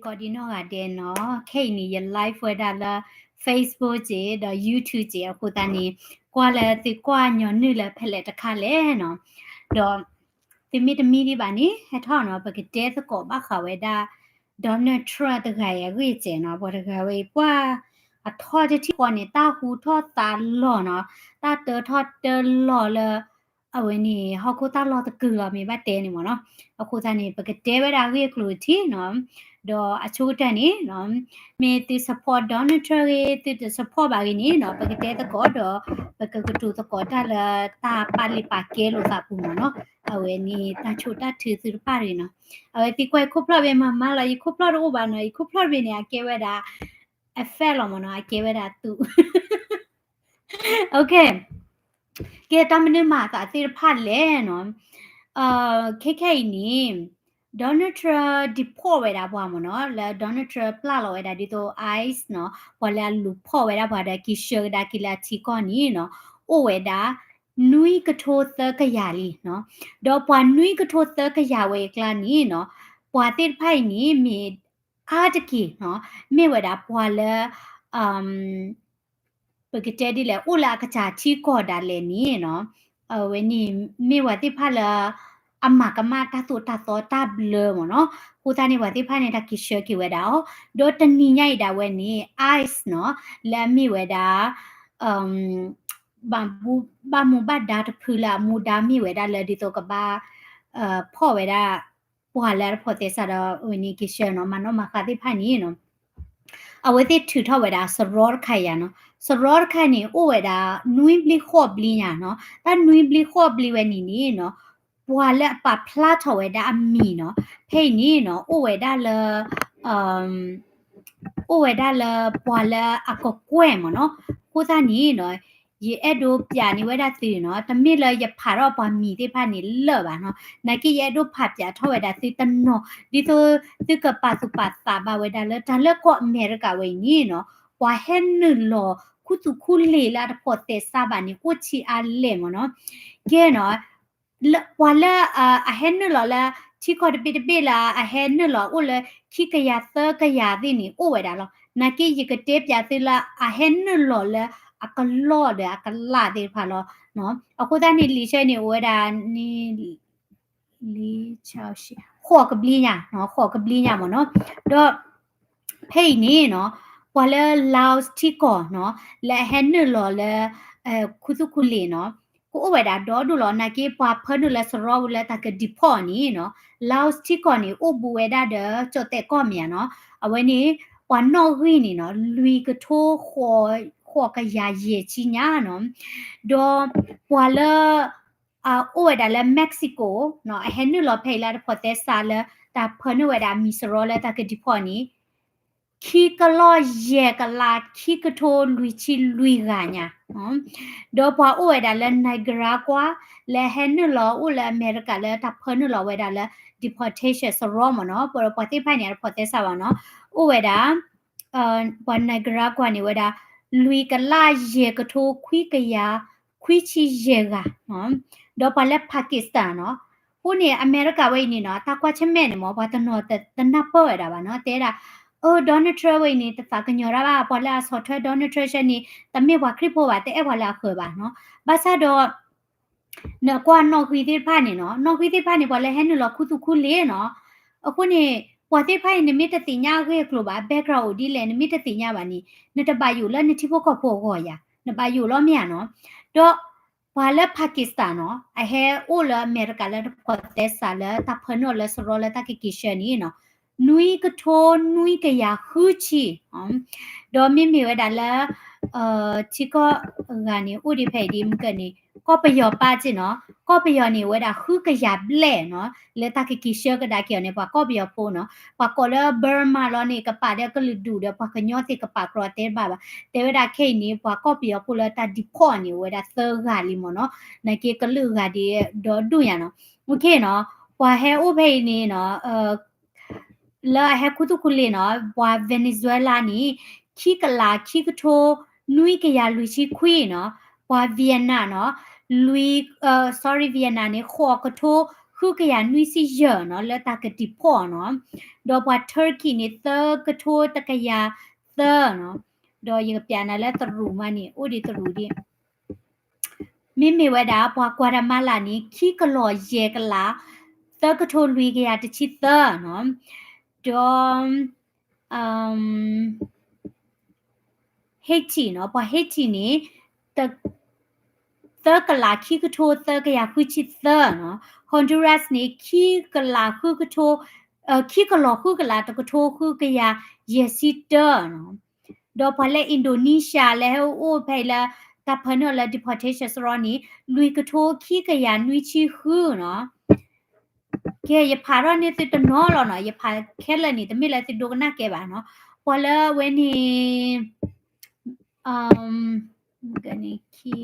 ကိးဒံနီၢ်ဂၤဒဲးနီၤ, ခဲအံၤန့ၣ် ယ live ဝဲဒၣ်လၢ Facebook က့ၣ် ဒီး YouTube က့ၣ် အဃိသတးန့ၣ် ကွၢ်လၢသုကွၢ်ညီနုၢ်လၢဖဲလဲၣ်တခါလဲၣ်နီၤ, ဒီး သုမ့ၢ်တမံဒံးဘၣ်န့ၣ် ဟဲထီၣ်နီၤ ပကတဲသကိးဘၣ်ဃးဝဲဒၣ် Donald Trump တဂၤအံၤအဂ့ၢ်ကဲနီၤ, ပှၤတဂၤဝဲအံၤ ပှၤအထီၣ်တထံၣ်ဃီန့ၣ် တၢ်ဟူထီၣ်သါလီၤနီၤ, တၢ်တၢထီၣ်တၢလီၤလၢ အဝဲန့ၣ် ဟီၣ်ခိၣ်တၢ်လီၢ်တကုာ်လီၤ မ့ၢ်ဘၣ်တဲန့ၣ်မ့ၢ်နီၤ. အဃိသတးန့ၣ် ပကတဲဝဲဒၣ်အဂ့ၢ်အကျိၤတထံၣ်နီၤ, ဒီးအဆိကတၢၢ်န့ၣ်နီၤ မ့ၢ်သု support Donald Trump ဂ့ၤ သုတ support ဘၣ်ဂ့ၤန့ၣ်နီၤ ပကတဲသကိးဒီး ပကကတိၤသကိးတၢ်လၢတၢ်ပာ်လုၢ်ပာ်ကဲလိာ်သးပူၤမ့ၢ်နီၤ. အဝဲန့ၣ် တၢ်ဆိၣ်တၢ်ထုးသုတဖၣ်တဂ့ၤနီၤ. အဝဲသံကွၢ်ယခိၣ်ဖျီၣ်တဘ့ၣ်မၤမၤလီၤ, ယခိၣ်ဖျီၣ်တဘ့ၣ်န့ၣ် အကဲဝဲဒၣ် effect လီၤမ့ၢ်နီၤ, အကဲဝဲဒၣ်သူ ကဲ တၢ်မနုၤမၤအသးသ့ၣ်တဖၣ်လဲၣ်နီၤ. ခဲခဲအံၤန့ၣ် Donald Trump deport ဝဲဒၣ်ပှၤမ့ၢ်နီၤ, လၢ Donald Trump ပျၢ်လီၤဝဲဒၣ်ဒ်သိး ICE နီၤ, ပှၤလၢအလူၤဖီၣ်ဝဲဒၣ်ပှၤဒီးက့ၤဆှၢကဒါက့ၤလၢအထံကီၢ်န့ၣ်နီၤ, အိၣ်ဝဲဒၣ် နွံကထိသၢကယၤလံနီၤ. ဒီးပှၤနွံကထိသၢကယၤဝဲအကျါန့ၣ်နီၤ, ပှၤသ့ၣ်တဖၣ်အံၤန့ၣ် မ့ၢ်အါတက့ၢ်နီၤ, မ့ၢ်ဝဲဒၣ်ပှၤလၢ ပကတဲဒ်လဲၣ် အိၣ်လၢအကစၢ်ထံကီၢ်ဒၣ်လဲာ်န့ၣ်နီၤ, အဝဲန့ၣ် မ့ၢ်ပှၤသ့ၣ်တဖၣ်လၢ အမၤကမၣ်တၢ်သိၣ်တၢ်သီတၢ်ဘျၢမ့ၢ်နီၤ. အဃိသတးန့ၣ် ပှၤသ့ၣ်တဖၣ်န့ၣ် တၢ်က့ၤဆှၢက့ၤဝဲဒၣ်အီၤ, ဒီးတနံၤညါအံၤဒၣ်ဝဲန့ၣ် ICE နီၤ, လၢအမ့ၢ်ဝဲဒၣ် ဘၣ်မူဘၣ်ဒါတဖုလၢအမူဒါမ့ၢ်ဝဲဒၣ်လၢ ဒ်သိးကဘၣ် ဖီၣ်ဝဲဒၣ် ပှၤလၢအတဖိးသဲစးဒီး အဝဲန့ၣ်က့ၤဆှၢနီၤ, မၤနီၣ်မၤဃါသ့ၣ်တဖၣ်န့ၣ်နီၤ, အဝဲသ့ၣ်ထုးထီၣ်ဝဲဒၣ်စရီတခါယၤနီၤ. စရီတခါန့ၣ် အိၣ်ဝဲဒၣ် နွံဘျံးဃိးဘျံးညါနီၤ. တၢ်နွံဘျံးဃိးဘျံးဝဲန့ၣ်န့ၣ်နီၤ, ပှၤလၢအပာ်ဖျါထီၣ်ဝဲဒၣ်အမံၤနီၤ, ဖဲအံၤန့ၣ်နီၤ အိၣ်ဝဲဒၣ်လၢ အိၣ်ဝဲဒၣ်လၢပှၤလၢအကကွဲၢ်မ့ၢ်နီၤ. အဃိသတးန့ၣ်နီၤ, ယအဲၣ်ဒိးပျးန့ၢ်ဝဲဒၣ်သုနီၤ, တမ့ၢ်လၢယဖးထီၣ်ပှၤမံၤသ့ၣ်တဖၣ်န့ၣ်လၢာ်ဘၣ်နီၤ, နာ်က့ယအဲၣ်ဒိးဖးပျးထီၣ်ဝဲဒၣ်သုတနီၤ, ဒ်သိးသုကပာ်သူၣ်ပာ်သးဘၣ်ဝဲဒၣ်လၢတၢ်လၢကီၢ်အမဲရကၤဝဲအံၤန့ၣ်နီၤ, ပှၤဟဲနုာ်လီၤခူသူၣ်ခူလံာ်လၢအတဖိးသဲစးဘၣ်န့ၣ် အိၣ်ဆံးအါလဲၣ်မ့ၢ်နီၤ. ကဲနီၤ ပှၤလၢ အဟဲနုာ်လီၤလၢ ထံကီၢ်တဘ့ၣ်တဘ့ၣ်လၢ အဟဲနုာ်လီၤအိၣ်လၢ ခံကယၤသၢကယၤသ့ၣ်န့ၣ် အိၣ်ဝဲဒၣ်လီၤ. နာ်က့ယကတဲပျးသုလၢ အဟဲနုာ်လီၤလၢအကလီၢ်ဒီးအကလးသ့ၣ်တဖၣ်လီၤ. အဃိသတးန့ၣ် လံာ်ဆၢန့ၣ် အိၣ်ဝဲဒၣ် ဃိးကဘျံးညါ, ဃိးကဘျံးညါမ့ၢ်နီၤ. ဒီး ဖဲအံၤန့ၣ်နီၤ, ပှၤလၢ Laos ထံကီၢ်နီၤ, လၢအဟဲနုာ်လီၤလၢ ခူသူၣ်ခူလံာ်နီၤ, ကအိၣ်ဝဲဒၣ်ဒီဒူၣ်လီၤ. နာ်က့ပှၤဖၢနုာ်လၢစရီပူၤလၢတၢ်က deport န့ၣ်နီၤ, Laos ထံကီၢ်န့ၣ် အိၣ်ဘူးဝဲဒၣ်ဒီး ကၠီၣ်တဲၣ်ကီၢ်မ့ၢ်ဧါနီၤ, အဝဲန့ၣ် ပှၤနီၣ်ဂံၢ်န့ၣ်နီၤ, လွံၢ်ကထိ ဃိးကယၤယဲၢ်ဆံညါနီၤ. ဒီးပှၤလၢ အိၣ်ဝဲဒၣ်လၢ Mexico နီၤ, အဟဲနုာ်လီၤဖဲအံၤလၢတဖိးသဲစးလၢ တၢ်ဖၢနုာ်ဝဲဒၣ်မံၤစရီလၢတၢ်က deport န့ၣ် ခံကလီၢ်ယဲၢ်ကလး ခံကထိလွံၢ်ဆံလွံၢ်ဂၤညါ. ဒီးပှၤအိၣ်ဝဲဒၣ်လၢ Nicaragua လၢဟဲနုာ်လီၤအိၣ်လၢအမဲရကၤလၢတၢ်ဖၢနုာ်လီၤဝဲဒၣ်လၢ deportation စရီမ့ၢ်နီၤ, ပှၤသ့ၣ်တဖၣ်န့ၣ် အတဖိးသဲစးဘၣ်နီၤ, အိၣ်ဝဲဒၣ် ပှၤ Nicaragua န့ၣ်ဝဲဒၣ် လွံၢ်ကလးယဲၢ်ကထိခွံကယၤ ခွံဆံယဲၢ်ဂၤ, ဒီးပှၤလၢ Pakistan နီၤ, အဃိန့ၣ် အမဲရကၤဝဲအံၤန့ၣ်နီၤ, တၢ်ကွၢ်ဆၢၣ်မဲာ်န့ၣ်မ့ၢ် ပှၤတနီၤတနၢ်ပၢၢ်ဝဲဒၣ်ဘၣ်နီၤ, တဲဒၣ် အၢ Donald Trump ဝဲအံၤန့ၣ် တသးကညီၤတၢ်ဘၣ်, ပှၤလၢအဆီၣ်ထွဲ Donald Trump ဆၢန့ၣ် တမ့ၢ်ပှၤခရံာ်ဖိဘၣ်, တအဲၣ်ပှၤလၢအဃၢၤဘၣ်နီၤ, ဘၣ်ဆၣ်ဒီး နကွၢ်နီၣ်ဂံၢ်သ့ၣ်တဖၣ်န့ၣ်နီၤ, နီၣ်ဂံၢ်သ့ၣ်တဖၣ်န့ၣ် ပှၤလၢဟဲနုာ်လီၤခူသူၣ်ခူလံာ်နီၤ, အဃိန့ၣ် ပှၤသ့ၣ်တဖၣ်အံၤ နမ့ၢ်တသ့ၣ်ညါအဂ့ၢ်အကျိၤဘၣ်, background အိၣ်ဒ်လဲၣ် နမ့ၢ်တသ့ၣ်ညါဘၣ်န့ၣ် နတဘၣ်ယိၣ်လၢနထံဖိကီၢ်ဖိအဂီၢ်ယၤ, နဘၣ်ယိၣ်လီၤမ့ၢ်ဧါနီၤ. ဒီးပှၤလၢ Pakistan နီၤ, အဟဲအိၣ်လၢအမဲရကၤလၢတဖိးသဲစးလၢတၢ်ဖၢနုာ်လၢစရီလၢတၢ်ကက့ၤဆှၢန့ၣ်နီၤ, နွံကထိနွံကယၤဃုဆံ ဒီးမ့မ့ၢ်ဝဲဒၣ်လၢ ထံကီၢ်အဂၤန့ၣ် အိၣ်ဒံးဖဲအံၤဒ်မုၢ်ကၢန့ၣ် ကီၢ်ပယီၤပၢ်က့ၢ်နီၤ, ကီၢ်ပယီၤန့ၣ် အိၣ်ဝဲဒၣ်ဃုကယၤဘျဲၣ်နီၤ, လၢတၢ်ကက့ၤဆှၢကဒါက့ၤအီၤန့ၣ် ပှၤကီၢ်ပယီၤဖိနီၤ, ပှၤကိးလၢ Burma လီၤန့ၣ် ကပာ်ဒီးကလုာ်ဒူၣ်ဒီး ပှၤကညီသ့ၣ်ကပာ်ကြီတဲတဘၣ်ဘၣ်, တဲဝဲဒၣ်ခဲအံၤန့ၣ် ပှၤကီၢ်ပယီၤဖိလၢတၢ် deport န့ၣ် အိၣ်ဝဲဒၣ်သၢဂၤလံမ့ၢ်နီၤ, နာ်က့ကလုာ်ဂၤဒ်ဒီဒူၣ်ညါနီၤ, နီၤ, ပှၤဟဲအိၣ်ဖဲအံၤန့ၣ်နီၤ လၢအဟဲခူသူၣ်ခူလံာ်နီၤ, ပှၤ Venezuela န့ၣ် ခံကလး ခံကထိ နွံကယၤလွံၢ်ဆံခွံနီၤ, ပှၤ Vietnam နီၤ, လွံၢ် sorry, Vietnam န့ၣ် ဃိးကထိ ဃုကယၤနွံဆံယဲၢ်နီၤ လၢတၢ်က deport နီၤ. ဒီးပှၤ Turkey န့ၣ် သၢကထိတကယၤသၢနီၤ. ဒီးယကပျးနၤလၢသရူးမးန့ၣ် အိၣ်ဒံးသရူးဒံး မ့မ့ၢ်ဝဲဒၣ် ပှၤ Guatemala န့ၣ် ခံကလီၢ်ယဲၢ်ကလး သၢကထိလွံၢ်ကယၤတဆံသၢနီၤ. ဒီး Haiti နီၤ, ပှၤ Haiti န့ၣ် သၢကလးခံကထိသၢကယၤဃုဆံသၢနီၤ. Honduras န့ၣ် ခံကလးဃုကထိ ခံကလီၢ်ဃုကလးတကထိဃုကယၤယဲၢ်ဆံတၢနီၤ. ဒီးပှၤလၢ Indonesia လၢဟဲအိၣ်ဖဲအံၤလၢ တၢ်ဖၢနုာ်လၢ deportation စရီန့ၣ် လွံၢ်ကထိခံကယၤနွံဆံဃုနီၤ. ကဲ ယဖးထီၣ်န့ၢ်သုတနီၤလီၤနီၤ, ယဖးခဲလၢာ်န့ၣ် တမ့ၢ်လၢသုဒိကနၣ်ကဲဘၣ်နီၤ. ပှၤလၢအဝဲန့ၣ် ခံ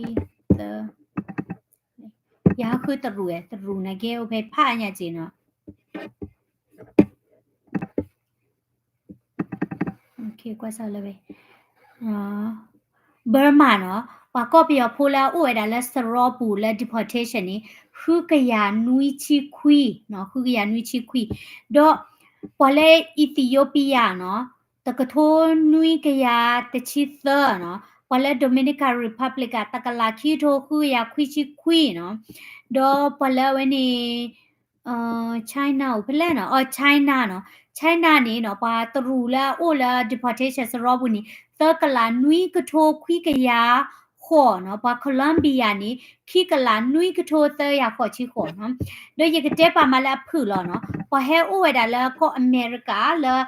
သၢ ယဟးဃုတရူးဝဲ တရူးန့ၣ်ကဲအိၣ်ဖဲဖးအါညါက့နီၤ. Burma နီၤ, ပှၤကီၢ်ပယီၤဖိလၢအအိၣ်ဝဲဒၣ်လၢစရီပူၤလၢ deportation န့ၣ် ဃုကယၤနွံဆံခွံနီၤ, ဃုကယၤနွံဆံခွံ. ဒီးပှၤလၢ Ethiopia နီၤ, တကထိနွံကယၤတဆံသၢနီၤ. ပှၤလၢ Dominican Republic တကလးခံကထိဃုကယၤခွံဆံခွံနီၤ. ဒီးပှၤလၢအဝဲန့ၣ် China အိၣ်ဖဲလဲၣ်နီၤ, အ China နီၤ, China န့ၣ်နီၤ ပှၤတရူးလၢအအိၣ်လၢ deportation စရီပူၤန့ၣ် သၢကလးနွံကထိခွံကယၤဃိးနီၤ, ပှၤ Colombia န့ၣ် ခံကလးနွံကထိသၢကယၤဃိးဆံဃိးနီၤ. ဒီးယကတဲပာ်မးလၢအဖုၣ်လီၤနီၤ, ပှၤဟဲအိၣ်ဝဲဒၣ်လၢကီၢ်အမဲရကၤလၢ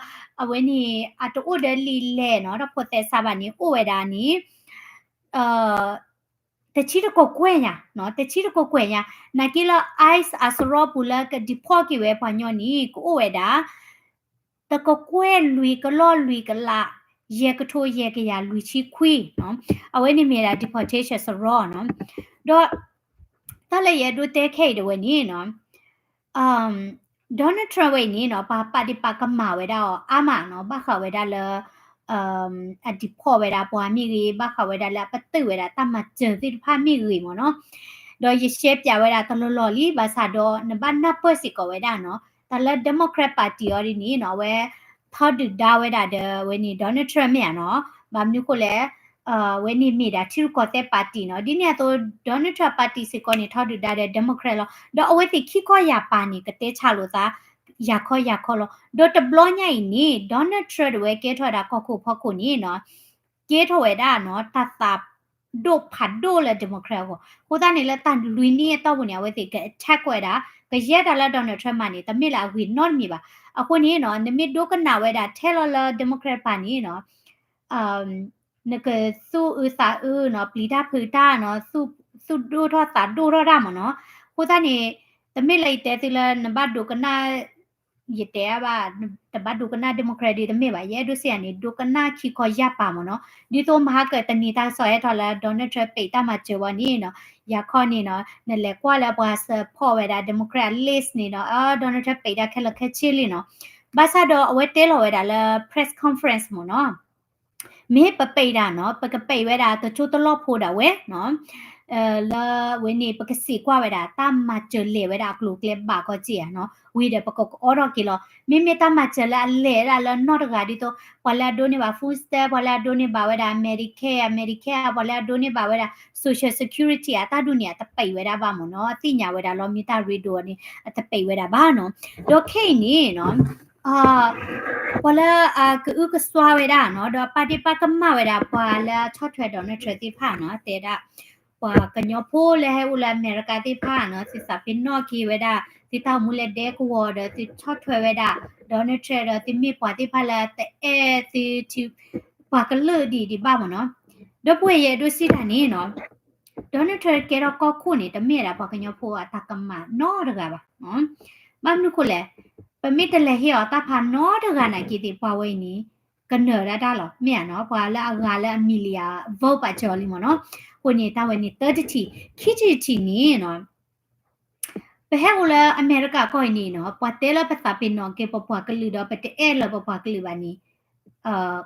အဝဲန့ၣ် အတအိၣ်ဒီးလံာ်လဲၢ်နီၤ, တၢ်ဖိးသဲစးဘၣ်န့ၣ် အိၣ်ဝဲဒၣ်န့ၣ် တဆံတကကွဲၢ်ညါနီၤ, တဆံတကကွဲၢ်ညါ, နာ်က့လၢ ICE အစရီပူၤလၢက deport က့ၤဝဲပှၤညီန့ၣ် ကအိၣ်ဝဲဒၣ် တကကွဲၢ်လွံၢ်ကလီၢ်လွံၢ်ကလး ယဲၢ်ကထိယဲၢ်ကယၤလွံၢ်ဆံခွံနီၤ. အဝဲန့ၣ်မ့ၢ်ဒၣ် deportation စရီနီၤ. ဒီးတၢ်လၢယအဲၣ်ဒိးတဲခဲအံၤတဝဲန့ၣ်နီၤ Donald Trump ဝဲအံၤန့ၣ်နီၤ ပှၤပာ်ဒ့ၣ်ပာ်ကမၣ်ဝဲဒၣ်အီၤအါမးနီၤ, ဘၣ်ဃးဝဲဒၣ်လၢ အ deport ဝဲဒၣ်ပှၤမ့ၢ်ဂ့ၤ, ဘၣ်ဃးဝဲဒၣ်လၢအပတုာ်ဝဲဒၣ်တၢ်မၤစၢၤသ့ၣ်တဖၣ်မ့ၢ်ဂ့ၤမ့ၢ်နီၤ. ဒီးယရှဲပၠးဝဲဒၣ်တလီၢ်လီၢ်လံ, ဘၣ်ဆၣ်ဒီး နဘၣ်နၢ်ပၢၢ်စ့ၢ်ကီးဝဲဒၣ်နီၤ, တၢ်လၢ Democrat Party အီၤဒ်န့ၣ်နီၤ အဝဲ ထီဒုၣ်ဒါဝဲဒၣ်ဒီး အဝဲန့ၣ် Donald Trump မ့ၢ်ဧါနီၤ. ဘၣ်မနုၤဃိလဲၣ်, အဝဲန့ၣ်မ့ၢ်ဒၣ်ထံရူၢ်ကီၢ်သဲး party နီၤ, ဒ်န့ၣ်အသိး Donald Trump party စ့ၢ်ကီးန့ၣ် ထီဒုၣ်ဒါဒီး Democrat လီၤ. ဒီးအဝဲသ့ၣ်ခံခီယၢ်ပၤန့ၣ် ကတဲဆါလိာ်သး ယၤခီယၤခီလီၤ. ဒီးတဘျီညါအံၤန့ၣ် Donald Trump တဝဲကဲထီၣ်ဝဲဒၣ်ကီၢ်ခိၣ်ဖီခိၣ်န့ၣ်နီၤ ကဲထီၣ်ဝဲဒၣ်နီၤ တၢ်သးဒိၣ်ဖးဒိၣ်လၢ Democrat အဂီၢ်. အဃိသတးန့ၣ်လၢတၢ်လွံၢ်နံၣ်အတီၢ်ပူၤန့ၣ် အဝဲသ့ၣ်က attack ဝဲဒၣ်, ကယဲၢ်တၢ်လၢ Donald Trump မၤန့ၣ် တမ့ၢ်လၢအဂ့ၤနီတမံၤဘၣ်. အဃိန့ၣ်နီၤ နမ့ၢ်ဒိကနၣ်ဝဲဒၣ်ထဲလီၤလၢ Democrat တဖၣ်န့ၣ်နီၤ နကသူၣ်အုးသးအုးနီၤ, ပျံၤတၢ်ဖုးတၢ်နီၤ, သူၣ်ဒိၣ်ထီၣ်သးဒိၣ်ထီၣ်တၢ်မ့ၢ်နီၤ. အဃိသတးန့ၣ် တမ့ၢ်လၢယတဲသုလၢနဘၣ်ဒိကနၣ် ယတဲဘၣ် တဘၣ်ဒိကနၣ် Democrat ဒ်တမ့ၢ်ဘၣ်. ယအဲၣ်ဒိးစံးယၤန့ၣ် ဒိကနၣ်ခံခီယၢ်ပၤမ့ၢ်နီၤ. ဒ်သိးမဟါကတနံၤတၢ်ကစီၣ်ဟဲထီၣ်လၢ Donald Trump ပံးတၢ်မၤစၢၤဝဲန့ၣ်နီၤ, ယၤခီန့ၣ်နီၤ နလဲၤကွၢ်လၢပှၤ support ဝဲဒၣ် Democrat list န့ၣ်နီၤ, Donald Trump ပံးတၢ်ခဲလၢာ်ခဲဆ့လံနီၤ. ဘၣ်ဆၣ်ဒီးအဝဲတဲလီၤဝဲဒၣ်လၢ press conference မ့ၢ်နီၤ မ့ၢ်ပပံးတၢ်နီၤ ပကပံးဝဲဒၣ်တကၠိတလီၢ်ဖိဒၣ်ဝဲနီၤ, လၢဝဲန့ၣ် ပကစံးကွၢ်ဝဲဒၣ် တၢ်မၤစၢၤလဲၤဝဲဒၣ်အကျိၤအကျဲဘၣ်ကီးက့ဧါနီၤ, ဝံၤဒီးပကအိးထီၣ်က့ၤလီၤ. မ့မ့ၢ်တၢ်မၤစၢၤလၢအလဲၤဒၣ်လၢနီၢ်တဂၤဒ်သိး ပှၤလၢအဒိးန့ၢ်ဘၣ် food stamp, ပှၤလၢအဒိးန့ၢ်ဘၣ်ဝဲဒၣ် Medicare, Medicare, ပှၤလၢအဒိးန့ၢ်ဘၣ်ဝဲဒၣ် Social Security အတၢ်ဒ်န့ၣ် အတပံးဝဲဒၣ်ဘၣ်မ့ၢ်နီၤ, အသ့ၣ်ညါဝဲဒၣ်လီၤ မ့ၢ်တၢ်ရ့ဒိၣ်န့ၣ် အတပံးဝဲဒၣ်ဘၣ်နီၤ. ဒီးခဲအံၤန့ၣ်နီၤ ပှၤလၢအကအုကစွါဝဲဒၣ်နီၤ ဒီးပာ်ဒ့ၣ်ပာ်ကမၣ်ဝဲဒၣ် ပှၤလၢအဆီၣ်ထွဲ Donald Trump သ့ၣ်တဖၣ်နီၤ တဲဒၣ် ပှၤကညီဖိလၢဟဲအိၣ်လၢအမဲရကၤသ့ၣ်တဖၣ်နီၤ သုသးပ့ၤနီၣ်က့ၤဝဲဒၣ် သုတၢ်အိၣ်မူလၢဒဲကဝီၤဒီး သုဆီၣ်ထွဲဝဲဒၣ် Donald Trump ဒီးသုမ့ၢ်ပှၤသ့ၣ်တဖၣ်လၢတအဲၣ်သုထံ ပှၤကလုာ်ဒ်အံၤဒံးဘၣ်မ့ၢ်နီၤ. ဒီပုၢ်ဝဲၢ်ယအဲၣ်ဒိးစံးတၢ်န့ၣ်နီၤ Donald Trump ကဲထီၣ်ကီၢ်ခိၣ်န့ၣ် တမ့ၢ်ဝဲဒၣ်ပှၤကညီဖိအတၢ်ကမၣ်နီတဂၤဘၣ်. ဘၣ်မနုၤဃိလဲၣ်, ပမ့ၢ်တလဲၤဟ့ၣ်အီၤတၢ်ဖးနီတဂၤနာ်က့သ့ၣ် ပှၤဝဲအံၤန့ၣ် ကနၢၤဒၣ်တၢ်လီၤ မ့ၢ်ဧါနီၤ, ပှၤလၢအဂၤလၢအ million vote ပာ်စၢၤအီၤလံမ့ၢ်နီၤ. အဃိန့ၣ် တၢ်ဝဲန့ၣ်သၢတထံၣ်, ခံထံၣ်တထံၣ်န့ၣ်နီၤ ပဟဲအိၣ်လၢအမဲရကၤကီၢ်အံၤန့ၣ်နီၤ ပှၤတဲလၢပသးပ့ၤနီၣ်က့ၤပပှၤကလုာ်ဒီး ပတအဲၣ်လၢပပှၤကလုာ်ဘၣ်န့ၣ်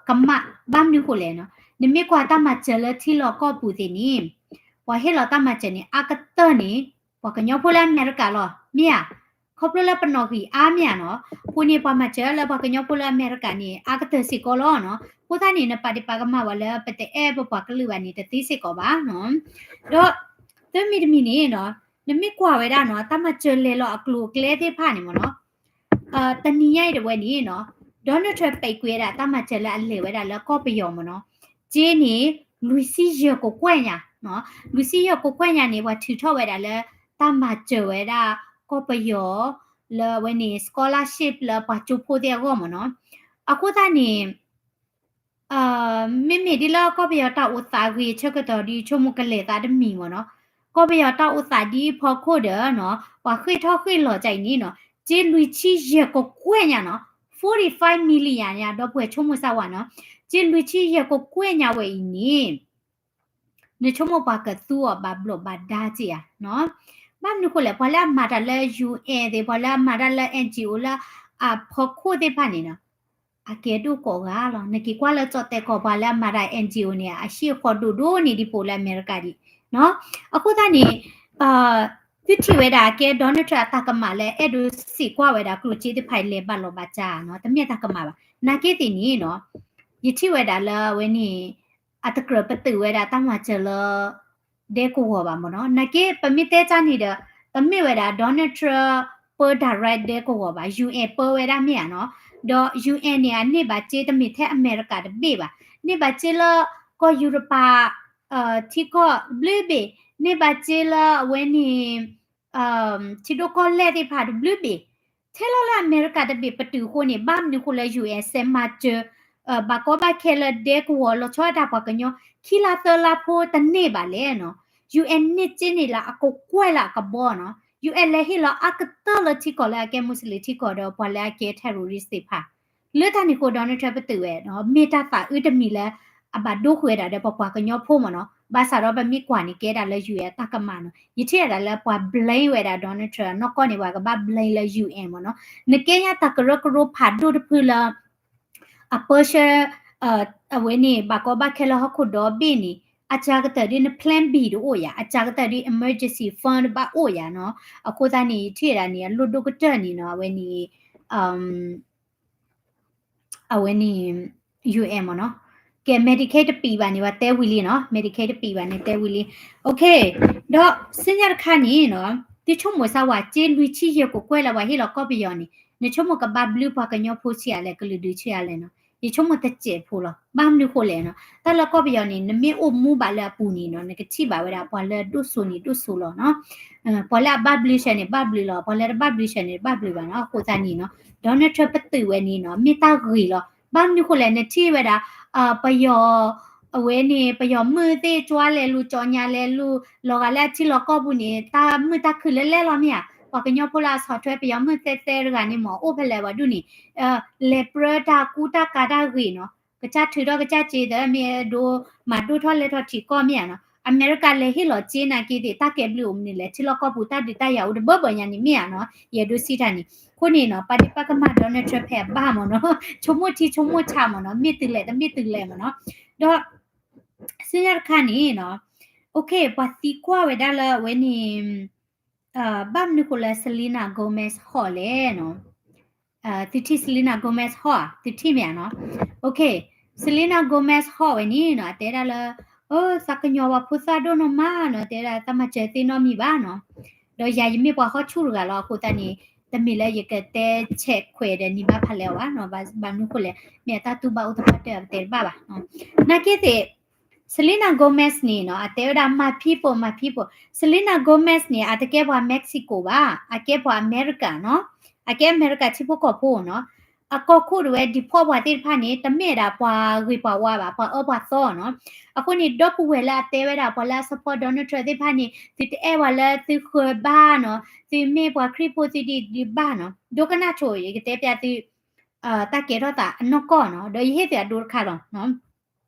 ကမၣ်. ဘၣ်မနုၤဃိလဲၣ်နီၤ, နမ့ၢ်ကွၢ်တၢ်မၤစၢၤလၢထံလီၢ်ကီၢ်ပူၤသ့ၣ်န့ၣ် ပှၤဟ့ၣ်လီၤတၢ်မၤစၢၤန့ၣ် အကတၢၢ်န့ၣ် ပှၤကညီဖိလၢအမဲရကၤလီၤ မ့ၢ်ဧါ. ခီဖျိလၢပနီၣ်ဂံၢ်အါမ့ၢ်ဧါနီၤ, အဃိန့ၣ် ပှၤမၤစၢၤလၢပှၤကညီဖိလၢအမဲရကၤန့ၣ် အါကတၢၢ်စ့ၢ်ကီးလီၤနီၤ. အဃိသတးန့ၣ် နပာ်ဒ့ၣ်ပာ်ကမၣ်ဝဲလၢပတအဲၣ်ပပှၤကလုာ်ဘၣ်န့ၣ် တသ့စ့ၢ်ကီးဘၣ်နီၤ. ဒီး သၢမံၤတမံၤန့ၣ်နီၤ, နမ့ၢ်ကွၢ်ဝဲဒၣ်နီၤ တၢ်မၤစၢၤလဲၤလီၤအကျိၤအကျဲသ့ၣ်တဖၣ်န့ၣ်မ့ၢ်နီၤ, တနံၤညါအံၤတဝဲန့ၣ်နီၤ, Donald Trump ပိတ်ကွံာ်ဝဲဒၣ်တၢ်မၤစၢၤလၢအလဲၤဝဲဒၣ်လၢကီၢ်ပယီၤမ့ၢ်နီၤ, စ့န့ၣ် လွံၢ်ဆံယဲၢ်ကကွဲၢ်ညါ, လွံၢ်ဆံယဲၢ်ကကွဲၢ်ညါန့ၣ် ပှၤထုးထီၣ်ဝဲဒၣ်လၢ တၢ်မၤစၢၤဝဲဒၣ် ကီၢ်ပယီၤ လၢအဝဲန့ၣ် scholarship လၢပှၤကၠိဖိသ့ၣ်အဂီၢ်မ့ၢ်နီၤ. အဃိသတးန့ၣ် မ့မ့ၢ်ဒ်လၢကီၢ်ပယီၤတၢ်အိၣ်သးအဂ့ၢ်ဆၢကတီၢ်ဒီး ဆိကမိၣ်ကလဲၤသးတမံၤမ့ၢ်နီၤ, ကီၢ်ပယီၤတၢ်အိၣ်သးဒ်အဖီခိၣ်ဒီးနီၤ ပှၤဃ့ၢ်ထီၣ်ဃ့ၢ်လီၤကၢ်အံၤန့ၣ်နီၤ, စ့လွံၢ်ဆံယဲၢ်ကကွဲၢ်ညါနီၤ, forty-five million ညါ ဒီပုၢ်ဝဲၢ်ဆိကမိၣ်စၢ်ဝဲနီၤ, စ့လွံၢ်ဆံယဲၢ်ကကွဲၢ်ညါဝဲအံၤန့ၣ် နဆိကမိၣ်ပှၤကသူအီၤဘၣ်ဘျိးဘၣ်ဒါက့ဧါနီၤ. ဘၣ်မနုၤဃိလဲၣ် ပှၤလၢအမၤတၢ်လၢ UN သ့ၣ် ပှၤလၢအမၤတၢ်လၢ NGO လၢအဖီခိၣ်သ့ၣ်တဖၣ်န့ၣ်နီၤ, အကဲဒိၣ်ကိးဂၤလီၤ. နက့ၤကွၢ်လၢကၠီၣ်တဲၣ်ကီၢ် ပှၤလၢအမၤတၢ် NGO န့ၣ် အဟံၣ်အဃီဒိၣ်ဒိၣ်န့ၣ်ဒ်ပအိၣ်လၢအမဲရကၤဒံးနီၤ. အဃိသတးန့ၣ် သုထံၣ်ဝဲဒၣ်အကဲ Donald Trump အတၢ်ကမၣ်လၢအဲၣ်ဒိးစံးကွၢ်ဝဲဒၣ်ကျိၣ်စ့သ့ၣ်တဖၣ်အံၤလဲၤဘၣ်လီၤဘၣ်စးနီၤ, တမ့ၢ်အတၢ်ကမၣ်ဘၣ်. နာ်က့သ့ၣ်န့ၣ်နီၤ, ယထံၣ်ဝဲဒၣ်လၢအဝဲန့ၣ် အတကြၢးပတုာ်ဝဲဒၣ်တၢ်မၤစၢၤလၢ ဒဲကဝီၤဘၣ်မ့ၢ်နီၤ. နာ်က့ပမ့ၢ်တဲတၢ်န့ၣ်ဒီး တမ့ၢ်ဝဲဒၣ် Donald Trump ပၢ direct ဒဲကဝီၤဘၣ်, UN ပၢဝဲဒၣ်မ့ၢ်ဧါနီၤ. ဒီး UN န့ၣ် အန့ၢ်ဘၣ်စ့တမ့ၢ်ထဲအမဲရကၤတဘ့ၣ်ဘၣ်, န့ၢ်ဘၣ်စ့လၢကီၢ်ယူရပၤ ထံကီၢ်တဘျုးဘ့ၣ်, န့ၢ်ဘၣ်စ့လၢအဝဲန့ၣ် ထံဒိၣ်ကီၢ်လဲၢ်သ့ၣ်တဖၣ်တဘျုးဘ့ၣ်, ထဲလီၤလၢအမဲရကၤတဘ့ၣ်ပတုာ်အဃိန့ၣ် ဘၣ်မနုၤဃိလၢ UN စဲးမၤစၢၤ ဘၣ်ကီဘၣ်ခဲလၢဒဲကဝီၤလီၤဆီဒၣ်တၢ်ပှၤကညီ ခံလါသၢလါဖိတန့ၢ်ဘၣ်လဲၣ်နီၤ. UN န့ၢ်စ့န့ၣ်လၢအကကွဲၢ်လၢအကဘီနီၤ, UN လဲၤဟ့ၣ်လီၤအါကတၢၢ်လၢထံကီၢ်လၢအကဲ Muslim ထံကီၢ်ဒီးပှၤလၢအကဲ terrorist သ့ၣ်တဖၣ် လၢတၢ်န့ၣ်အဃိ Donald Trump ပတုာ်ဝဲနီၤ, မ့ၢ်တၢ်သးအုးတမံၤလၢ အဘၣ်ဒိဃုာ်ဝဲဒၣ်ဒီးပပှၤကညီဖိမ့ၢ်နီၤ. ဘၣ်ဆၣ်ဒီးပမ့ၢ်ကွၢ်န့ၣ် ကဲဒၣ်လၢ UN အတၢ်ကမၣ်နီၤ. ယထံၣ်ဝဲဒၣ်လၢပှၤ blame ဝဲဒၣ် Donald Trump နီၢ်ကီၢ်န့ၣ် ပှၤကဘၣ် blame လၢ UN မ့ၢ်နီၤ. နကဲညါတၢ်ကရၢကရိဖးဒိၣ်တဖုလၢ အပၢဆှၢ အဝဲန့ၣ် ဘၣ်ကီဘၣ်ခဲလၢဟီၣ်ခိၣ်ဒီဘ့ၣ်န့ၣ် အစှၤကတၢၢ်ဒ်န plan B တအိၣ်ယၤ, အစှၤကတၢၢ်ဒ် emergency fund တဘၣ်အိၣ်ယၤနီၤ. အဃိသတးန့ၣ် ယထံၣ်ဝဲဒၣ်န့ၣ် အလိၣ်ဒိၣ်ကတၢၢ်န့ၣ်နီၤ အဝဲန့ၣ် အဝဲန့ၣ် UN မ့ၢ်နီၤ. ကဲ Medicaid တပံာ်ဘၣ်န့ၣ် ပှၤတဲဝံၤလံနီၤ, Medicaid တပံာ်ဘၣ်န့ၣ် တဲဝံၤလံ. Okay, ဒီးဆူညါတခါန့ၣ်နီၤ, သုဆိကမိၣ်စၢ်ဝဲ စ့လွံၢ်ဆံယဲၢ်ကကွဲၢ်လၢပှၤဟ့ၣ်လီၤကီၢ်ပယီၤန့ၣ် နဆိကမိၣ်ကဘၣ်ဘျုးပှၤကညီဖိဆံးအါလဲၣ် ကလုာ်ဒူၣ်ဆံးအါလဲၣ်နီၤ. ယဆိကမိၣ်တစဲးဖိလီၤ. ဘၣ်မနုၤဃိလဲၣ်နီၤ, တၢ်လၢကီၢ်ပယီၤန့ၣ် နမ့ၢ်အိၣ်မူဘၣ်လၢအပူၤန့ၣ်နီၤ နကထံၣ်ဘၣ်ဝဲဒၣ် ပှၤလၢဒိၣ်စိန့ၣ်ဒိၣ်စိလီၤနီၤ. ပှၤလၢအဘၣ်ဘျုးဆၢန့ၣ်ဘၣ်ဘျုးလီၤ, ပှၤလၢတဘၣ်ဘျုးဆၢန့ၣ် တဘၣ်ဘျုးဘၣ်နီၤ. အဃိသတးန့ၣ်နီၤ Donald Trump ပတုာ်ဝဲန့ၣ်နီၤ မ့ၢ်တၢ်ဂ့ၤလီၤ. ဘၣ်မနုၤဃိလဲၣ် နထံၣ်ဝဲဒၣ် ပယီၤ အဝဲန့ၣ် ပယီၤမုၣ်သ့ၣ် ကၠီလဲၤလူၤကၠီညါလဲၤလူၤ လီၤဂာ်လၢအထံလီၢ်ကီၢ်ပူၤန့ၣ် တၢ်မုာ်တၢ်ခုၣ်လၢလဲၣ်လီၤမ့ၢ်ဧါ. ပှၤကညီဖိလၢအဆီၣ်ထွဲပယီၤမုၣ်သဲသဲတဂၤန့ၣ်မ့ၢ် အိၣ်ဖဲလဲၣ်ဝဲဒၣ်န့ၣ် လဲၤပြၢတၢ်ကူတၢ်ကၤတၢ်ဂ့ၢ်နီၤ, ကစၢ်ထုးထီၣ်ကစၢ်စ့ဒီး မ့ၢ်အဲၣ်ဒိးမၤဒိၣ်ထီၣ်လဲၤထီၣ်ထံကီၢ်မ့ၢ်ဧါနီၤ. အမဲရကၤလဲၤဟ့ၣ်လီၤစ့နာ်က့သ့ၣ် တၢ်ကဲဘျုးအိၣ်မနုၤလဲၣ်, ထံလီၢ်ကီၢ်ပူၤတၢ်ဒုးတၢ်ယၤအိၣ်တဘၢဘၢညါန့ၣ်မ့ၢ်ဧါနီၤ. ယအဲၣ်ဒိးစံးတၢ်န့ၣ် အဃိန့ၣ်နီၤ ပာ်ဒ့ၣ်ပာ်ကမၣ် Donald Trump ဖဲအဘၣ်မ့ၢ်နီၤ, ဆိကမိၣ်ထံဆိကမိၣ်ဆးမ့ၢ်နီၤ, မ့ၢ်တုၤလဲၣ်တမ့ၢ်တုၤလဲၣ်မ့ၢ်နီၤ. ဒီး ဆူညါတခါန့ၣ်နီၤ, okay ပှၤသံကွၢ်ဝဲဒၣ်လၢအဝဲန့ၣ် ဘၣ်မနုၤဃိလၢ Selena Gomez ဟီၣ်လဲၣ်နီၤ. သုထံၣ် Selena Gomez ဟီၣ်ဧါ, သုထံၣ်မ့ၢ်ဧါနီၤ. Okay, Selena Gomez ဟီၣ်ဝဲန့ၣ်နီၤ အတဲဒၣ်လၢ သးကညီၤပှၤဖိသၣ်ဒိၣ်နီၢ်မးနီၤ, တဲဒၣ်သးမၤစၢၤသ့နီတမံၤဘၣ်နီၤ. ဒီးယၤယမ့ၢ်ပှၤဟီၣ်ဆူၣ်တဂၤလီၤ, အဃိသတးန့ၣ် တမ့ၢ်လၢယကတဲဆဲးခွဲးဒီးနံၤဘၣ်ဖးလဲၢ်အီၤဘၣ်နီၤ, ဘၣ်မနုၤဃိလဲၣ် မ့ၢ်အတၢ်တူၢ်ဘၣ်အိၣ်သပှၢ်တၢၢ်အပတဲတဘၣ်ဘၣ်. နာ်က့သ့ၣ် Selena Gomez န့ၣ်နီၤ အတဲဝဲဒၣ် my people, my people. Selena Gomez န့ၣ် အတကဲပှၤ Mexico ဘၣ်, အကဲပှၤအမဲရကၤနီၤ, အကဲအမဲရကၤထံဖိကီၢ်ဖိနီၤ. အကီၢ်ခိၣ်တဝဲ deport ပှၤသ့ၣ်တဖၣ်န့ၣ် တမ့ၢ်ဒၣ်ပှၤဂ့ၤပှၤဝါဘၣ်, ပှၤအၢပှၤသီနီၤ. အဃိန့ၣ် ဒီပုၢ်ဝဲၢ်လၢအတဲဝဲဒၣ် ပှၤလၢအ support Donald Trump သ့ၣ်တဖၣ်န့ၣ် သုတအဲၣ်ပှၤလၢသုဃၢၤဘၣ်နီၤ, သုမ့ၢ်ပှၤခရံာ်ဖိသုဒ်ဒ်ဘၣ်နီၤ. ဒိကနၣ်ဆိၣ် ယကတဲပျးသု တၢ်ကဲထီၣ်သးအနီၢ်ကီၢ်နီၤ, ဒီးယဟ့ၣ်သုအဒိတခါလီၤ.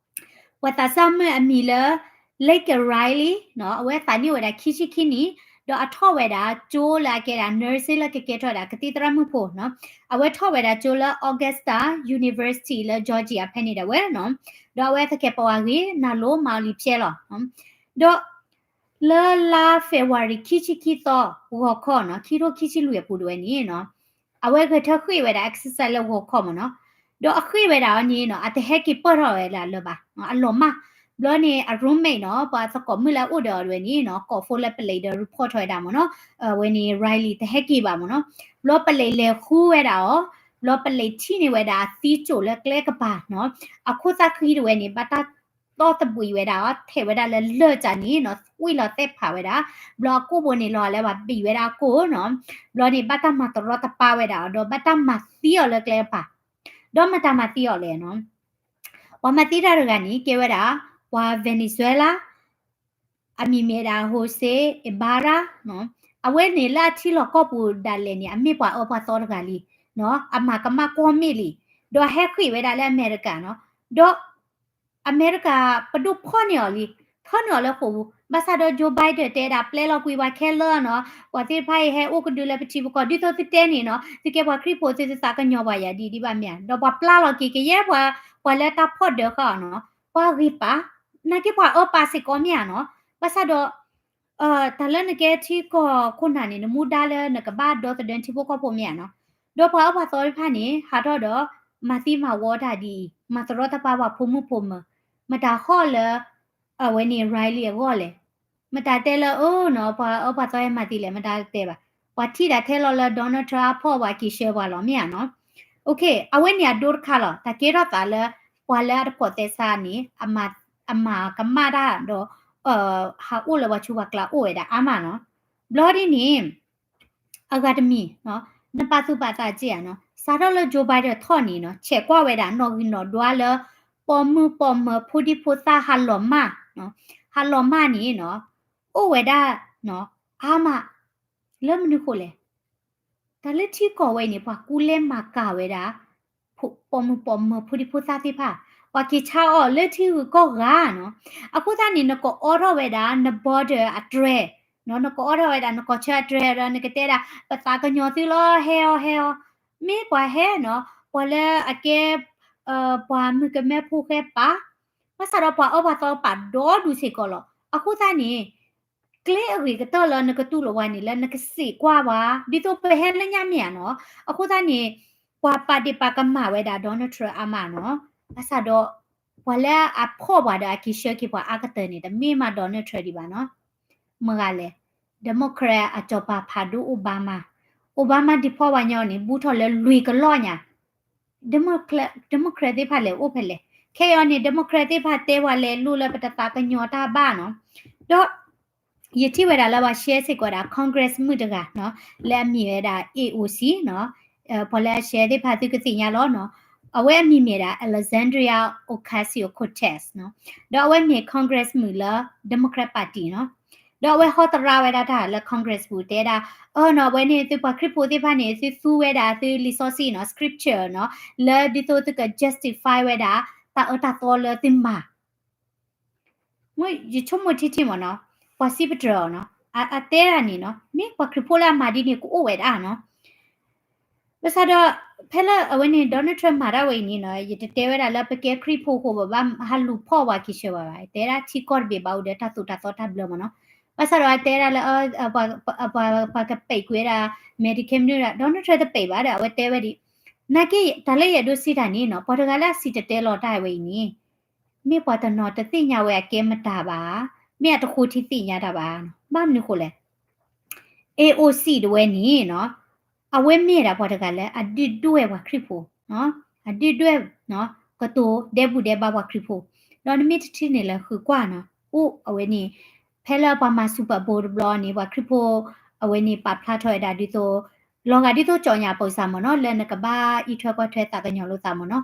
ပှၤသးစၢ်မုၣ်အမံၤလၢ Blake Riley နီၤ, အဝဲသးနံၣ်အိၣ်ဝဲဒၣ်ခံဆံခံနံၣ်, ဒီးအထီၣ်ဝဲဒၣ်ကၠိလၢအကဲဒၣ် nursing လၢကကဲထီၣ်ဝဲဒၣ်ကသံၣ်သရၣ်မုၣ်ဖိနီၤ. အဝဲထီၣ်ဝဲဒၣ်ကၠိလၢ Augusta University လၢ Georgia ဖဲန့ၣ်ဒၣ်ဝဲနီၤ. ဒီးအဝဲသကဲးပဝးဂ့ၤ နၤလိၤမၤအီၤလံဖျဲလီၤ. ဒီး လၢလါ February ခံဆံခံသီ ဂီၤခီနီၤ ခံထိခံဆံလွံၢ်အပူၤတဝဲန့ၣ်နီၤ အဝဲဂဲၤထၢၣ်ဃ့ၢ်ဝဲဒၣ် exercise လၢဂီၤခီမ့ၢ်နီၤ, ဒီးအဃ့ၢ်ဝဲဒၣ်အီၤန့ၣ်နီၤ အတဟဲက့ၤပၢၢ်ထီၣ်ဝဲဒၣ်လၢၤဘၣ် အလီၤမၢ်, ဘျီန့ၣ် အ roommate နီၤ ပှၤသကိးမုၣ်လၢအအိၣ်ဒီးအီၤတဝဲန့ၣ်နီၤ ကိး phone လၢပလံးဒီး report ထီၣ်ဝဲဒၣ်မ့ၢ်နီၤ, အဝဲန့ၣ် Riley တဟဲက့ၤဘၣ်မ့ၢ်နီၤ, ဘျီပလံးလဲၤဃုဝဲဒၣ်အီၤ, ဘျီပလံးထံၣ်န့ၢ်ဝဲဒၣ်အသံကၠိၣ်လၢကျဲကပၤနီၤ, အခိၣ်သၣ်ဃံတဝဲန့ၣ် ဘၣ်တၢ်တီၢ်သဘှံးဝဲဒၣ်အီၤ ထဲးဝဲဒၣ်လၢလၢၢ်ကၢ်န့ၣ်နီၤ ဝံၣ်လီၤသဲၣ်ဖးဝဲဒၣ်, ဘျီအကိၣ်ဘိန့ၣ်လီၤလၢပှၤဘံးဝဲဒၣ်အကိၣ်နီၤ, ဘျီန့ၣ် ဘၣ်တၢ်မၤတရီတပါဝဲဒၣ်အီၤ ဒီးဘၣ်တၢ်မၤသံအီၤလၢကျဲကပၤ, ဒီးမတၤမၤသံအီၤလဲၣ်နီၤ, ပှၤမၤသံတၢ်တဂၤန့ၣ် ကဲဝဲဒၣ် ပှၤ Venezuela အမံၤမ့ၢ်ဒၣ် Jose Ibarra နီၤ, အဝဲန့ၣ်လၢအထံလီၢ်ကီၢ်ပူၤဒၣ်လဲာ်န့ၣ် အမ့ၢ်ပှၤအၢပှၤသီတဂၤလံနီၤ, အမၤကမၣ်ကွီၢ်မ့ၣ်လံ, ဒီးဟဲဃ့ၢ်ဝဲဒၣ်လၢအမဲရကၤနီၤ, ဒီး အမဲရကၤပဒိၣ်ဖီၣ်န့ၢ်အီၤလံ, ထၢနုာ်အီၤလၢဃိာ်ပူၤ, ဘၣ်ဆၣ်ဒီး Joe Biden တဲဒၣ်ပျဲလီၤကွံာ်ပှၤခဲလၢာ်နီၤ, ပှၤသ့ၣ်တဖၣ်အံၤဟဲအိၣ်ကဒုလၢပထံပကီၢ် ဒ်သိးသုတဲန့ၣ်နီၤ, သုကဲပှၤခရံာ်ဖိသုတသးကညီၤပှၤယၤဒ်ဒ်ဘၣ်မ့ၢ်ဧါ, ဒီးပှၤပျၢ်လီၤက့ၤကယဲၢ်ပှၤ, ပှၤလၢတၢ်ဖီၣ်ဒၢဃာ်အီၤနီၤ, ပှၤဂ့ၤပာ်, နာ်က့ပှၤအၢပာ်စ့ၢ်ကီးမ့ၢ်ဧါနီၤ, ဘၣ်ဆၣ်ဒီး တၢ်လၢနကဲထံကီၢ်ခိၣ်နၢ်န့ၣ် နမူဒါလၢနကဘၣ်ဒီသဒၢထံဖိကီၢ်ဖိမ့ၢ်ဧါနီၤ, ဒီးပှၤအၢပှၤသီတဖၣ်န့ၣ် ဟးထီၣ်ဒီး မၤသံမၤဝီတၢ်ဒ်အံၤ, မၤတရီတပါပှၤဖိမုၣ်ဖိမၢၤ, မတၤဟီၣ်လၢ အဝဲန့ၣ် Riley အဂီၢ်လဲၣ်, မတၤတဲလၢအၢနီၤ ပှၤအၢပှၤသီဟဲမၤသံလဲၣ် မတၤတဲဘၣ်, ပှၤထံၣ်ဒၣ်ထဲလီၤလၢ Donald Trump အဖီၣ်ပှၤက့ၤဆှၢပှၤလီၤမ့ၢ်ဧါနီၤ, အဝဲန့ၣ်အဒိတခါလီၤ, တၢ်ကဲထီၣ်သးလၢ ပှၤလၢအတကိးသဲစးန့ၣ် အမၤကမၣ်တၢ်ဒီး ဟးအိၣ်လၢပှၤဆူးပှၤကျါအိၣ်ဝဲဒၣ်အါမးနီၤ, ဘျီဒ်န့ၣ် အဂၤတမံၤ, နပာ်သူၣ်ပာ်သးက့ဧါနီၤ, စးထီၣ်လၢ Joe Biden ထီၣ်န့ၣ်နီၤ ဆဲးကွၢ်ဝဲဒၣ်နီၣ်ဂံၢ်နီၣ်ဒွါလၢ ပိာ်မုၣ်ပိာ်မၢၤဖိဒံဖိသၣ်ဟးလီၤမၢ်, ဟးလီၤမၢ်န့ၣ်နီၤ, အိၣ်ဝဲဒၣ် အါမး, လၢမနုၤဃိလဲၣ် တၢ်လၢထံကီၢ်ဝဲအံၤန့ၣ် ပှၤကူလဲမၤကၤဝဲဒၣ် ပိာ်မုၣ်ပိာ်မၢၤဖိဒံဖိသၣ်သ့ၣ်တဖၣ်, ပှၤက့ၤဆါအီၤလၢထံဂုၤကီၢ်ဂၤနီၤ, အဃိသတးန့ၣ် နကအီထီၣ်ဝဲဒၣ် န border အတြဲၤ, နကအီထီၣ်ဝဲဒၣ် နကီၢ်ဆၢအတြဲၤဒီး နကတဲဒၣ် ပသးကညီၤသုလီၤ ဟဲအီၤဟဲအီၤ, မ့ၢ်ပှၤဟဲနီၤ ပှၤလၢအကဲ ပှၤမုၣ်ကမဲဖိဃဲပာ်, ဘၣ်ဆၣ်ဒီးပှၤအၢပှၤသီပာ်ဒီဒူၣ်စ့ၢ်ကီးလီၤ. အဃိသတးန့ၣ် ကျဲအဂ့ၤကတၢၢ်လၢနကတူၢ်လိာ်ပှၤန့ၣ် လၢနကစံးကွၢ်ပှၤ ဒ်သိးပဟဲလၢညါမ့ၢ်ဧါနီၤ. အဃိသတးန့ၣ် ပှၤပာ်ဒ့ၣ်ပာ်ကမၣ်ဝဲဒၣ် Donald Trump အါမးနီၤ. ဘၣ်ဆၣ်ဒီး ပှၤလၢအဖီၣ်ပှၤဒီးအက့ၤဆှၢက့ၤပှၤအါကတၢၢ်န့ၣ် တမ့ၢ်မး Donald Trump ဒံးဘၣ်နီၤ. မတၤဂၤလဲၣ်, Democrat အစီၤပၤဖးဒိၣ် Obama, Obama ဒုးဖီၣ်ပှၤညီန့ၣ် ဘူးထီၣ်လၢလွံၢ်ကလီၢ်ညါ Democrat သ့ၣ်တဖၣ်လဲၤအိၣ်ဖဲလဲၣ်. ခဲအံၤန့ၣ် Democrat သ့ၣ်တဖၣ်တဲပှၤလဲၤလိၣ်လၢပတသးကညီၤတၢ်ဘၣ်နီၤ. ဒီး ယထံၣ်ဝဲဒၣ်လၢပှၤ share စ့ၢ်ကီးဝဲဒၣ် Congress မုၣ်တဂၤနီၤ လၢအမံၤဝဲဒၣ် AOC နီၤ. ပှၤလၢအ share သ့ၣ်တဖၣ်သုကသ့ၣ်ညါလီၤနီၤ. အဝဲအမံၤမ့ၢ်ဒၣ် Alexandria Ocasio-Cortez နီၤ. ဒီးအဝဲမ့ၢ် Congress မုၣ်လၢ Democrat Party နီၤ. ဒီးအဝဲဟီသရၣ်ဝဲဒၣ်တၢ်လၢ Congress ပူၤတဲဒၣ် အၢနီၤ အဝဲန့ၣ်သုပှၤခရံာ်ဖိသ့ၣ်တဖၣ်န့ၣ် သုသူဝဲဒၣ်သုလံာ်စီဆှံနီၤ scripture နီၤ လၢဒ်သိးသုက justify ဝဲဒၣ် တၢ်အၢတၢ်သီလၢသုမၤ ယဆိကမိၣ်ထံထံမ့ၢ်နီၤ ပှၤစံးပတြၢၤအီၤနီၤ အတဲဒၣ်န့ၣ်နီၤ မ့ၢ်ပှၤခရံာ်ဖိလၢအမၤဒ်န့ၣ်ကအိၣ်ဝဲဒၣ်နီၤ. ဘၣ်ဆၣ်ဒီး ဖဲလၢအဝဲန့ၣ် Donald Trump မၤတၢ်ဝဲအံၤန့ၣ်နီၤ ယတတဲဝဲဒၣ်လၢပကဲခရံာ်ဖိအဃိ ပဘၣ်ဟးလူၤဖီၣ်ပှၤက့ၤဆှၢပှၤဘၣ် တဲဒၣ်ထံကီၢ်တဘ့ၣ်ဘၣ်အိၣ်ဒီးတၢ်သိၣ်တၢ်သီတၢ်ဘျၢမ့ၢ်နီၤ. ဘၣ်ဆၣ်ဒီးအတဲဒၣ်လၢ ပှၤကပိတ်ကွံာ်ဝဲဒၣ် Medicaid မနုၤဒၣ် Donald Trump တပိတ်ဘၣ်ဒီး အဝဲတဲဝဲဒ် နာ်က့ တၢ်လၢယအဲၣ်ဒိးစံးတၢ်န့ၣ်နီၤ ပှၤတဂၤလၢအစံၣ်တဲၤတဲလီၤတၢ်ဝဲအံၤန့ၣ် မ့ၢ်ပှၤတနီၤတသ့ၣ်ညါဝဲအကဲမတၤဘၣ်, မ့ၢ်အတဃိထံသ့ၣ်ညါတၢ်ဘၣ်, ဘၣ်မနုၤဃိလဲၣ်. AOC တဝဲန့ၣ်နီၤ အဝဲမ့ၢ်ဒၣ်ပှၤတဂၤလၢအဒုၣ်ဒွဲၣ်ပှၤခရံာ်ဖိ, အဒုၣ်ဒွဲၣ် ကတိၤဒဲဘူးဒဲဘါပှၤခရံာ်ဖိ, ဒီးနမ့ၢ်တထံၣ်န့ၣ်လၢဃုကွၢ်နီၤ အိၣ်အဝဲန့ၣ် ဖဲလၢပှၤမၤ Super Bowl တဘျီန့ၣ် ပှၤခရံာ်ဖိ အဝဲန့ၣ်ပာ်ဖျါထီၣ်ဝဲဒၣ်ဒ်သိး လီၤဂာ်ဒ်သိးကၠီၣ်ညၣ်ပိၢ်စၢ်မ့ၢ်နီၤ လၢနကဘၣ်အံးထွဲကွၢ်ထွဲသးကညီၤလိာ်သးမ့ၢ်နီၤ.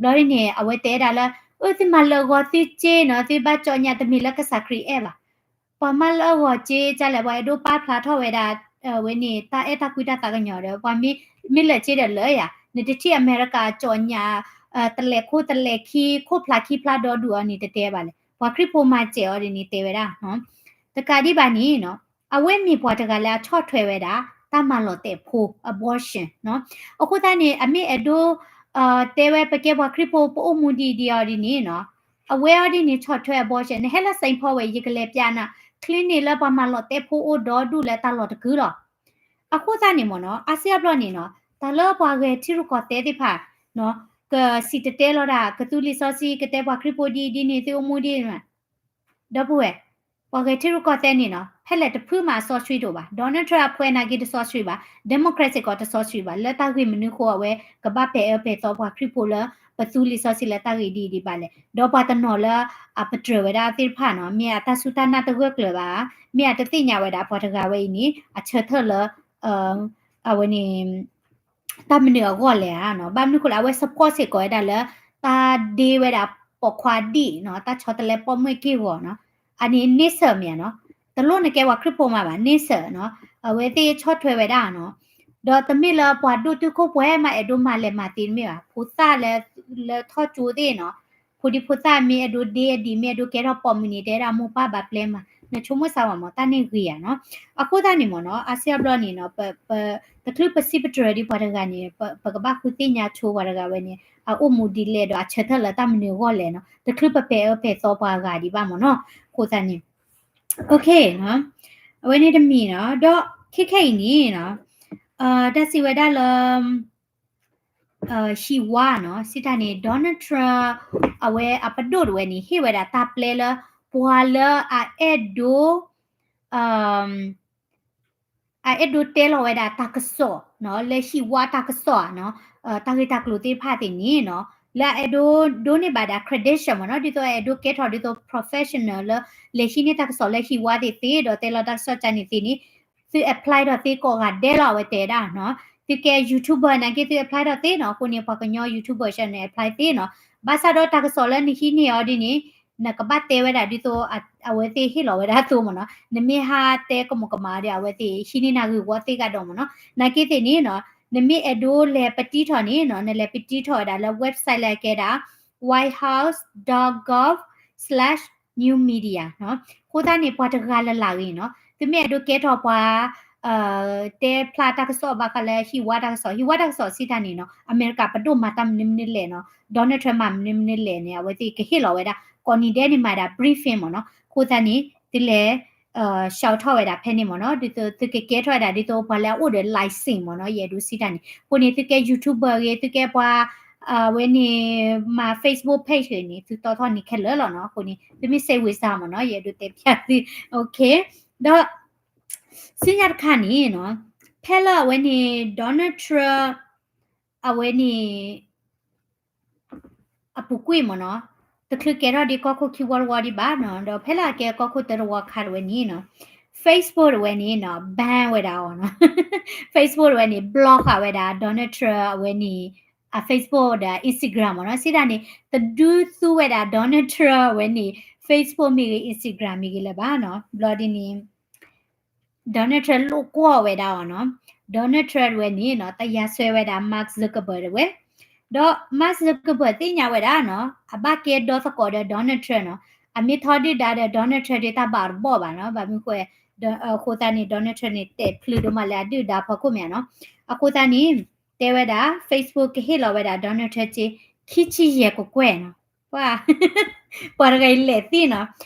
ဘျီဒ်န့ၣ် အဝဲတဲဒၣ်လၢ အၢ သုမၤလၢာ်ဂီၤသုစ့နီၤ သုဘၣ်ကၠီၣ်ညၣ်တမ့ၢ်လၢကစၢ်ခရံာ်အဲၣ်ဘၣ်. ပှၤမၤလၢာ်ဂီၤစ့ကလဲၣ် ပှၤအဲၣ်ဒိးပာ်ဖျါထီၣ်ဝဲဒၣ် အဝဲန့ၣ် တၢ်အဲၣ်တၢ်ကွံတၢ်သးကညီၤဒီး ပှၤမ့ၢ်လၢာ်စ့ဒီးလၢာ်ယၤ နတထံၣ်အမဲရကၤကၠီၣ်ညၣ် တလဲၤခိတလဲၤခံ ခိၣ်ဖျါခံဖျါဒီဒူၣ်အီၤန့ၣ် တတဲဘၣ်လဲၣ်. ပှၤခရံာ်ဖိမၤစဲးအီၤဒ်န့ၣ်တဲဝဲဒၣ် တကးဒံးဘၣ်န့ၣ်နီၤ အဝဲမ့ၢ်ပှၤတဂၤလၢအဆီၣ်ထွဲဝဲဒၣ် တၢ်မၤလီၤတဲာ်ဖိ abortion နီၤ. အဃိသတးန့ၣ် အမ့ၢ်အဲၣ်ဒိး တဲဝဲပကဲပှၤခရံာ်ဖိပအိၣ်မူဒ်အံၤဒ်အီၤဒ်န့ၣ်နီၤ အဝဲအီၤဒ်န့ၣ်ဆီၣ်ထွဲ abortion နဟဲလၢ Saint Paul ဝဲ ယကလဲၤပျးနၤ clinic လၢပှၤမၤလီၤတဲာ်ဖိအိၣ်ဒီဒူၣ်လၢတၢ်လီၢ်တကုာ်လီၤ. အဃိသတးန့ၣ်မ့ၢ်နီၤ အါစုအါဘျီန့ၣ်နီၤ တၢ်လၢပှၤဂဲၤထံရူၢ်ကီၢ်သဲးသ့ၣ်တဖၣ် ကစံၣ်တဲၤတဲလီၤဒၣ် ကသူလံာ်စီဆှံ ကတဲပှၤခရံာ်ဖိဒ်အံၤဒ်န့ၣ် သုအိၣ်မူဒ်အံၤ ဒီပုၢ်ဝဲၢ်, ပှၤဂဲၤထံရူၢ်ကီၢ်သဲးန့ၣ်နီၤ ဖဲလဲၣ်တဖုမးအစီဆှံတအိၣ်ဘၣ်. Donald Trump အဖှဲနာ်က့တစီဆှံဘၣ်, Democrat စ့ၢ်ကီးတစီဆှံဘၣ်. လၢတၢ်ဂ့ၢ်မနုၤအဃိ အဝဲကဘၣ်ပဲာ်အၢပဲာ်သီပှၤခရံာ်ဖိလၢ ပသူလံာ်စီဆှံလၢတၢ်ဂ့ၢ်ဒ်အံၤဒ်ဘၣ်လဲၣ်. ဒီးပှၤတနီၤလၢအပတြၢၤဝဲဒၣ်သ့ၣ်တဖၣ်နီၤ မ့ၢ်အတၢ်စူၢ်တၢ်နာ်တဂၢၢ်ကျၢၤဘၣ်, မ့ၢ်အတသ့ၣ်ညါဝဲဒၣ်ပှၤတဂၤဝဲအံၤန့ၣ် အဆၢထၢၣ်လၢ အဝဲန့ၣ် တၢ်မနုၤအဂီၢ်လဲၣ်ဧါနီၤ. ဘၣ်မနုၤအဃိလဲၣ် အဝဲ support စ့ၢ်ကီးဝဲဒၣ်လၢ တၢ်ဒ့ဝဲဒၣ်ပိာ်ခွါဒံၣ်နီၤ တၢ်ဆီတလဲပိာ်မုၣ်က့ၢ်ဂီၤနီၤ. အန့ၣ်န့ဆၢၣ်မ့ၢ်ဧါနီၤ. တလိၣ်နကဲပှၤခရံာ်ဖိမးဘၣ် န့ဆၢၣ်နီၤ. အဝဲသ့ၣ်ဆီၣ်ထွဲဝဲဒၣ်နီၤ. ဒီးတမ့ၢ်လၢပှၤဒိၣ်တုာ်ခိၣ်ပှဲၤမးအဲၣ်ဒိးမၤလဲၤမၤသ့တမ့ၢ်ဘၣ်. ဖိသၣ်လၢ လၢထီၣ်ကၠိသ့ၣ်နီၤ ဖိဒံဖိသၣ်မ့ၢ်အဲၣ်ဒိးဒ့အဒံး မ့ၢ်အဲၣ်ဒိးကဲထီၣ်ပိာ်မုၣ်န့ၣ် တဲဒၣ်မိၢ်ပၢ်ဘၣ်ပျဲမး နဆိကမိၣ်စၢ်ဝဲမ့ၢ် တၢ်န့ၣ်ဂ့ၤဧါနီၤ. အဃိသတးန့ၣ်မ့ၢ်နီၤ အါစုအါဘျီန့ၣ်နီၤ ပ ပ တချုးပစံးပတြၢၤဒံးပှၤတဂၤန့ၣ် ပ ပကဘၣ်ဃုသ့ၣ်ညါဆိပှၤတဂၤဝဲန့ၣ် အအိၣ်မူဒ်လဲၣ်ဒီး အဆၢထၢၣ်လၢတၢ်မနုၤအဂီၢ်လဲၣ်နီၤ. တချုးပပဲာ်အၢပဲာ်သီပှၤဂၤဒံးဘၣ်မ့ၢ်နီၤ. အဃိသတးန့ၣ် အဝဲန့ၣ်တမံၤနီၤ. ဒီးခဲခဲအံၤန့ၣ်နီၤ တၢ်စံးဝဲဒၣ်လၢ ဟံၣ်ဝါနီၤ စံးတၢ်န့ၣ် Donald Trump အဝဲအပဒိၣ်တဝဲန့ၣ် ဟ့ၣ်ဝဲဒၣ်တၢ်ပျဲလၢ ပှၤလၢအအဲၣ်ဒိး အအဲၣ်ဒိးတဲလီၤဝဲဒၣ်တၢ်ကစီၣ်နီၤ လၢဟံၣ်ဝါတၢ်ကစီၣ်ဧါနီၤ တၢ်ဂ့ၢ်တၢ်ကျိၤသ့ၣ်တဖၣ်သ့ၣ်န့ၣ်နီၤ လၢအအဲၣ်ဒိးဒိးန့ၢ်ဘၣ်ဒၣ် credential မ့ၢ်နီၤ ဒ်သိးအအဲၣ်ဒိးကဲထီၣ်ဒ်သိး professional လၢ လဲၤဟံးန့ၢ်တၢ်ကစီၣ်လၢဟံၣ်ဝါသ့ၣ်သ့ ဒီးတဲလီၤတၢ်ကစီၣ်ကန့ၣ်သ့ၣ်န့ၣ် သု apply ထီၣ်သ့ကိးဂၤဒဲးလီၤ အဝဲတဲဒၣ်နီၤ သုကဲ YouTuber နာ်က့သု apply ထီၣ်သ့နီၤ အဃိန့ၣ် ပှၤကညီ YouTuber ဆဲန့ၣ် apply သ့နီၤ ဘၣ်ဆၣ်ဒီးတၢ်ကစီၣ်လၢနဟံးန့ၢ်အီၤဒ်န့ၣ် နကဘၣ်တဲဝဲဒၣ်ဒ်သိး အဝဲသ့ၣ်ဟ့ၣ်လီၤဝဲဒၣ်အသိးမ့ၢ်နီၤ နမ့ၢ်ဟးတဲကမူးကမၣ်ဒီး အဝဲသ့ၣ်ဟံးန့ၢ်နၤဂ့ၢ်ဝီသ့ကဒီးမ့ၢ်နီၤ နာ်က့သ့ၣ်န့ၣ်နီၤ နမ့ၢ်အဲၣ်ဒိးလဲၤပတံထီၣ်န့ၣ်နီၤ နလဲၤပတံထီၣ်ဝဲဒၣ်လၢ website လၢအကဲဒၣ် whitehouse dot gov slash new media နီၤ အဃိသတးန့ၣ် ပှၤတဂၤလၢ်လၢ်ဂ့ၤနီၤ သုမ့ၢ်အဲၣ်ဒိးကဲထီၣ်ပှၤ တဲဖျါတၢ်ကစီၣ်ဘၣ်ဃးလၢဟံၣ်ဝါတၢ်ကစီၣ် ဟံၣ်ဝါတၢ်ကစီၣ်စံးတၢ်န့ၣ်နီၤ အမဲရကၤပဒိၣ်မၤတၢ်မနုၤမနုၤလဲၣ်နီၤ Donald Trump မၤမနုၤမနုၤလဲၣ်န့ၣ် အဝဲသ့ၣ်ကဟ့ၣ်လီၤဝဲဒၣ် ကိးနံၤဒဲးန့ၣ်မၤဒၣ် briefing မ့ၢ်နီၤ အဃိသတးန့ၣ် သုလဲၤ shout ထီၣ်ဝဲဒၣ်ဖဲန့ၣ်မ့ၢ်နီၤ ဒ်သိးသုကကဲထီၣ်ဝဲဒၣ်ဒ်သိးပှၤလၢအအိၣ်ဒီး license မ့ၢ်နီၤ ယအဲၣ်ဒိးစံးတၢ်န့ၣ် အဃိန့ၣ် သုကဲ YouTuber ဂ့ၤ သုကဲပှၤ အဝဲန့ၣ် မၤ Facebook page ဂ့ၤန့ၣ် သုတီထီၣ်န့ၣ်ခဲလၢာ်လီၤနီၤ အဃိန့ၣ် သုမ့ၢ်စဲးဝံၤစၢ်မ့ၢ်နီၤ ယအဲၣ်ဒိးတဲဖျါသု OK ဒီး စံးညါတခါန့ၣ်နီၤ ဖဲလၢအဝဲန့ၣ် Donald Trump အဝဲန့ၣ် အပူၤကွံာ်မ့ၢ်နီၤ တချုးကဲထီၣ်ဒ်ကီၢ်ခိၣ်ခံဝီတဝီဒံးဘၣ်နီၤ ဒီးဖဲလၢအကဲကီၢ်ခိၣ်တၢတဝီခါတဝဲန့ၣ်နီၤ Facebook တဝဲန့ၣ်နီၤ ban ဝဲဒၣ်အီၤနီၤ Facebook တဝဲန့ၣ် block ဃာ်ဝဲဒၣ် Donald Trump အဝဲန့ၣ် အ Facebook ဒီး Instagram မ့ၢ်နီၤ စံးတၢ်န့ၣ် တဒုးသူဝဲဒၣ် Donald Trump အဝဲန့ၣ် Facebook မ့ၢ်ဂ့ၤ Instagram မ့ၢ်ဂ့ၤလၢၤဘၣ်နီၤ ဘျီဒ်န့ၣ် Donald Trump လိာ်ကွီၢ်ဝဲဒၣ်အီၤနီၤ Donald Trump တဝဲန့ၣ်နီၤ တယၤဆှၢဝဲဒၣ် Mark Zuckerberg တဝဲ ဒီး Mark Zuckerberg သ့ၣ်ညါဝဲဒၣ်နီၤ အဘၣ်ကဲဒီသကိးဒီး Donald Trump နီၤ အမ့ၢ်ထီဒုၣ်ဒါဒီး Donald Trump ဒ်တၢ်ဘၣ်တဘီၣ်ဘၣ်နီၤ ဘၣ်မနုၤဃိ အဃိသတးန့ၣ် Donald Trump န့ၣ် တဲာ်ဖျုးဒိၣ်မးလၢအဒုၣ်ဒါဖီခိၣ်မ့ၢ်နီၤ အဃိသတးန့ၣ် တဲဝဲဒၣ် Facebook ကဟ့ၣ်လီၤဝဲဒၣ် Donald Trump စ့ ခံဆံယဲၢ်ကကွဲၢ်နီၤ ပှၤ ပှၤတဂၤအံၤလဲၤသ့နီၤ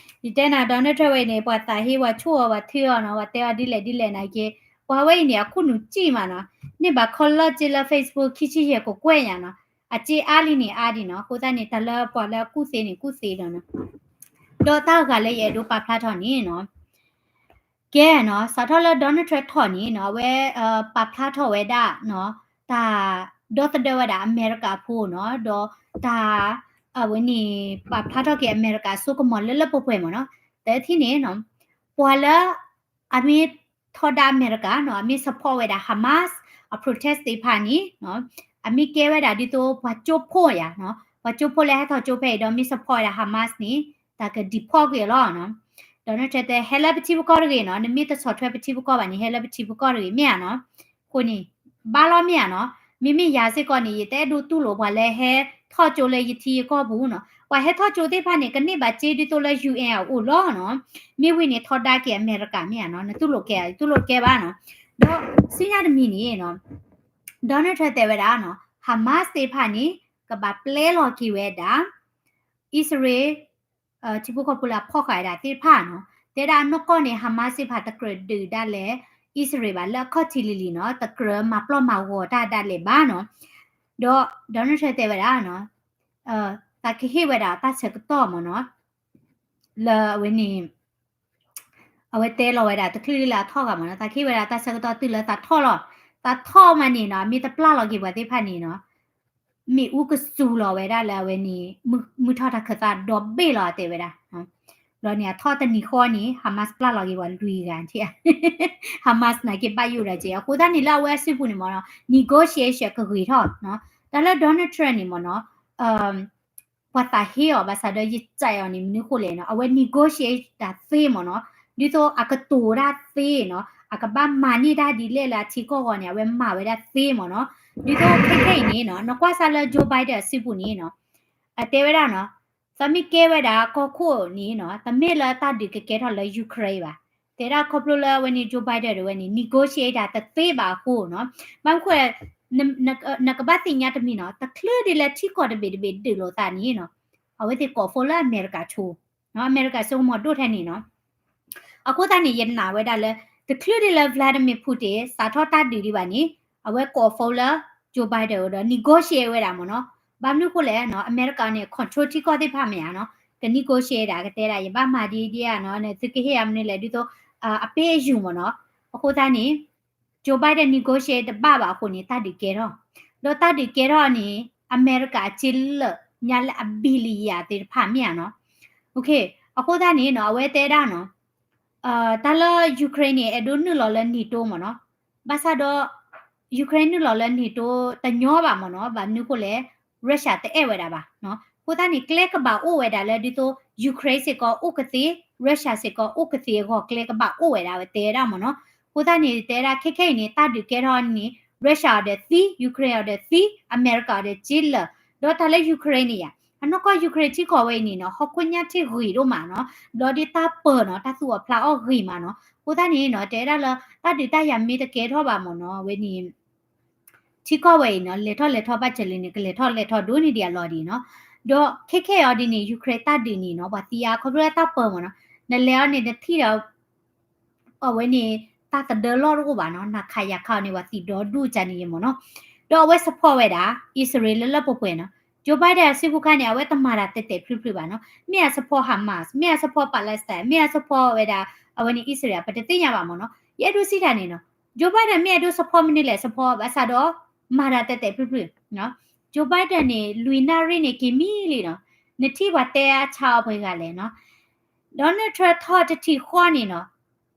ယတဲနၤ Donald Trump ဝဲအံၤန့ၣ် ပှၤသးဟ့ ပှၤဆိၣ်အီၤ ပှၤထုအီၤနီၤ ပှၤတဲအီၤဒ်လဲၣ်ဒ်လဲၣ်နာ်က့ ပှၤဝဲအံၤန့ၣ် အခိၣ်နူာ်စံၣ်မးနီၤ န့ၢ်ဘၣ်ခီလီၢ်စ့လၢ Facebook ခံဆံယဲၢ်ကကွဲၢ်ညါနီၤ အစ့အါလံန့ၣ်အါဒံးနီၤ အဃိသတးန့ၣ် တၢ်လၢပှၤလၢအကူၣ်သ့န့ၣ် ကူၣ်သ့ဒီးနီၤ ဒီးတၢ်ဂၤလၢယအဲၣ်ဒိးပာ်ဖျါထီၣ်န့ၣ်နီၤ ကဲနီၤ စးထီၣ်လၢ Donald Trump ထီၣ်န့ၣ်နီၤ အဝဲ ပာ်ဖျါထီၣ်ဝဲဒၣ်နီၤ တၢ်ဒီသဒၢဝဲဒၣ်အမဲရကၤဖိနီၤ ဒီးတၢ် အဝဲန့ၣ် ပာ်ဖျါထီၣ်က့ၤအမဲရကၤအစိကမီၤလၢလၢပှဲၤပှဲၤမ့ၢ်နီၤ တထံၣ်န့ၣ်နီၤ ပှၤလၢ အမ့ၢ်ထီဒါအမဲရကၤနီၤ အမ့ၢ် support ဝဲဒၣ် Hamas အ protest သ့ၣ်တဖၣ်န့ၣ်နီၤ အမ့ၢ်ကဲဝဲဒၣ်ဒ်သိးပှၤကၠိဖိယၤနီၤ ပှၤကၠိဖိလၢဟဲထီၣ်ကၠိဖဲအံၤဒီးမ့ၢ် support ဝဲဒၣ် Hamas န့ၣ် တၢ်က deport က့ၤအီၤလီၤနီၤ Donald Trump တဲ ဟဲလၢပထံပကီၢ်တဂ့ၤနီၤ နမ့ၢ်တဆီၣ်ထွဲပထံပကီၢ်ဘၣ်န့ၣ် ဟဲလၢပထံပကီၢ်တဂ့ၤ မ့ၢ်ဧါနီၤ အဃိန့ၣ် ဘၣ်လီၤမ့ၢ်ဧါနီၤ မ့မ့ၢ်ယၤစ့ၢ်ကီးန့ၣ် ယတအဲၣ်ဒိးတူၢ်လိာ်ပှၤလၢဟဲထီၣ်ကၠိလၢယထံယကီၢ်ပူၤနီၤ ပှၤဟဲထီၣ်ကၠိသ့ၣ်တဖၣ်န့ၣ် ကန့ၢ်ဘၣ်စ့ဒ်သိးလၢ UN အအိၣ်လီၤနီၤ မ့ၢ်ဝံၤန့ၣ် ထီဒါက့ၤအမဲရကၤမ့ၢ်ဧါနီၤ နတူၢ်လိာ်ကဲ တူၢ်လိာ်ကဲဘၣ်နီၤ ဒီးစံညါတမံၤန့ၣ်နီၤ Donald Trump တဲဝဲဒၣ်နီၤ Hamas သ့ၣ်တဖၣ်န့ၣ် ကဘၣ်ပျဲလီၤက့ၤဝဲဒၣ် အံၣ်စရ့လး ထံဖိကီၢ်ဖိလၢအဖီၣ်ဃာ်ဝဲဒၣ်သ့ၣ်တဖၣ်နီၤ တဲဒၣ်အနီၢ်ကီၢ်န့ၣ် Hamas သ့ၣ်တဖၣ်တကြၢးဒုးဒၣ်လဲာ် အံၣ်စရ့လးဘၣ် လၢအခီၣ်ထံးလံၤလံၤနီၤ, တကြၢးမၤပျီၢ်မၤဂီၤတၢ်ဒၣ်လဲာ်ဘၣ်နီၤ. ဒီး Donald Trump တဲဝဲဒၣ်နီၤ, သးကဟ့ၣ်ဝဲဒၣ်တၢ်ဆၢကတီၢ်မ့ၢ်နီၤ, လၢအဝဲန့ၣ် အဝဲတဲလီၤဝဲဒၣ်တချုးဒ်လၢအထီၣ်ဂၤမ့ၢ်နီၤ, သးကဟ့ၣ်ဝဲဒၣ်တၢ်ဆၢကတီၢ်တုၤလၢသးထီၣ်လီၤ. သးထီၣ်မးန့ၣ်နီၤ, မ့ၢ်တပျၢ်လီၤက့ၤပှၤသ့ၣ်တဖၣ်န့ၣ်နီၤ, မ့ၣ်အူကစူၤလီၤဝဲဒၣ်လၢအဝဲန့ၣ် မုၢ်ထီၣ်တၢ်ခၢၣ်သးဒီဘ့ၣ်လီၤ တဲဝဲဒၣ်. ဘျီန့ၣ်အထီၣ်တနံၤဃီန့ၣ် Hamas ပျၢ်လီၤက့ၤပှၤလွံၢ်ဂၤထံၣ်, Hamas နာ်က့ဘၣ်ယိၣ်ဒီးက့ၤ အဃိသတးန့ၣ်လၢအဝဲအစုပူၤန့ၣ်မ့ၢ်နီၤ negotiation ကဂ့ၤထီၣ်နီၤ. တၢ်လၢ Donald Trump န့ၣ်မ့ၢ်နီၤ ပှၤသးဟ့အီၤဘၣ်ဆၣ်ဒီး ယစံးအီၤန့ၣ် မနုၤဃိလဲၣ်နီၤ, အဝဲ negotiate တၢ်သ့မ့ၢ်နီၤ, ဒ်သိးအကတိၤတၢ်သ့နီၤ, အကဘၣ်မၤန့ၢ်တၢ်ဒ်လဲၣ် လၢအထံကီၢ်ဂီၤန့ၣ် အဝဲမၤဝဲဒၣ်သ့မ့ၢ်နီၤ. ဒ်သိးခဲခဲအံၤန့ၣ်နီၤ နကွၢ်စၢ်လၢ Joe Biden အစုပူၤန့ၣ်နီၤ, အတဲဝဲဒၣ်နီၤ, သးမ့ၢ်ကဲဝဲဒၣ်ကီၢ်ခိၣ်န့ၣ်နီၤ, တမ့ၢ်လၢတၢ်ဒုးကကဲထီၣ်လၢ Ukraine ဘၣ်. တဲဒၣ်ခီဖျိလၢအဝဲန့ၣ် Joe Biden တဝဲန့ၣ် negotiate တၢ်တသ့ဘၣ်အဃိနီၤ. ဘၣ်မနုၤဃိ နကဘၣ်သ့ၣ်ညါတမံၤနီၤ, တချုးဒ်လၢထံကီၢ်တဘ့ၣ်တဘ့ၣ်ဒုးလိာ်သးန့ၣ်နီၤ, အဝဲသ့ၣ်ကိး phone လၢအမဲရကၤဆိ, အမဲရကၤဆိကမိၣ်ဒိၣ်ထဲန့ၣ်နီၤ. အဃိသတးန့ၣ် ယနာ်ဝဲဒၣ်လၢ တချုးဒ်လၢ Vladimir Putin စးထီၣ်တၢ်ဒုးဒံးဘၣ်န့ၣ် အဝဲကိး phone လၢ Joe Biden ဒီး negotiate ဝဲဒၣ်မ့ၢ်နီၤ. ဘၣ်မနုၤဃိလဲၣ်နီၤ, အမဲရကၤန့ၣ် control ထံကီၢ်သ့ၣ်တဖၣ်မ့ၢ်ဧါနီၤ, က negotiate ဒၣ် ကတဲဒၣ် ယဘၣ်မၤဒ်ဒ်ဧါနီၤ, သုကဟ့ၣ်ယၤမနုၤလဲၣ် ဒ်သိး အပ့ၢ်အယူၢ်မ့ၢ်နီၤ. အဃိသတးန့ၣ် Joe Biden negotiate တဘၣ်ဘၣ်အဃိန့ၣ် တၢ်ဒုးကဲထီၣ်, ဒီးတၢ်ဒုးကဲထီၣ်န့ၣ် အမဲရကၤအစ့လၢာ်ညါလၢအ billion သ့ၣ်တဖၣ်မ့ၢ်ဧါနီၤ. အဃိသတးန့ၣ်နီၤ အဝဲတဲဒၣ်နီၤ တၢ်လၢ Ukraine န့ၣ် အဲၣ်ဒိးနုာ်လီၤလၢ NATO မ့ၢ်နီၤ, ဘၣ်ဆၣ်ဒီး Ukraine နုာ်လီၤလၢ NATO တညီဘၣ်မ့ၢ်နီၤ, ဘၣ်မနုၤဃိလဲၣ် Russia တအဲၣ်ဝဲဒၣ်ဘၣ်. အဃိသတးန့ၣ် ကျဲကဘၣ်အိၣ်ဝဲဒၣ်လၢဒ်သိး Ukraine စ့ၢ်ကီးအိၣ်ကသ့, Russia စ့ၢ်ကီးအိၣ်ကသ့အဂီၢ် ကျဲကဘၣ်အိၣ်ဝဲဒၣ် ဝဲတဲဒၣ်မ့ၢ်နီၤ. အဃိသတးန့ၣ် တဲဒၣ်ခဲခဲအံၤန့ၣ် တၢ်ဒုးကဲထီၣ်န့ၣ် Russia အီၤဒီးသံ, Ukraine အီၤဒီးသံ, အမဲရကၤအီၤဒီးစ့လၢာ်, ဒီးတၢ်လၢ Ukraine န့ၣ်ယါ, အနီၢ်ကီၢ် Ukraine ထံကီၢ်ဝဲအံၤန့ၣ်နီၤ ဟီၣ်ခိၣ်ညါထံၣ်ဂ့ၤဒိၣ်မးနီၤ, ဘျီဒ်တၢ်ပၢၢ်နီၤ တၢ်သူၣ်အီၣ်ဖျးအီၣ်ဂ့ၤမးနီၤ. အဃိသတးန့ၣ်နီၤ တဲဒၣ်လၢ တၢ်ဒုးတၢ်ယၤမ့ၢ်တကဲထီၣ်ဘၣ်မ့ၢ်နီၤ အဝဲန့ၣ် ထံကီၢ်ဝဲအံၤနီၤ လဲၤထီၣ်လဲၤထီဘၣ်စၢၤလံန့ၣ် ကလဲၤထီၣ်လဲၤထီဒိၣ်န့ၢ်ဒံးအလီၢ်ဒံးနီၤ. ဒီးခဲခဲအံၤဒ်န့ၣ် Ukraine တၢ်ဒုးန့ၣ်နီၤ ပှၤသံအါခီဖျိလၢတၢ်ပၢၢ်မ့ၢ်နီၤ. နလဲၤအီၤန့ၣ် နထံၣ်ဒီး အဝဲန့ၣ် တၢ်သဒၢလီၢ်တအိၣ်ဘၣ်နီၤ, နၤခးယၤခးအီၤန့ၣ် ပှၤသံဒီဒူၣ်ကန့ၣ်မ့ၢ်နီၤ. ဒီးအဝဲ support ဝဲဒၣ် အံၣ်စရ့လးလၢလၢပှဲၤပှဲၤနီၤ. Joe Biden အစုပူၤခါန့ၣ် အဝဲတမၤတၢ်တဲာ်တဲာ်ဖျုးဖျုးဘၣ်နီၤ. မ့ၢ်အ support Hamas, မ့ၢ်အ support Palestine, မ့ၢ်အ support ဝဲဒၣ် အဝဲန့ၣ် အံၣ်စရ့လး ပတသ့ၣ်ညါဘၣ်မ့ၢ်နီၤ. ယအဲၣ်ဒိးစံးတၢ်န့ၣ်နီၤ Joe Biden မ့ၢ်အဲၣ်ဒိး support မနုၤလဲၣ် support ဘၣ်ဆၣ်ဒီး မၤတၢ်တဲာ်တဲာ်ဖျုးဖျုး Joe Biden န့ၣ် လွံၢ်နၣ်ရံၣ်န့ၣ် က့ၤမံလံနီၤ. နထံၣ်ပှၤတဲအါဆါအီၤပှဲၤဂၤလဲၣ်နီၤ. Donald Trump ထီၣ်တထံၣ်ဃီန့ၣ်နီၤ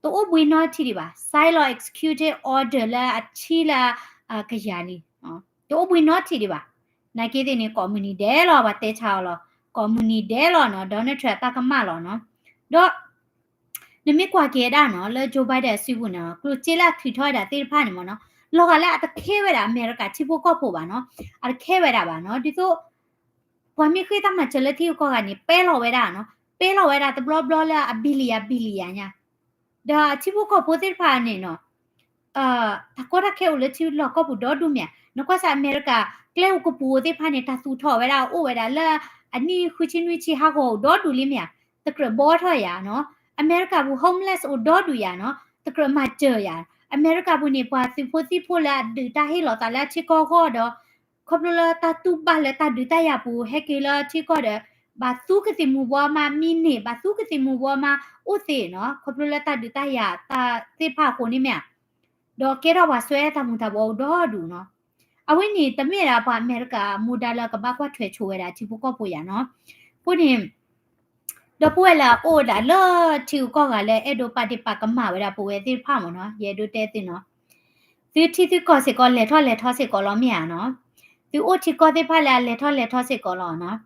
တအိၣ်ဘှံးနီထံၣ်ဒံးဘၣ်. စဲလီၤ executive order လၢအထံၣ်လၢ ကယၤလံ တအိၣ်ဘှံးနီထံၣ်ဒံးဘၣ်. နာ်က့သ့ၣ်န့ၣ် ကိးမုၢ်နံၤဒဲးလီၤ ပှၤတဲဆါအီၤလီၤ. ကိးမုၢ်နံၤဒဲးလီၤနီၤ Donald Trump အတၢ်ကမၣ်လီၤနီၤ. ဒီး နမ့ၢ်ကွၢ်က့ၤဝဲဒၣ်နီၤ လၢ Joe Biden အစုပူၤန့ၣ် ကျိၣ်စ့လၢအထုးထီၣ်ဝဲဒၣ်သ့ၣ်တဖၣ်န့ၣ်မ့ၢ်နီၤ လီၤဂာ်လၢအတခဲဝဲဒၣ်အမဲရကၤထံဖိကီၢ်ဖိဘၣ်နီၤ. အတခဲဝဲဒၣ်ဘၣ်နီၤ ဒ်သိး ပှၤမ့ၢ်ဃ့တၢ်မၤစၢၤလၢထံဂုၤကီၢ်ဂၤန့ၣ် ပဲလီၤဝဲဒၣ်နီၤ. ပဲလီၤဝဲဒၣ်တဘျီဘျီလၢအ billion billion ညါ ဒီးအထံဖိကီၢ်ဖိသ့ၣ်တဖၣ်န့ၣ်နီၤ တၢ်ကီတၢ်ခဲအိၣ်လၢထံလီၢ်ကီၢ်ပူၤဒီဒူၣ်မ့ၢ်ဧါ. နကွၢ်စ့ၢ်အမဲရကၤ ကျဲအိၣ်ကပူၤသ့ၣ်တဖၣ်န့ၣ် တၢ်သူၣ်ထီၣ်ဝဲဒၣ်အိၣ်ဝဲဒၣ်လၢ အနံၣ်ဃုဆံနွံဆံဟးဂီၤအိၣ်ဒီဒူၣ်လံမ့ၢ်ဧါ. တကြၢးဘှီထီၣ်ယၤနီၤ. အမဲရကၤပူၤ homeless အိၣ်ဒီဒူၣ်ယၤနီၤ. တကြၢးမၤစၢၤယၤ. အမဲရကၤပူၤန့ၣ် ပှၤသုးဖိသံၣ်ဖိလၢအဒုးတၢ်ဟ့ၣ်လီၤသးလၢအထံကီၢ်အဂီၢ်ဒီး ခီဖျိလၢတၢ်တူၢ်ဘၣ်လၢတၢ်ဒုးတၢ်ယၤပူၤ ဟဲက့ၤလၢထံကီၢ်ဒီး ဘၣ်သူကသံၣ်မူၤဘှီမး မံန့ၢ် ဘၣ်သူကသံၣ်မူၤဘှီမးအိၣ်သ့နီၤ ခီဖျိလၢတၢ်ဒုးတၢ်ယၤတၢ်သ့ၣ်တဖၣ်အဃိန့ၣ်မ့ၢ်ဧါ. ဒီးကဲထီၣ်ပှၤစွဲတၢ်မူၤတၢ်ဘှီးအိၣ်ဒီဒူၣ်နီၤ. အဝဲန့ၣ် တမ့ၢ်ဒၣ်ပှၤအမဲရကၤမူဒါလၢကဘၣ်ကွၢ်ထွဲဆိဝဲဒၣ်ထံဖိကီၢ်ဖိယၤနီၤ. အဃိန့ၣ် ဒီပုၢ်ဝဲၢ်လၢအအိၣ်ဒၣ်လၢထံဂုၤကီၢ်ဂၤလၢအဲၣ်ဒိးပာ်ဒ့ၣ်ပာ်ကမၣ်ဝဲဒၣ်ပဝဲသ့ၣ်တဖၣ်မ့ၢ်နီၤ ယအဲၣ်ဒိးတဲသုနီၤ သုထံသုကီၢ်စ့ၢ်ကီးလဲၤထီၣ်လဲၤထီစ့ၢ်ကီးလီၤမ့ၢ်ဧါနီၤ. သုအိၣ်ထံကီၢ်သ့ၣ်တဖၣ်လၢအလဲၤထီၣ်လဲၤထီစ့ၢ်ကီးလီၤနီၤ.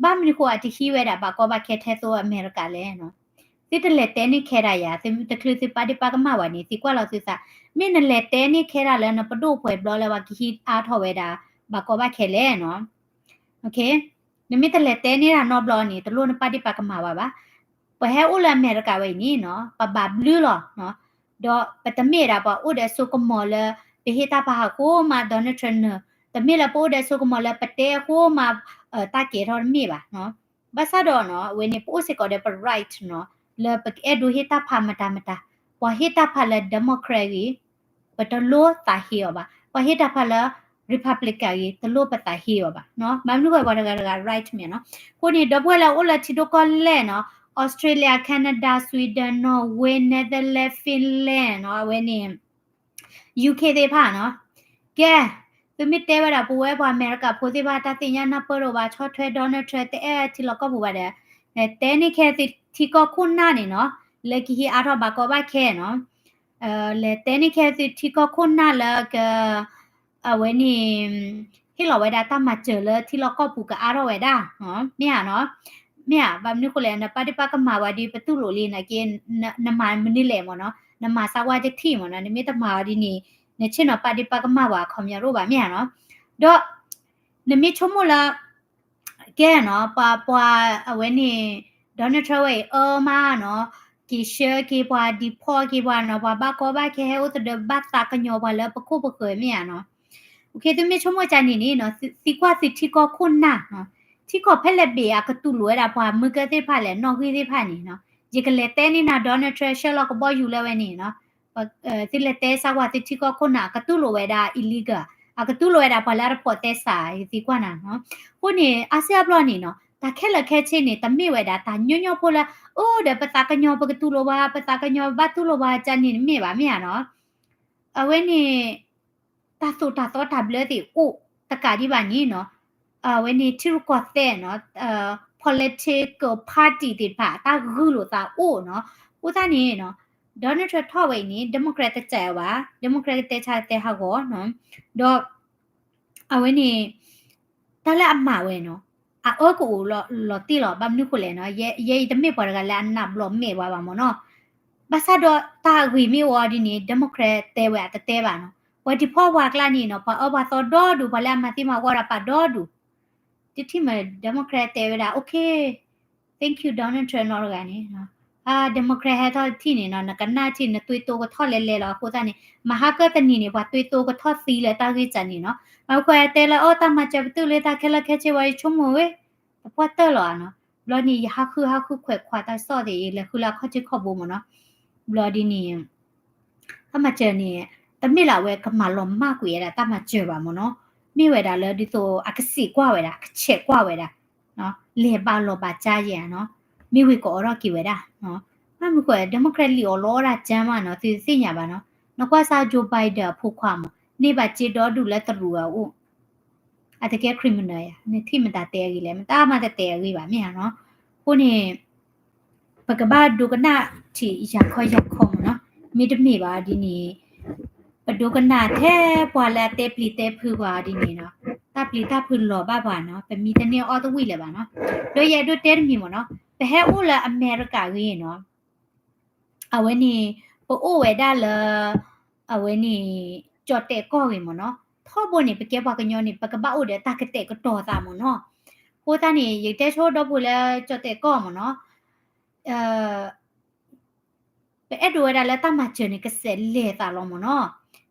ဘၣ်မနုၤဃိအတဟံးဝဲဒၣ်ဘၣ်ကီဘၣ်ခဲထဲသိးအမဲရကၤလဲၣ်နီၤ. သုတလဲၤတဲန့ၢ်ခဲဒၣ်ယၤ သုတချုးသုပာ်ဒ့ၣ်ပာ်ကမၣ်ဝဲန့ၣ် သံကွၢ်လီၤသုသး မ့ၢ်နလဲၤတဲန့ၢ်ခဲဒၣ်လၢနပဒိၣ်ပှဲၤဘျီလၢပှၤကဟံးအါထီၣ်ဝဲဒၣ် ဘၣ်ကီဘၣ်ခဲလဲၣ်နီၤ. နမ့ၢ်တလဲၤတဲန့ၢ်တၢ်နီတဘျီန့ၣ် တလိၣ်နပာ်ဒ့ၣ်ပာ်ကမၣ်ဝဲဘၣ်. ပဟဲအိၣ်လၢအမဲရကၤဝဲအံၤန့ၣ်နီၤ ပဘၣ်ဘျုးလီၤ. ဒီးပတမ့ၢ်ဒၣ်ပှၤအိၣ်ဒီးစိကမီၤလၢ ပဟ့ၣ်တၢ်ပာ်ဃာ်အဃိမး Donald Trump န့ၣ် တမ့ၢ်လၢပအိၣ်ဒီးစိကမီၤလၢပတဲအဃိမး တၢ်ကဲထီၣ်တမ့ၢ်ဘၣ်. ဘၣ်ဆၣ်ဒီးနီၤ အဝဲန့ၣ် ပအိၣ်စ့ၢ်ကီးဒီးပ right နီၤ လၢပကအဲၣ်ဒိးဟ့ၣ်တၢ်ဖးမတၤမတၤ, ပှၤဟ့ၣ်တၢ်ဖးလၢ Democrat ဂ့ၤ, ပတလိၣ်သးဟ့အီၤဘၣ်. ပှၤဟ့ၣ်တၢ်ဖးလၢ Republican ဂ့ၤ, တလိၣ်ပသးဟ့အီၤဘၣ်. ဘၣ်မနုၤဃိ ပှၤတဂၤတဂၤ right မ့ၢ်နီၤ. အဃိန့ၣ် ဒီပုၢ်ဝဲၢ်လၢအိၣ်လၢထံဒိၣ်ကီၢ်လဲၢ်နီၤ, Australia, Canada, Sweden, Norway, Netherlands, Finland နီၤ, အဝဲန့ၣ် UK သ့ၣ်တဖၣ်နီၤ. ကဲ, သုမ့ၢ်တဲဝဲဒၣ် ပဝဲပှၤအမဲရကၤဖိသ့ၣ်တဖၣ် တၢ်သ့ၣ်ညါနၢ်ပၢၢ်တအိၣ်ဘၣ်, ဆီၣ်ထွဲ Donald Trump တအဲၣ်ထံလီၢ်ကီၢ်ပူၤဘၣ်ဒီး, လဲၤတဲန့ၢ်ခဲသုထံကီၢ်ခိၣ်နၢ်န့ၣ်နီၤ, လၢကဟ့ၣ်အါထီၣ်ဘၣ်ကီဘၣ်ခဲနီၤ. လဲၤတဲန့ၢ်ခဲသုထံကီၢ်ခိၣ်နၢ်လၢက အဝဲန့ၣ် ဟ့ၣ်လီၤဝဲဒၣ်တၢ်မၤစၢၤလၢထံလီၢ်ကီၢ်ပူၤကအါထီၣ်ဝဲဒၣ်, မ့ၢ်ဧါနီၤ. မ့ၢ်ဧါ, ဘၣ်မနုၤဃိလဲၣ်, နပၢ်ဒ့ၣ်ပၢ်ကမၤဝဲဒ်ပတူၢ်လိာ်လံနာ်က့, နမၤမနုၤလဲၣ်မ့ၢ်နီၤ, နမၤစၢ်ဝဲတထံၣ်မ့ၢ်နီၤ, နမ့ၢ်တမၤဝဲဒ်န့ၣ်, နဆ့ၣ်နီၤပၢ်ဒ့ၣ်ပၢ်ကမၣ်ပှၤအခီပညီတအိၣ်ဘၣ် မ့ၢ်ဧါနီၤ. ဒီး နမ့ၢ်ဆိကမိၣ်လၢ ကဲနီၤ, ပှၤ ပှၤ အဝဲန့ၣ် Donald Trump ဝဲအံၤ အၢမးနီၤ, က့ၤဆှၢက့ၤပှၤ deport က့ၤပှၤနီၤ, ပှၤဘၣ်ကီဘၣ်ခဲဟဲအိၣ်သဒၢ ဘၣ်သးကညီၤပှၤလၢပခိၣ်ပဃၢၤ မ့ၢ်ဧါနီၤ. သုမ့ၢ်ဆိကမိၣ်ကန့ၣ်န့ၣ်နီၤ, သံကွၢ်သုထံကီၢ်ခိၣ်နၢ်, ထံကီၢ်ဖဲလဲၣ်ဘ့ၣ်အကတူၢ်လိာ်ဝဲဒၣ်ပှၤမုၢ်ကၢၢ်သ့ၣ်တဖၣ်လဲၣ်, နီၣ်ဂံၢ်သ့ၣ်တဖၣ်န့ၣ်နီၤ. ယကလဲၤတဲန့ၢ်နၤ Donald Trump ဆှၢလီၤကဘီယူၤလၢဝဲန့ၣ်နီၤ. သုလဲၤတဲစၢ်ကွၢ်သုထံကီၢ်ခိၣ်နၢ် အကတူၢ်လိာ်ဝဲဒၣ် illegal, အကတူၢ်လိာ်ဝဲဒၣ်ပှၤလၢအတဖိးသဲစး ယသံကွၢ်နၤနီၤ. အဃိန့ၣ် အါစုအါဘျီန့ၣ်နီၤ, တၢ်ခဲလၢာ်ခဲဆ့န့ၣ် တမ့ၢ်ဝဲဒၣ်တၢ်ညီညီဖိလၢ အိၣ်ဒီးပသးကညီၤပကတူၢ်လိာ်ပှၤ, ပသးကညီၤဘၣ်တူၢ်လိာ်ပှၤကန့ၣ်တမ့ၢ်ဘၣ် မ့ၢ်ဧါနီၤ. အဝဲန့ၣ် တၢ်သိၣ်တၢ်သီတၢ်ဘျၢသ့ၣ်အိၣ်တကးဒံးဘၣ်န့ၣ်နီၤ, အဝဲန့ၣ်ထံရူၢ်ကီၢ်သဲးနီၤ, political party သ့ၣ်တဖၣ် တၢ်ဂုာ်လိာ်သးအိၣ်နီၤ. အဃိသတးန့ၣ်နီၤ, Donald Trump ထီၣ်ဝဲအံၤန့ၣ် Democrat တစဲးအီၤဘၣ်, Democrat ကတဲဆါတဲဟးဂီၤနီၤ. ဒီး အဝဲန့ၣ် တၢ်လၢအမၤဝဲနီၤ, အအၢကအိၣ်လီၤတံၢ်လီၤ. ဘၣ်မနုၤဃိလဲၣ်နီၤ, ယဲအံၤတမ့ၢ်ပှၤတဂၤလၢ အနးဘျီးမဲာ်ဝဲဘၣ်မ့ၢ်နီၤ. ဘၣ်ဆၣ်ဒီးတၢ်အဂ့ၢ်မ့ၢ်အိၣ်ဒ်န့ၣ် Democrat တဲဝဲအတတဲဘၣ်နီၤ. ပှၤ deport ပှၤကျါန့ၣ်နီၤ, ပှၤအၢပှၤသီဒီဒူၣ်, ပှၤလၢအမၤသံမၤဝီဒီးပာ်ဒီဒူၣ်. တထံၣ်မ့ၢ် Democrat တဲဝဲဒၣ် okay, thank you Donald Trump နီတဂၤန့ၣ်, အ Democrat ဟဲထီၣ်တထံၣ်န့ၣ်နီၤ, နကနၣ်ထံၣ် နသွံၣ်တိကထီၣ်လဲၤလဲၤလီၤ. အဃိသတးန့ၣ် မဟါကတနံၤန့ၣ် ပှၤသွံၣ်တိကထီၣ်သံလၢတၢ်ဂ့ၢ်စၢ်န့ၣ်နီၤ. မ့ၢ်ခွဲးတဲလၢ အိၣ်တၢ်မၤစၢၤပတူၢ်လၢတၢ်ခဲလၢာ်ခဲဆ့ဝဲ ယဆိကမိၣ်ဝဲ တပှၢ်တၢၢ်လီၤဧါနီၤ. ဘျီန့ၣ် ယဟးဃုဟးဃုခွဲးခွးတၢ်ကစီၣ်သ့ၣ် ယလဲၤဃုလၢအခီၣ်ထံးခီၣ်ဘိမ့ၢ်နီၤ. ဘျီဒ်န့ၣ် တၢ်မၤစၢၤန့ၣ် တမ့ၢ်လၢအဝဲကမၤလီၤမၢ်ကွံာ်ဝဲဒၣ်တၢ်မၤစၢၤဘၣ်မ့ၢ်နီၤ. မ့ၢ်ဝဲဒၣ်လၢဒ်သိး အကစံးကွၢ်ဝဲဒၣ် အကဆဲးကွၢ်ဝဲဒၣ် လဲၤဘၣ်လီၤဘၣ်ကၠါယဲနီၤ, မ့ၢ်ဝံၤကအိးထီၣ်က့ၤဝဲဒၣ်. ဘၣ်မနုၤဃိ Democrat လံၣ်အီၣ်လီအီၣ်ဒၣ်ကၠါမးနီၤ, သုသ့ၣ်ညါဘၣ်နီၤ. နကွၢ်စၢ် Joe Biden အဖိခွါမး န့ၢ်ဘၣ်စ့ဒီဒူၣ်လၢတရူးအအိၣ်, အတကဲ criminal ယၤ, နထံၣ်မတၤတဲအဂ့ၢ်လဲၣ်, မတၤမၤတတဲအဂ့ၢ်ဘၣ် မ့ၢ်ဧါနီၤ. အဃိန့ၣ် ပကဘၣ်ဒိကနၣ်ထံးယၤခီယၤခီမ့ၢ်နီၤ, မ့တမ့ၢ်ဘၣ်ဒ်န့ၣ် ပဒိကနၣ်ထဲပှၤလၢအတဲပျံၤတဲဖုးပှၤဒ်န့ၣ်နီၤ, တၢ်ပျံၤတၢ်ဖုးလီၤဘၣ်ပှၤနီၤ, ပမံတန့ၢ်အီၣ်တဝံၣ်လၢၤဘၣ်နီၤ. ဒီးယအဲၣ်ဒိးတဲတမံၤမ့ၢ်နီၤ, ပဟဲအိၣ်လၢအမဲရကၤဂ့ၤနီၤ, အဝဲန့ၣ် ပအိၣ်ဝဲဒၣ်လၢ အဝဲန့ၣ် ကၠီၣ်တဲၣ်ကီၢ်ဂ့ၤမ့ၢ်နီၤ, ထီဘိန့ၣ် ပကဲပှၤကညီန့ၣ် ပကဘၣ်အိၣ်ဒီးတၢ်ကတဲာ်ကတီၤသးမ့ၢ်နီၤ. အဃိသတးန့ၣ် ယကတဲဆိဒီပုၢ်ဝဲၢ်လၢကၠီၣ်တဲၣ်ကီၢ်မ့ၢ်နီၤ, ပအဲၣ်ဒိးဝဲဒၣ်လၢတၢ်မၤစၢၤန့ၣ် ကဆဲးလဲၤသးလီၤမ့ၢ်နီၤ.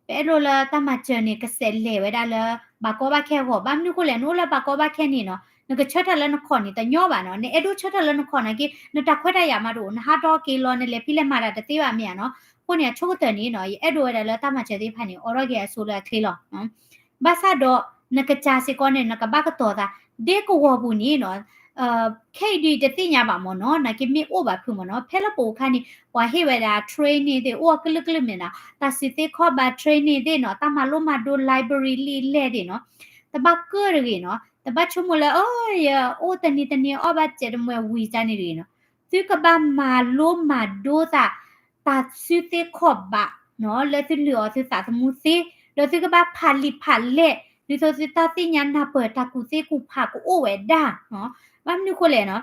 ပအဲၣ်ဒိးလၢတၢ်မၤစၢၤန့ၣ် ကဆဲးလဲၤဝဲဒၣ်လၢ ဘၣ်ကီဘၣ်ခဲအဂီၢ်, ဘၣ်မနုၤဃိလဲၣ်, နအိၣ်လၢဘၣ်ကီဘၣ်ခဲန့ၣ်နီၤ, နကဆၢထၢၣ်လၢနခီၣ်န့ၣ် တညီဘၣ်နီၤ, နအဲၣ်ဒိးဆၢထၢၣ်လၢနခီၣ်နာ်က့ နတၢ်ခွဲးတၢ်ယာ်မးတအိၣ်, နဟးထီၣ်က့ၤလီၤ နလဲၤဖံးလဲၤမၤတၢ်တသ့ဘၣ်မ့ၢ်ဧါနီၤ. အဃိန့ၣ် အဆိကတၢၢ်န့ၣ်နီၤ ယအဲၣ်ဒိးဝဲဒၣ်လၢတၢ်မၤစၢၤသ့ၣ်တဖၣ်န့ၣ် အိးထီၣ်က့ၤအစိၤလၢအချ့လီၤ. ဘၣ်ဆၣ်ဒီး နကစၢ်စ့ၢ်ကီးန့ၣ် နကဘၣ်ကတီၤသး ဒ်ကဝီၤပူၤန့ၣ်နီၤ, ခဲအံၤဒုးတသ့ၣ်ညါဘၣ်မ့ၢ်နီၤ, နာ်က့မ့ၢ်အိၣ်ဘၣ်ဖုးမ့ၢ်နီၤ, ဖဲလၢပအိၣ်ခါန့ၣ် ပှၤဟ့ၣ်ဝဲဒၣ် training သ့ၣ် အိၣ်အကလုာ်ကလုာ်မ့ၢ်နီၤ, တၢ်စုသ့ခီၣ်ဘၣ် training သ့ၣ်နီၤ, တၢ်မၤလိမၤဒိ library လံာ်လဲၢ်သ့ၣ်နီၤ, တဘၣ်ကၢၣ်တဂ့ၤနီၤ, တဘၣ်ဆိကမိၣ်လၢ အိၣ်တနံၤတနံၤအီၣ်ဘၣ်စဲးတမှဲၤဝံၤကန့ၣ်တဂ့ၤနီၤ, သုကဘၣ်မၤလိမၤဒိသး တၢ်စုသ့ခီၣ်ဘၣ်နီၤ, လၢသုလုၢ်အီၣ်သုသးသမူသ့, ဒီးသုကဘၣ်ဖးလံာ်ဖးလဲၢ်, ဒ်သိးသုတၢ်သ့ၣ်ညါနၢ်ပၢၢ်တၢ်ကူၣ်သ့ကူၣ်ဖးကအိၣ်ဝဲဒၣ်နီၤ. ဘၣ်မနုၤဃိလဲၣ်နီၤ,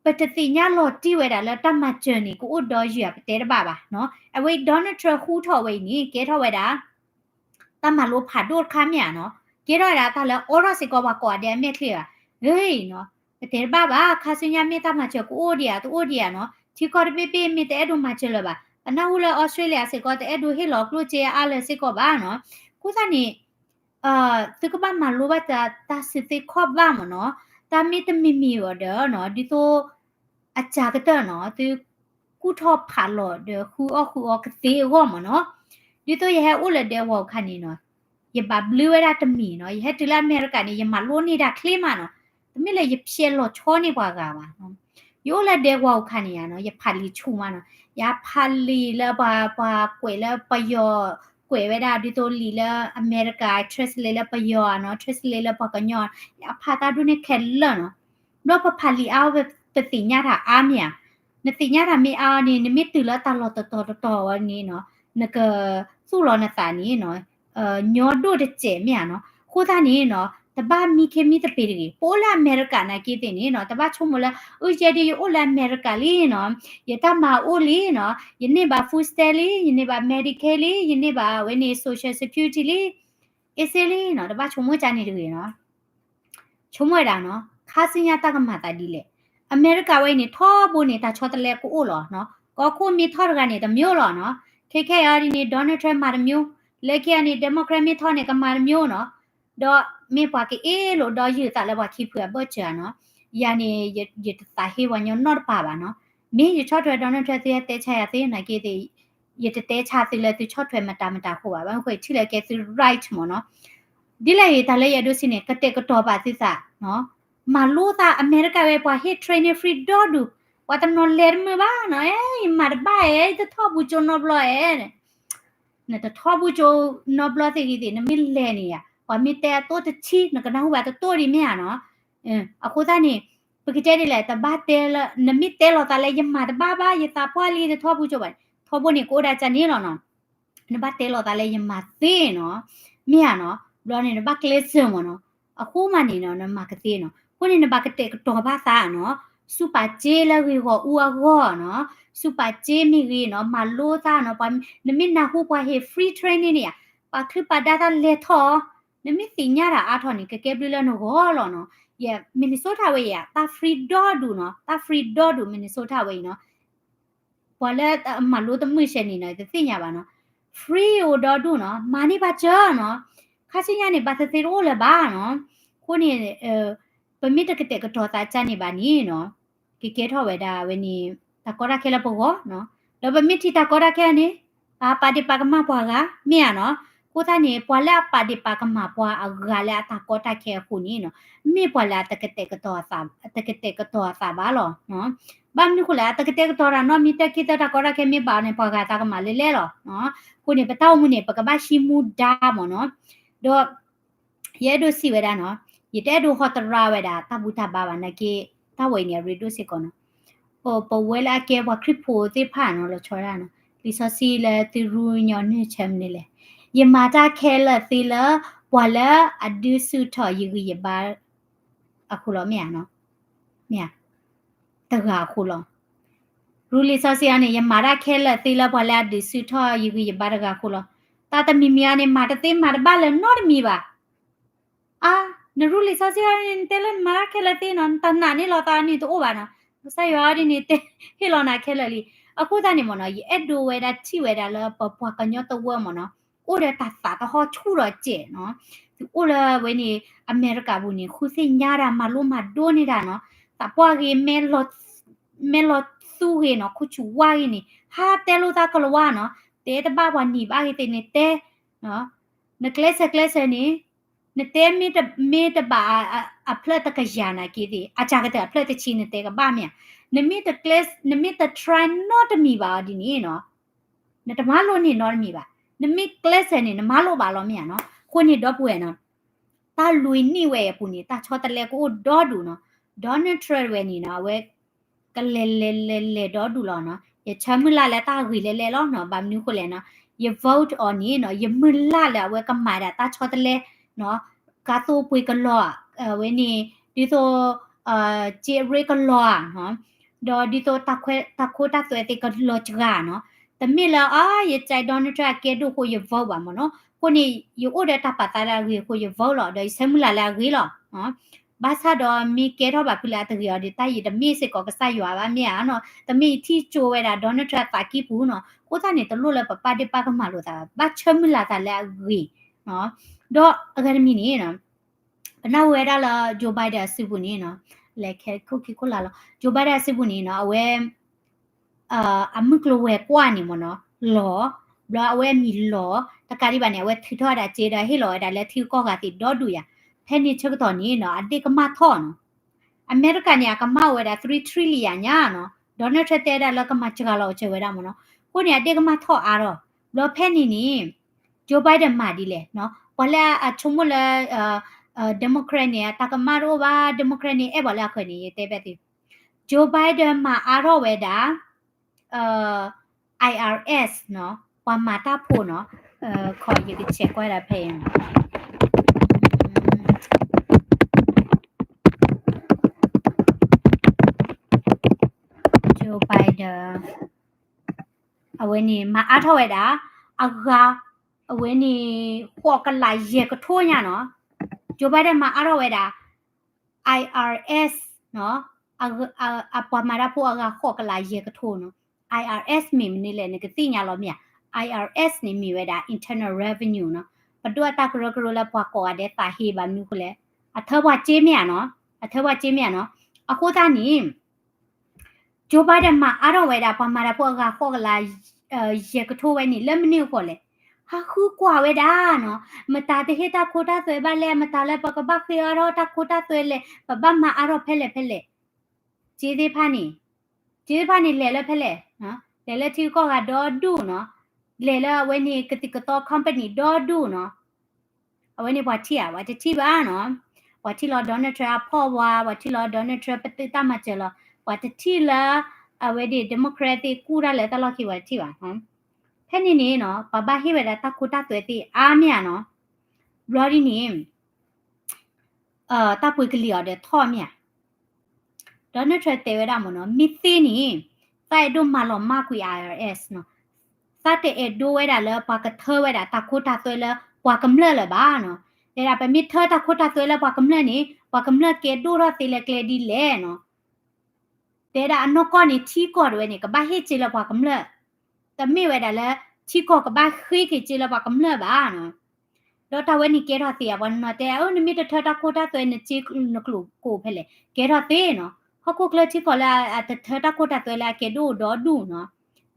ပတသ့ၣ်ညါလီၤတံၢ်ဝဲဒၣ်လၢတၢ်မၤစၢၤန့ၣ် ကအိၣ်ဒီးယုၢ်ဧါ ပတဲတဘၣ်ဘၣ်နီၤ. အဝဲ Donald Trump ဃူထီၣ်ဝဲအံၤန့ၣ် ကဲထီၣ်ဝဲဒၣ် တၢ်မၤလိဖးဒိၣ်တခါမ့ၢ်ဧါနီၤ, ကဲထီၣ်ဝဲဒၣ်တၢ်လၢအီထီၣ်စ့ၢ်ကီးပှၤကိးဂၤဒဲးအမဲာ်ချံဘၣ်. ဂ့ၤနီၤ, ပတဲတဘၣ်ဘၣ်, ခါဆူညါမ့ၢ်တၢ်မၤစၢၤကအိၣ်ဒံးဧါ တအိၣ်ဒံးဧါနီၤ, ထံကီၢ်တဘ့ၣ်ဘ့ၣ်မ့ၢ်တအဲၣ်ဒိးမၤစၢၤလၢၤဘၣ်. ပနၢ်ဟူလၢ Australia စ့ၢ်ကီးတအဲၣ်ဒိးဟ့ၣ်လီၤကျိၣ်စ့အါလၢၤစ့ၢ်ကီးဘၣ်နီၤ. အဃိသတးန့ၣ် သုကဘၣ်မၤလိဘၣ်တၢ် တၢ်စုသ့ခီၣ်ဘၣ်မ့ၢ်နီၤ, တၢ်မ့ၢ်တမံၤမံၤအီၤဒီးနီၤ, ဒ်သိး အစှၤကတၢၢ်နီၤ, သု ကူၣ်ထီၣ်ဖးလီၤဒီးဃုအီၣ်ဃုအီကသ့အဂီၢ်မ့ၢ်နီၤ. ဒ်သိးယဟဲအိၣ်လၢဒဲဝီၤခါန့ၣ်နီၤ, ယဘၣ်ဘျုးဝဲဒၣ်တမံၤနီၤ, ယဟဲတုၤလၢအမဲရကၤန့ၣ် ယမၤလိန့ၢ်တၢ်ချ့မးနီၤ, တမ့ၢ်လၢယဖျဲးလီၤဆီန့ၢ်ပှၤဂၤဘၣ်. ယအိၣ်လၢဒဲဝီၤခါန့ၣ်ယါနီၤ, ယဖးလံာ်ဆူၣ်မးနီၤ, ယဖးလံာ်လၢပှၤ ပှၤကွဲးလၢပယီၤ ကွဲးဝဲဒၣ်ဒ်သိးလံာ်လၢအမဲရကၤ translate လၢပယီၤနီၤ, translate လၢပှၤကညီ, ယဖးတၢ်ဒိၣ်န့ၢ်ခဲလၢာ်နီၤ. ဘျီပဖးလံာ်အါ ပသ့ၣ်ညါတၢ်အါမ့ၢ်ဧါ, နသ့ၣ်ညါတၢ်မ့ၢ်အါန့ၣ် နမ့ၢ်တုၤလၢတၢ်လီၢ်တတီၤတတီၤဝဲန့ၣ်နီၤ, နကသူၣ်လီၤနသးန့ၣ်နီၤ, ညီဒိၣ်တစဲးမ့ၢ်ဧါနီၤ. အဃိသတးန့ၣ်နီၤ, တဘၣ်မံခ့မံသပ့ၤတဂ့ၤ, ပအိၣ်လၢအမဲရကၤနာ်က့သ့ၣ်န့ၣ်နီၤ, တဘၣ်ဆိကမိၣ်လၢ အၢ ယဲဒၣ်ယအိၣ်လၢအမဲရကၤလံနီၤ, ယတၢ်မၤအိၣ်လံနီၤ, ယန့ၢ်ဘၣ် food stamp လံ, ယန့ၢ်ဘၣ် Medicaid လံ, ယန့ၢ်ဘၣ်အဝဲန့ၣ် Social Security လံ, အ့စ့လံနီၤ, တဘၣ်ဆိကမိၣ်ကန့ၣ်တဂ့ၤနီၤ. ဆိကမိၣ်ဝဲဒၣ်နီၤ, ခါဆူညါတၢ်ကမၤသးဒ်လဲၣ်. အမဲရကၤဝဲအံၤန့ၣ် ထီဘိန့ၣ် တၢ်ဆီတလဲကအိၣ်လီၤနီၤ, ကီၢ်ခိၣ်မ့ၢ်ထီၣ်တဂၤန့ၣ် တမျိုးလီၤနီၤ, ခဲခဲအံၤဒ်န့ၣ် Donald Trump မၤတမျိုး, လၢခံအံၤန့ၣ် Democrat မ့ၢ်ထီၣ်န့ၣ် ကမၤတမျိုးနီၤ, ဒီးမ့ၢ်ပှၤကအ့ၣ်လိာ်ဒီးယုၢ်သးလၢပှၤခံဖုအဘၢၣ်စၢၤနီၤ, ယၤန့ၣ် ယတသးဟ့ပှၤညီနီတပၤဘၣ်နီၤ, မ့ၢ်ယဆီၣ်ထွဲ Donald Trump သုဟဲတဲဆါယၤသ့နာ်က့သ့ၣ် ယတတဲဆါသုလၢသုဆီၣ်ထွဲမတၤမတၤအဃိဘၣ်, ဘၣ်မနုၤဃိထံၣ်လၢကဲသု right မ့ၢ်နီၤ. ဒ်လဲၣ်ဂ့ၤ တၢ်လၢယအဲၣ်ဒိးစံးန့ၣ် ကတဲာ်ကတီၤဘၣ်သုသး, မၤလိသး အမဲရကၤဝဲပှၤဟ့ၣ် training free ဒီဒူၣ်, ပှၤတနီၤလဲၤတမုာ်ဘၣ်နီၤ, အဲ ယမၤတဘၣ်အဲ ယတထီၣ်ဘူးကၠိနီတဘျီအဲ နတထီၣ်ဘူးကၠိနီတဘျီသ့ၣ်ဂ့ၤသ့ၣ် နမ့ၢ်လဲၤန့ၣ်ယါ ပှၤမ့ၢ်တဲအသိတဆံ နကနၢ်ဟူဘၣ်တတိၢ်ဒံးမ့ၢ်ဧါနီၤ. အဃိသတးန့ၣ် ပကတဲဒ်လဲၣ် တဘၣ်တဲလၢ နမ့ၢ်တဲလီၤသးလၢယမၤတဘၣ်ဘၣ် ယသးပှၢ်လံ တထီၣ်ဘူးကၠိဘၣ်, ထီဘိန့ၣ် ကအိၣ်ဒၣ်ကန့ၣ်လီၤနီၤ. နဘၣ်တဲလီၤသးလၢယမၤသ့နီၤ, မ့ၢ်ဧါနီၤ, ဘျီန့ၣ် နဘၣ်ကျဲးစၢးမ့ၢ်နီၤ, အဃိမးန့ၣ်နီၤ နမၤကသ့နီၤ. အဃိန့ၣ် နဘၣ်ကတဲာ်ကတီၤဘၣ်သးနီၤ, စူးပာ်စ့လၢဂ့ၢ်ဂီၢ်အူအဂီၢ်နီၤ, စူးပာ်စ့မ့ၢ်ဂ့ၤနီၤ, မၤလိသးနီၤ, နမ့ၢ်နၢ်ဟူပှၤဟ့ၣ် free training န့ၣ်ယါ, ပာ်ချံပာ်ဒါသးလဲၤထီၣ်, နမ့ၢ်သ့ၣ်ညါတၢ်အါထီၣ်န့ၣ် ကကဲဘျုးလၢနဂီၢ်လီၤနီၤ. ယ Minnesota ဝဲယါ တၢ် free ဒီဒူၣ်နီၤ, တၢ် free ဒီဒူၣ် Minnesota ဝဲအံၤနီၤ. ပှၤလၢအမၤလိတမုာ်ဆဲးန့ၣ်နီၤ တသ့ၣ်ညါဘၣ်နီၤ, free အိၣ်ဒီဒူၣ်နီၤ, မၤန့ၢ်ဘၣ်စၢၤနီၤ, ခါဆူညါန့ၣ် ဘၣ်သ့ၣ်သ့ၣ်တအိၣ်လၢၤဘၣ်နီၤ. အဃိန့ၣ် ပမ့ၢ်တကတဲာ်ကတီၤသးကန့ၣ်ဘၣ်န့ၣ်နီၤ, ကကဲထီၣ်ဝဲဒၣ်ဝဲန့ၣ် တၢ်ကီတၢ်ခဲလၢပဂီၢ်နီၤ. ဒီးပမ့ၢ်ထံၣ်တၢ်ကီတၢ်ခဲန့ၣ် အပာ်ဒ့ၣ်ပာ်ကမၣ်ပှၤဂၤ မ့ၢ်ဧါနီၤ. အဃိသတးန့ၣ် ပှၤလၢအပာ်ဒ့ၣ်ပာ်ကမၣ်ပှၤအဂၤလၢအတၢ်ကီတၢ်ခဲအဃိန့ၣ်နီၤ, မ့ၢ်ပှၤလၢအတကတဲာ်ကတီၤအသး တကတဲာ်ကတီၤအသးဘၣ်လီၤ. ဘၣ်မနုၤဃိလဲၣ် အတကတဲာ်ကတီၤတၢ်နီတမံၤ တၢ်ခံသၢတၢ်ကီတၢ်ခဲမ့ၢ်ဘၣ်န့ၣ် ပှၤဂၤသးကမၣ်လၢလဲၣ်လီၤ. အဃိန့ၣ် ပတၢ်အိၣ်မူန့ၣ် ပကဘၣ်ဟံးမူဒါမ့ၢ်နီၤ. ဒီး ယအဲၣ်ဒိးစံးဝဲဒၣ်နီၤ, ယတအဲၣ်ဒိးဟီတရါဝဲဒၣ် တၢ်ဘူၣ်တၢ်ဘါဘၣ်နာ်က့, တၢ်ဝဲအံၤန့ၣ် အရ့ဒိၣ်စ့ၢ်ကီးနီၤ. ပဝဲလၢအကဲပှၤခရံာ်ဖိသ့ၣ်တဖၣ်နီၤ လီၤဆီဒၣ်နီၤ, လံာ်စီဆှံလၢသုရူညီနုၢ်ဆၢမနုၤလဲၣ်, ယမၤတၢ်ခဲလၢာ်သ့လၢ ပှၤလၢအဒုးဆူၣ်ထီၣ်ယဂံၢ်ယဘါ အဃိလီၤ မ့ၢ်ဧါနီၤ, မ့ၢ်ဧါ, တဂၤအဃိလီၤ. ရူလံာ်စီဆှံအံၤန့ၣ် ယမၤတၢ်ခဲလၢာ်သ့လၢပှၤလၢအဒုးဆူၣ်ထီၣ်ယဂံၢ်ယဘါတဂၤအဃိလီၤ. တၢ်တမံၤမံၤအံၤန့ၣ် မၤတသ့မၤတဘၣ်လၢၤနီတမံၤဘၣ်. အါ, နရူလံာ်စီဆှံအံၤန့ၣ် နတဲလၢနမၤတၢ်ခဲလၢာ်သ့နီၤ, နတနာ်န့ၢ်လီၤသးန့ၣ်တအိၣ်ဘၣ်နီၤ. ကစၢ်ယွၤအံၤဒ်န့ၣ် ဟ့ၣ်လီၤနၤခဲလၢာ်လံ. အဃိသတးန့ၣ်မ့ၢ်နီၤ ယအဲၣ်ဒိးဝဲဒၣ်ထံၣ်ဝဲဒၣ်လၢပပှၤကညီတဝၢမ့ၢ်နီၤ အိၣ်ဒီးတၢ်သးသဟီၣ်ဆူၣ်ထီၣ်စဲးနီၤ. သုအိၣ်လၢဝဲန့ၣ် အမဲရကၤပူၤန့ၣ် ဃုသ့ၣ်ညါတၢ် မၤလိမၤဒိးန့ၢ်တၢ်နီၤ. သးပှၢ်ဂ့ၤ မဲလီၤသူဂ့ၤနီၤ ခိၣ်ဆူၣ်ဝါဂ့ၤန့ၣ် ဟးတဲလိာ်သးကလၤဝါနီၤ. တဲတဘၣ်ပှၤနံၤဘၣ်ဂ့ၤသ့ၣ်န့ၣ်တဲ နကျဲးစၢးကျဲးစၢးန့ၣ် နတဲမ့ၢ်တဘၣ်အဖျၢၣ်တကယၤနာ်က့သ့ၣ် အစှၤကတၢၢ်အဖျၢၣ်တဆံနတဲကဘၣ်မ့ၢ်ဧါ. နမ့ၢ်တ နမ့ၢ်တ try နီတမံၤဘၣ်အီၤဒ်န့ၣ်နီၤ နတမၤလိန့ၢ်နီတမံၤဘၣ်. နမ့ၢ်ကျဲးစၢးန့ၣ် နမၤလိဘၣ်လီၤမ့ၢ်ဧါနီၤ. အဃိန့ၣ်ဒီပုၢ်ဝဲၢ်နီၤ တၢ်လွံၢ်နံၣ်ဝဲအပူၤန့ၣ် တၢ်ဆီတလဲကအိၣ်ဒီဒူၣ်နီၤ. Donald Trump ဝဲန့ၣ်နီၤ အဝဲ ကလဲၤလဲၤလဲၤလဲၤဒီဒူၣ်လီၤနီၤ. ယဆၢမုၢ်လၢ်လၢတၢ်ဂ့ၤလဲၤလဲၤလီၤနီၤ. ဘၣ်မနုၤဃိလဲၣ်နီၤ ယ vote အီၤန့ၣ်နီၤ ယမုၢ်လၢ်လၢအဝဲကမၤဒၣ်တၢ်ဆီတလဲနီၤ ကါသိပှ့ၤကလီၤဧါ ဝဲန့ၣ် ဒ်သိး စ့ရ့ကလီၤဧါ ဒီးဒ်သိးတၢ်ခိတၢ်သွဲသ့ၣ်ကလီၤစှၤနီၤ. တမ့ၢ်လၢအ ယကဲ Donald Trump အကဲဒိၣ်အဃိယ vote ဘၣ်မ့ၢ်နီၤ. အဃိန့ၣ် ယအိၣ်ဒီးတၢ်ပာ်သးလၢအဂ့ၤအဃိယ vote လီၤ ဒီးယဆၢမုၢ်လၢ်လၢအဂ့ၤလီၤ. ဘၣ်ဆၣ်ဒီးမ့ၢ်ကဲထီၣ်ဘၣ်ဖုလၢအတဂ့ၤအီၤဒီး တၢ်ယံာ်တမ့ၢ်စ့ၢ်ကီးကစၢ်ယွၤဘၣ်မ့ၢ်ဧါနီၤ. တမ့ၢ်ယထံၣ်ကၠိဝဲဒၣ် Donald Trump သးကံၢ်ပူၤနီၤ. အဃိသတးန့ၣ် တလိၣ်လၢပပာ်ဒ့ၣ်ပာ်ကမၣ်လိာ်သးဘၣ် ဘၣ်ဆၢမုၢ်လၢ်သးလၢအဂ့ၤ ဒီးအဂၤတမံၤန့ၣ် ပနၢ်ဟူဝဲဒၣ်လၢ Joe Biden အစုပူၤန့ၣ်နီၤ လဲၤခဲခိၣ်ခံခိၣ်လာ်လီၤ. Joe Biden အစုပူၤန့ၣ်နီၤ အဝဲ အမုၢ်ကျိၤဝဲၤကွာ်န့ၣ်မ့ၢ်နီၤ လီၤ, ဘျီအဝဲအမံၤလီၤ, တကးဒံးဘၣ်န့ၣ် အဝဲထုးထီၣ်ဝဲဒၣ်စ့ဒီးဟ့ၣ်လီၤဝဲဒၣ်လၢထံဂုၤကီၢ်ဂၤသ့ၣ်ဒီဒူၣ်ယၤ, ဖဲန့ၣ်ဆၢကတီၢ်န့ၣ်နီၤ အဒ့ၣ်ကမၣ်ထီၣ်နီၤ, အမဲရကၤန့ၣ် အကမၣ်ဝဲဒၣ် three trillion ညါနီၤ, Donald Trump တဲဒၣ်လၢကမၤစှၤလီၤအီၤစၢၤဝဲဒၣ်မ့ၢ်နီၤ, အဃိန့ၣ် အဒ့ၣ်ကမၣ်ထီၣ်အါထီၣ်, ဘျီဖဲန့ၣ်န့ၣ် Joe Biden မၤဒ်လဲၣ်နီၤ, ပှၤလၢအဆိကမိၣ်လၢ Democrat န့ၣ် အတၢ်ကမၣ်တအိၣ်ဘၣ်, Democrat န့ၣ် အဲၣ်ပှၤလၢအဃၢၤန့ၣ် ယတဲဘၣ်သု, Joe Biden မၤအါထီၣ်ဝဲဒၣ် IRS နီၤ, ပှၤမၤတၢ်ဖိနီၤ, ခီယကဆဲးကွၢ်ဒၣ်ဖဲအံၤ Joe Biden အဝဲန့ၣ် မၤအါထီၣ်ဝဲဒၣ် အဂၤ အဝဲန့ၣ် ဃိးကလးယဲၢ်ကထိညါနီၤ, Joe Biden မၤအါထီၣ်ဝဲဒၣ် IRS နီၤ, အပှၤမၤတၢ်ဖိအဂၤဃိးကလးယဲၢ်ကထိနီၤ, IRS မ့ၢ်မနုၤလဲၣ် နကသ့ၣ်ညါလီၤမ့ၢ်ဧါ, IRS န့ၣ်မ့ၢ်ဝဲဒၣ် internal revenue နီၤ, ပဒိၣ်အတၢ်ကရၢကရိလၢပှၤကိးဂၤဒဲးသးဟ့ဘၣ်မနုၤအဃိလဲၣ်, အထၢပှၤစ့မ့ၢ်ဧါနီၤ, အထၢပှၤစ့မ့ၢ်ဧါနီၤ, အဃိသတးန့ၣ် Joe Biden မၤအါထီၣ်ဝဲဒၣ် ပှၤမၤတၢ်ဖိအဂၤဃိးကလး ယဲၢ်ကထိဝဲန့ၣ် လၢမနုၤအဃိလဲၣ်, ဟးဃုကွၢ်ဝဲဒၣ်နီၤ, မတၤတဟ့ၣ်တၢ်ခိတၢ်သွဲဘၣ်လဲၣ်, မတၤလၢပကဘၣ်ဃ့အါထီၣ်တၢ်ခိတၢ်သွဲလဲၣ်, ပဘၣ်မၤအါထီၣ်ဖဲလဲၣ်ဖဲလဲၣ်, စ့သ့ၣ်တဖၣ်န့ၣ်, စ့သ့ၣ်တဖၣ်န့ၣ်လဲၤလၢဖဲလဲၣ်, လဲၤလၢထံဂုၤကီၢ်ဂၤဒီဒူၣ်နီၤ, လဲၤလၢအဝဲန့ၣ်ကသံၣ်ကသီ company ဒီဒူၣ်နီၤ အဝဲန့ၣ်ပှၤထံၣ်ဧါ, ပှၤတထံၣ်ဘၣ်နီၤ, ပှၤထံၣ်လီၤ Donald Trump အဖီၣ်ဝါ, ပှၤထံၣ်လီၤ Donald Trump ပတုာ်တၢ်မၤစၢၤလီၤ, ပှၤတထံၣ်လၢ အဝဲဒၣ် Democrat သ့ၣ်ကူၣ်တၢ်လၢတၢ်လီၢ်ခံ ပှၤတထံၣ်ဘၣ်, ဖဲန့ၣ်န့ၣ်နီၤ ပှၤဘၣ်ဟ့ၣ်ဝဲဒၣ်တၢ်ခိတၢ်သွဲသ့ၣ်အါမ့ၢ်ဧါနီၤ, ဘျီဒ်န့ၣ် တၢ်ပှ့ၤကလံၤအီၤဒီးထီၣ်မ့ၢ်ဧါ, Donald Trump တဲဝဲဒၣ်မ့ၢ်နီၤ, မ့ၢ်သ့န့ၣ် သးအဲၣ်ဒိးမၤလီၤမၢ်ကွံာ် IRS နီၤ, သးတအဲၣ်ဒိးဝဲဒၣ်လၢပှၤကထၢဝဲဒၣ်တၢ်ခိတၢ်သွဲလၢပှၤကမျၢၢ်လၢၤဘၣ်နီၤ, တဲဒၣ်ပမ့ၢ်ထၢတၢ်ခိတၢ်သွဲလၢပှၤကမျၢၢ်န့ၣ် ပှၤကမျၢၢ်ကဲဒိၣ်ထီၣ်သ့လၢကျဲဒ်လဲၣ်နီၤ တဲဒၣ်အနီၢ်ကီၢ်န့ၣ် ထံကီၢ်တဝဲန့ၣ် ကဘၣ်ဟ့ၣ်စ့လၢပှၤကမျၢၢ်, တမ့ၢ်ဝဲဒၣ်လၢ ထံကီၢ်ကဘၣ်ဃ့က့ၤစ့လၢပှၤကမျၢၢ်ဘၣ်နီၤ, ဒီးတၢ်ဝဲန့ၣ်ကဲထီၣ်သ့ဧါ, ပှၤနီၤတဲ အၢ နမ့ၢ်တထၢတၢ်ခိတၢ်သွဲ နစ့နကျိာ်ကအိၣ်ဖဲလဲၣ်, ကဲထီၣ်သ့နီၤ, ဟီၣ်ခိၣ်ချၢထံကီၢ်လၢအတထၢတၢ်ခိတၢ်သွဲလၢအကဲဒိၣ်ဒီဒူၣ်နီၤ,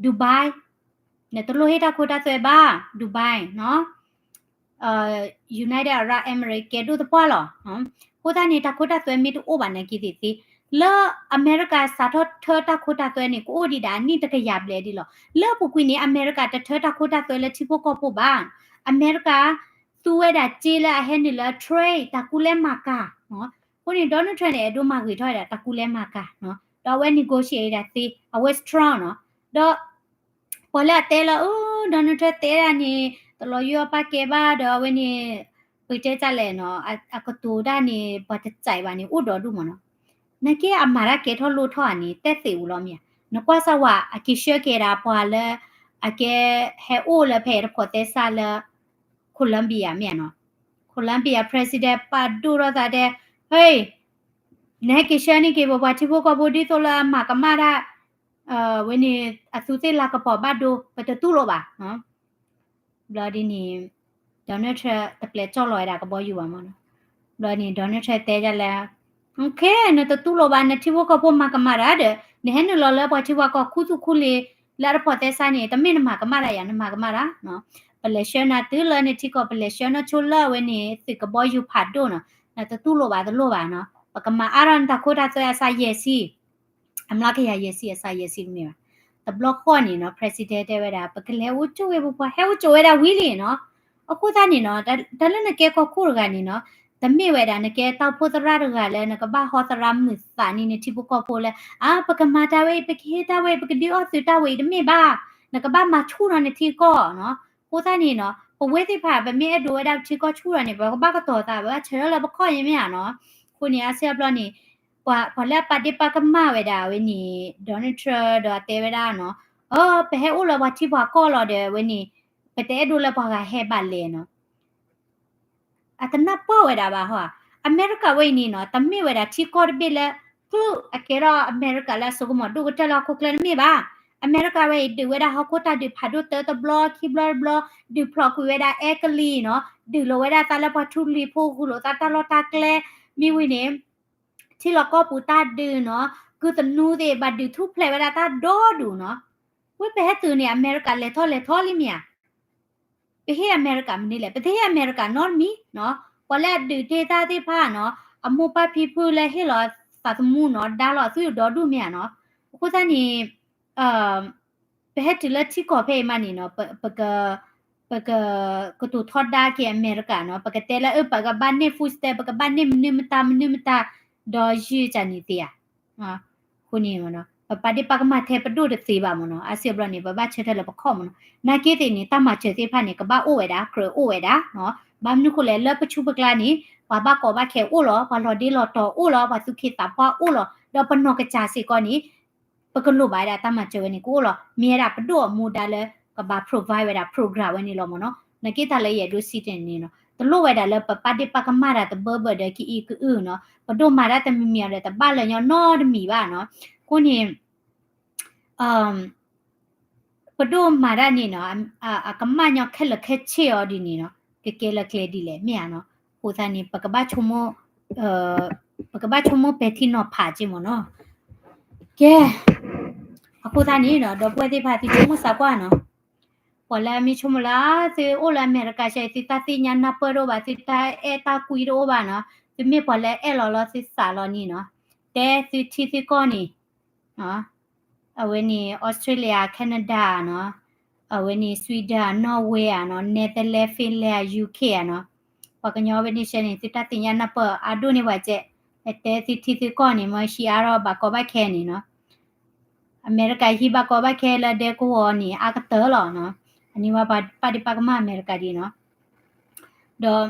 Dubai နတလိၣ်ဟ့ၣ်တၢ်ခိတၢ်သွဲဘၣ်, Dubai နီၤ United Arab Emirates ကဲဒိၣ်သပှၢ်လီၤ. အဃိသတးန့ၣ် တၢ်ခိတၢ်သွဲမ့ၢ်တအိၣ်ဘၣ်နာ်က့သ့ၣ်သ့, လၢအမဲရကၤစးထီၣ်ထၢတၢ်ခိတၢ်သွဲန့ၣ် ကအိၣ်ဒံးဒၣ်အနံၣ်တကယၤဘျဲၣ်ဒံးလီၤ. လၢအပူၤကွံာ်န့ၣ် အမဲရကၤတထၢတၢ်ခိတၢ်သွဲလၢထံဖိကီၢ်ဖိဘၣ်. အမဲရကၤသူဝဲဒၣ်စ့လၢအဟဲနုာ်လၢ trade တၢ်ကူလဲမၤကၤ. အဃိန့ၣ် Donald Trump န့ၣ် အဲၣ်ဒိးမၤဂ့ၤထီၣ်ဝဲဒၣ်တၢ်ကူလဲမၤကၤ, ဒီးအဝဲ negotiate ဒၣ်သ့, အဝဲ strong နီၤ. ဒီး ပှၤလၢအတဲလၢ အၢ Donald Trump တဲဒၣ်န့ၣ် တလီၤယိအပၢ်ကဲဘၣ်ဒီးအဝဲန့ၣ် ပတဲတၢ်လဲၣ်နီၤ, အကတိၤဒၣ်န့ၣ် ပှၤတစဲးဘၣ်န့ၣ် အိၣ်ဒီဒူၣ်မးနီၤ. နာ်က့အမၤတၢ်ကဲထီၣ်လိၣ်ထီၣ်ဧါန့ၣ် တဲသ့ဝံၤလီၤမ့ၢ်ဧါ. နကွၢ်စၢ်ဝဲ အက့ၤဆှၢက့ၤဒၣ်ပှၤလၢ အကဲဟဲအိၣ်လၢဖဲတဖိးသဲစးလၢ Colombia မ့ၢ်ဧါနီၤ. Colombia president ပာ်ဒိၣ်ထီၣ်သးတဲ ဟဲ နဟဲက့ၤဆှၢန့ၢ်က့ၤပပှၤထံဖိကီၢ်ဖိဒ်သိးလၢအမၤကမၣ်တၢ် ဝဲန့ၣ် အသူသ့ၣ်လၤကပီၤဘၣ်ဒိ ပတတူၢ်လိာ်ဘၣ်. ဘျီဒ်န့ၣ် Donald Trump တပျဲၢ်ကၠီၣ်လီၤဝဲဒၣ်ကဘီယူၤဘၣ်မးနီၤ. ဘျီန့ၣ် Donald Trump တဲဒ်လဲၣ်, OK နတတူၢ်လိာ်ဘၣ် နထံဖိကီၢ်ဖိမၤကမၣ်တၢ်ဒီး နဟဲနုာ်လီၤလၢပှၤထံပှၤကီၢ်ခူသူၣ်ခူလ့ၤ လၢအတဖိးသဲစးန့ၣ် တမ့ၢ်နမၤကမၣ်တၢ်ယၤ နမၤကမၣ်တၢ်. ပလဲၤဆှၢနၤတုၤလၢနထံကီၢ် ပလဲၤဆှၢနဆိလၢအဝဲန့ၣ် သုးကဘီယူၤဖးဒိၣ်နီၤ. နတတူၢ်လိာ်ဘၣ်တလိၣ်ဘၣ်နီၤ. ပကမၤအါထီၣ်နတၢ်ခိတၢ်သွဲအစးယဲၢ်ဆံ အမျးကယၤယဲၢ်ဆံအစးယဲၢ်ဆံတမ့ၢ်ဘၣ်. တဘျီဃီန့ၣ်နီၤ president တဲဝဲဒၣ် ပကလဲၤအိၣ်ကၠိဝဲပပှၤ ဟဲအိၣ်ကၠိဝဲဒၣ်ဝံၤလံနီၤ. အဃိသတးန့ၣ်နီၤ တၢ်လၢနကဲကီၢ်ခိၣ်တဂၤန့ၣ်နီၤ တမ့ၢ်ဝဲဒၣ်နကဲတၢ်အိၣ်ဖှိၣ်သရၣ်တဂၤလၢနကဘၣ်ဟီသရၣ်မုၢ်သးန့ၣ် နထံဖိကီၢ်ဖိလၢ အါ ပကမၤတၢ်ဝဲအံၤ ပကဟ့ၣ်တၢ်ဝဲအံၤ ပကဒုးအီၣ်သုးတၢ်ဝဲအံၤတမ့ၢ်ဘၣ်. နကဘၣ်မၤဆူၣ်ထီၣ်နထံကီၢ်နီၤ. အဃိသတးန့ၣ်နီၤ ပဝဲသ့ၣ်တဖၣ် ပမ့ၢ်အဲၣ်ဒိးဝဲဒၣ်ပထံကီၢ်ဆူၣ်ထီၣ်န့ၣ် ပကဘၣ်ကတီၤသး ပဘၣ်ဆၢထၢၣ်လၢပခီၣ်အံၤမ့ၢ်ဧါနီၤ. အဃိန့ၣ် အါစုအါဘျီန့ၣ် ပှၤ ပှၤလၢအပာ်ဒ့ၣ်ပာ်ကမၣ်ဝဲဒၣ်ဝဲန့ၣ် Donald Trump ဒီးတဲဝဲဒၣ်နီၤ အၢ ပဟဲအိၣ်လၢပှၤထံပှၤကီၢ်လီၤဒီးဝဲန့ၣ် ပတအဲၣ်ဒိးလၢပှၤဂၤဟဲဘၣ်လဲၣ်နီၤ. အတနၢ်ပၢၢ်ဝဲဒၣ်ဘၣ်ဟီဧါ. အမဲရကၤဝဲအံၤန့ၣ်နီၤ တမ့ၢ်ဝဲဒၣ်ထံကီၢ်တဘ့ၣ်လၢ ဖုအကဲထီၣ်အမဲရကၤလၢအစိကမီၤဒိၣ်ကတၢၢ်လၢဟီၣ်ခိၣ်ချၢတမ့ၢ်ဘၣ်. အမဲရကၤဝဲအံၤ ဒုးဝဲဒၣ်ဟီၣ်ခိၣ်တၢ်ဒုးဖးဒိၣ်တၢတဘျီ ခံဘျီတဘျီ ဒုးဖျိးကွံာ်ဝဲဒၣ် အဲကလံးနီၤ ဒုးလိာ်ဝဲဒၣ်သးလၢပှၤထူလံၤဖိ ဂုာ်လိာ်သးတၢ်လီၢ်တၢ်ကျဲ မ့ၢ်ဝံၤန့ၣ် ထံလီၢ်ကီၢ်ပူၤတၢ်ဒုးနီၤ ဖုသနူသ့ၣ် ဘၣ်ဒုးထူၣ်ဖျဲးဝဲဒၣ်တၢ်ဒီဒူၣ်နီၤ. ဝဲပဟဲတုၤန့ၣ် အမဲရကၤလဲၤထီၣ်လဲၤထီလံမ့ၢ်ဧါ. ပဟ့ၣ်အမဲရကၤမနုၤလဲၣ်, ပတဟ့ၣ်အမဲရကၤနီတမံၤနီၤ. ပှၤလၢအဒုးတ့ၢ်တၢ်သ့ၣ်တဖၣ်နီၤ, အမိၢ်ပၢ်ဖံဖုလၢဟ့ၣ်လီၤသးသမူနီၤ, ဒါလီၤအသွံၣ်ဒီဒူၣ်မ့ၢ်ဧါနီၤ. အဃိသတးန့ၣ် ပဟဲတုၤလၢထံကီၢ်ဖဲအံၤမးန့ၣ်နီၤ, ပ ပက ပကကတိၤထီဒါက့ၤအမဲရကၤနီၤ, ပကတဲလၢအၢ ပကဘၣ်န့ၢ် food stamp, ပကဘၣ်န့ၢ်မနုၤမတၤမနုၤမတၤ, ဒီးယုၢ်ကန့ၣ်သ့ဧါ. အဃိန့ၣ် ပပာ်ဒ့ၣ်ပာ်ကမၣ်ထဲပဒိၣ်တသ့ဘၣ်မ့ၢ်နီၤ, အါစုအါဘျီန့ၣ် ပဘၣ်ဆၢထၢၣ်လၢပခီၣ်မ့ၢ်နီၤ. နာ်က့သ့ၣ်န့ၣ် တၢ်မၤစၢၤသ့ၣ်တဖၣ်န့ၣ် ကဘၣ်အိၣ်ဝဲဒၣ်, ကြၢးအိၣ်ဝဲဒၣ်နီၤ. ဘၣ်မနုၤဃိလဲၣ်, လၢပဆူပကျါန့ၣ် ပှၤဘၣ်ကီဘၣ်ခဲအိၣ်လီၤ, ပှၤလီၤဒ့လီၤတီၤအိၣ်လီၤ, ပှၤသူၣ်က့သးပှၢ်အိၣ်လီၤ, ဒီးပနီၢ်ကစၢ်စ့ၢ်ကီးန့ၣ် ပကလိၣ်ဘၣ်ဝဲဒၣ်တၢ်မၤစၢၤဝဲန့ၣ်ကအိၣ်လီၤ. မ့ၢ်ဝဲဒၣ်ပဒိၣ်အမူဒါလၢ ကဘၣ် provide ဝဲဒၣ် program ဝဲန့ၣ်လီၤမ့ၢ်နီၤ. နာ်က့တၢ်လၢယအဲၣ်ဒိးစံးတ့ၢ်န့ၣ်နီၤ, တလိၣ်ဝဲဒၣ်လၢပပာ်ဒ့ၣ်ပာ်ကမၣ်တၢ်တဘၢဘၢဒီးကအံၤကအုနီၤ, ပဒိၣ်မၤတၢ်တမံၤမံၤအီၤဒီး တဘၣ်လၢာ်ညီနီတမံၤဘၣ်နီၤ. အဃိန့ၣ် ပဒိၣ်မၤတၢ်န့ၣ်နီၤ, အကမၣ်ညီခဲလၢာ်ခဲဆ့အီၤဒ်န့ၣ်နီၤ, ကကဲလၢကျဲဒ်လဲၣ်မ့ၢ်ဧါနီၤ. အဃိသတးန့ၣ် ပကဘၣ်ဆိကမိၣ်, ပကဘၣ်ဆိကမိၣ်ပဲာ်ထံနီၤဖးက့မ့ၢ်နီၤ. ကဲ, အဃိသတးန့ၣ်နီၤ, ဒီပုၢ်ဝဲၢ်သ့ၣ်တဖၣ် သုဆိကမိၣ်သးကွၢ်နီၤ, ပှၤလၢအမ့ၢ်ဆိကမိၣ်လၢ သုအိၣ်လၢအမဲရကၤဆဲး သုတၢ်သ့ၣ်ညါနၢ်ပၢၢ်တအိၣ်ဘၣ်, သုတၢ်အဲၣ်တၢ်ကွံတအိၣ်ဘၣ်နီၤ, သုမ့ၢ်ပှၤလၢအဲၣ်လီၤလီၤသုသးလီၤန့ၣ်နီၤ, တဲသုထံသုကီၢ်န့ၣ် အဝဲန့ၣ် Australia, Canada နီၤ, အဝဲန့ၣ် Sweden, Norway နီၤ, Netherlands, Finland, UK နီၤ, ပှၤကညီဝဲန့ၣ်ဆဲးန့ၣ် သုတၢ်သ့ၣ်ညါနၢ်ပၢၢ်အါဒိၣ်န့ၢ်ပှၤကဲ, တဲသုထံသုကီၢ်န့ၣ် မ့ၢ်ဟံးအါထီၣ်ဘၣ်ကီဘၣ်ခဲန့ၣ်နီၤ, အမဲရကၤဟံးဘၣ်ကီဘၣ်ခဲလၢဒဲကဝီၤန့ၣ် အါကတၢၢ်လီၤနီၤ, အန့ၣ်ဝဲပှၤပာ်ဒ့ၣ်ပာ်ကမၣ်အမဲရကၤဒ်နီၤ. ဒီး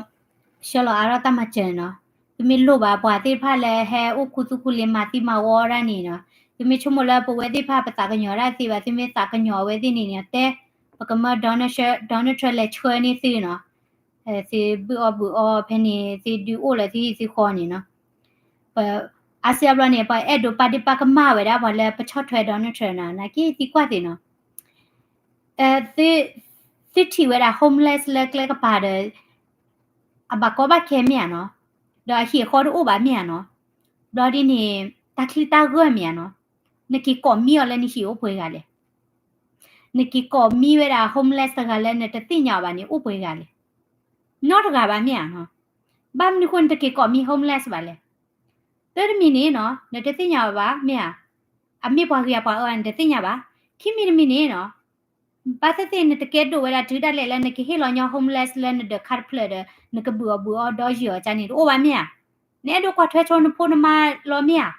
ဆှၢလီၤအါထီၣ်တၢ်မၤစၢၤနီၤ, သုမ့ၢ်လိၣ်ဘၣ်ပှၤသ့ၣ်တဖၣ်လၢဟဲအိၣ်ခူသူၣ်ခူလ့ၤ မၤသံမၤဝီဒၣ်န့ၣ်နီၤ, သုမ့ၢ်ဆိကမိၣ်လၢပဝဲသ့ၣ်တဖၣ်ပသးကညီၤတၢ်သ့ဘၣ်, သုမ့ၢ်သးကညီၤအဝဲသ့ၣ်န့ၣ်န့ၣ် တဲ, ပကမၢ Donald Trump, Donald Trump လဲၤဆှၢန့ၢ်သုနီၤ, သုဘုၣ်အီၣ်ဘုၣ်အီဖဲန့ၣ် သုဒုးအိၣ်လၢသုဟံၣ်သုဃီန့ၣ်နီၤ. ပ အါစုအါဘျီန့ၣ် ပှၤအဲၣ်ဒိးပာ်ဒ့ၣ်ပာ်ကမၣ်ဝဲဒၣ်ပှၤလၢပဆီၣ်ထွဲ Donald Trump နီၤ, နာ်က့သံကွၢ်သ့ၣ်နီၤ, သုထံၣ်ဝဲဒၣ် homeless လၢကျဲကပၤဒီး အဘၣ်ကီဘၣ်ခဲမ့ၢ်ဧါနီၤ, ဒီးအဟံၣ်အဃီတအိၣ်ဘၣ်မ့ၢ်ဧါနီၤ, ဘျီဒ်န့ၣ် တၢ်ချံတၢ်ဂၢၢ်မ့ၢ်ဧါနီၤ, နက့ၤကိးမံအီၤလၢနဟံၣ်အိၣ်ပှဲၤဂၤလဲၣ်, နက့ၤကိးမံဝဲဒၣ် homeless တဂၤလၢနတသ့ၣ်ညါအီၤဘၣ်န့ၣ် အိၣ်ပှဲၤဂၤလဲၣ်, နီတဂၤဘၣ်မ့ၢ်ဧါနီၤ, ဘၣ်မနုၤဃိနတက့ၤကိးမံ homeless ဘၣ်လဲၣ်, တၢတမံၤန့ၣ်နီၤ နတသ့ၣ်ညါအီၤဘၣ်မ့ၢ်ဧါ, အမ့ၢ်ပှၤဂ့ၤပှၤအၢနတသ့ၣ်ညါဘၣ်, ခံမံၤတမံၤန့ၣ်နီၤ ဘၣ်သ့ၣ်သ့ၣ်နတကဲဒိၣ်ဝဲဒၣ်တုၤဒၣ်လဲာ်လၢနကဟ့ၣ်လီၤညီ homeless လၢနဒၢးခါတဖျၢၣ်ဒီး နကဘုၣ်အီၣ်ဘုၣ်အီဒီးယုၢ်အီၤကန့ၣ် တအိၣ်ဘၣ်မ့ၢ်ဧါ, နအဲၣ်ဒိးကွၢ်ထွဲဆိနဖိနမါလီၤမ့ၢ်ဧါ,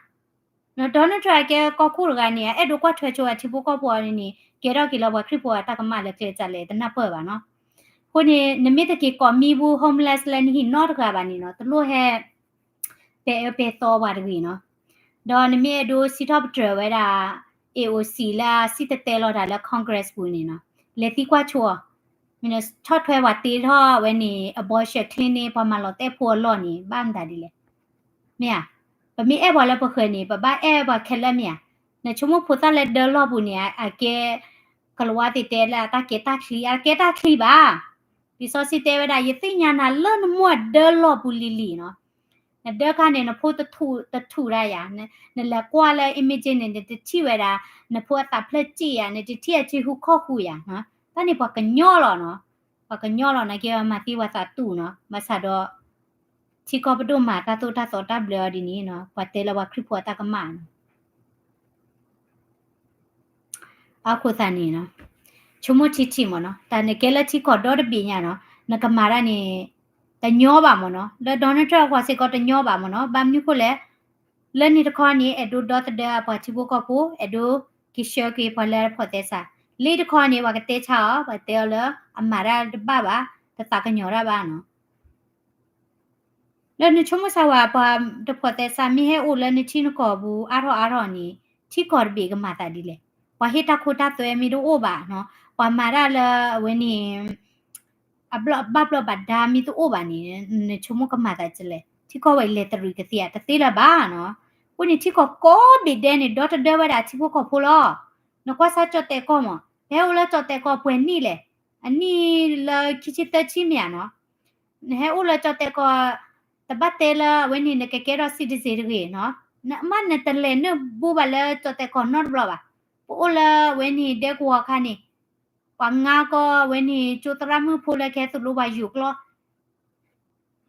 န Donald Trump အကဲကီၢ်ခိၣ်တဂၤန့ၣ် အအဲၣ်ဒိးကွၢ်ထွဲဆိအထံဖိကီၢ်ဖိအီၤန့ၣ် ကဲထီၣ်က့ၤလၢပှၤခရံာ်ဖိအတၢ်ကမၣ်လၢကျဲဒ်လဲၣ် တနၢ်ပၢၢ်ဘၣ်နီၤ, အဃိန့ၣ် နမ့ၢ်တက့ၤကိးမံဘူ homeless လၢနဟံၣ်နီတဂၤဘၣ်န့ၣ်နီၤ တလိၣ်ဟဲ ပဲာ်အၢပဲာ်သီပှၤတဂ့ၤနီၤ, ဒီးနမ့ၢ်အဲၣ်ဒိးစံးထီၣ်ပတြၢၤဝဲဒၣ် AOC လၢအစံၣ်တဲၤတဲလီၤတၢ်လၢ Congress ပူၤန့ၣ်နီၤ, လဲၤသံကွၢ်ဆိအီၤ, မ့ၢ်ဆီၣ်ထွဲပှၤတ့ထီၣ်ဝဲန့ၣ် abortion clinic ပှၤမၤလီၤတဲာ်ဖိအလီၢ်န့ၣ် ဘၣ်မတၤဒ်လဲၣ်, မ့ၢ်ဧါ, ပမ့ၢ်အဲၣ်ပှၤလၢပဃၢၤန့ၣ် ပဘၣ်အဲၣ်ပှၤခဲလၢာ်မ့ၢ်ဧါ, နဆိကမိၣ်ဖိသၣ်လၢဒၢလီၢ်ပူၤန့ၣ် အကဲ ကလၤဝါသ့ၣ်တဲလၢအတၢ်ကဲတၢ်ချံ အကဲတၢ်ချံဘၣ်, လံာ်စီဆှံတဲဝဲဒၣ် ယသ့ၣ်ညါနၤလၢနမိၢ်အဒၢလီၢ်ပူၤလံၤလံၤနီၤ, နဒၢခါန့ၣ် နဖိတထူၣ်တၢ်ယၤ, နလဲၤကွၢ်လၢ image န့ၣ် နတထံၣ်ဝဲဒၣ် နဖိအသးဖျၢၣ်စ့ၣ်ယၤ, နတထံၣ်အစုဟူခီၣ်ဟူယၤ, တၢ်န့ၣ်ပှၤကညီလီၤနီၤ, ပှၤကညီလီၤ နာ်က့မၤသံပှၤသးတူၢ်နီၤ, ဘၣ်ဆၣ်ဒီး ထံကီၢ်ပဒိၣ်မၤတၢ်သိၣ်တၢ်သီတၢ်ဘျၢအီၤဒ်န့ၣ်နီၤ, ပှၤတဲလၢပှၤခရံာ်ဖိအတၢ်ကမၣ်နီၤ အဃိသတးန့ၣ်နီၤ, ဆိကမိၣ်ထံထံမ့ၢ်နီၤ, တၢ်နကဲလၢထံကီၢ်ဒီတဘ့ၣ်ညါနီၤ, နကမၤတၢ်န့ၣ် တညီဘၣ်မ့ၢ်နီၤ, လၢ Donald Trump အဂီၢ်စ့ၢ်ကီးတညီဘၣ်မ့ၢ်နီၤ, ဘၣ်မနုၤဃိလဲၣ်, လၢန့ၣ်တခီန့ၣ် အဲၣ်ဒိးဒီသဒၢပှၤထံဖိကီၢ်ဖိ, အဲၣ်ဒိးက့ၤဆှၢက့ၤပှၤလၢဖီၣ်သဲစး, လၢတခီန့ၣ် ပှၤကတဲဆါအီၤ, ပှၤတဲအီၤလၢ အမၤတၢ်တဘၣ်ဘၣ်, တသးကညီၤတၢ်ဘၣ်နီၤ လၢနဆိကမိၣ်စၢ်ဝဲ ပှၤတဖီၣ်သဲစးမ့ၢ်ဟဲအိၣ်လၢနထံနကီၢ်ပူၤ အါထီၣ်အါထီၣ်န့ၣ် ထံကီၢ်တဘ့ၣ်ကမၤသးဒ်လဲၣ်, ပှၤဟ့ၣ်တၢ်ခိတၢ်သွဲမ့ၢ်တအိၣ်ဘၣ်နီၤ, ပှၤမၤတၢ်လၢအဝဲန့ၣ် အဘၣ်ဘျီးဘၣ်ဒါမ့ၢ်တအိၣ်ဘၣ်န့ၣ် နဆိကမိၣ်ကမၤသးဒ်လဲၣ်, ထံကီၢ်ဝဲအံၤလဲၤတရံးကသ့ဧါ, တသ့လၢၤဘၣ်နီၤ, အဃိန့ၣ် ထံကီၢ်ကိးဘ့ၣ်ဒဲးန့ၣ် ဒီတဒၢဝဲဒၣ်ထံဖိကီၢ်ဖိလီၤ, နကွၢ်စၢ်ကၠီၣ်တဲာ်ကီၢ်မး, ပဟဲအိၣ်လၢကၠီၣ်တဲာ်ကီၢ်ပှဲၤနံၣ်လဲၣ်, အနံၣ်လၢခံဆံသၢဆံမ့ၢ်ဧါနီၤ နဟဲအိၣ်လၢကၠီၣ်တဲာ်ကီၢ်, တဘၣ်တဲလၢအဝဲန့ၣ် နကကဲထီၣ် citizen တဂ့ၤနီၤ, မ့ၢ်နတလဲၤနၢ်ဘိဘၣ်လၢကၠီၣ်တဲာ်ကီၢ်နီတဘျီဘၣ်. ပအိၣ်လၢအဝဲန့ၣ်ဒဲကဝီၤအခါန့ၣ် ပှၤငါကီၢ်ဝဲန့ၣ် ကၠိသရၣ်မုၣ်ဖိလၢကဟဲသိၣ်လိပှၤယိၤကျိာ်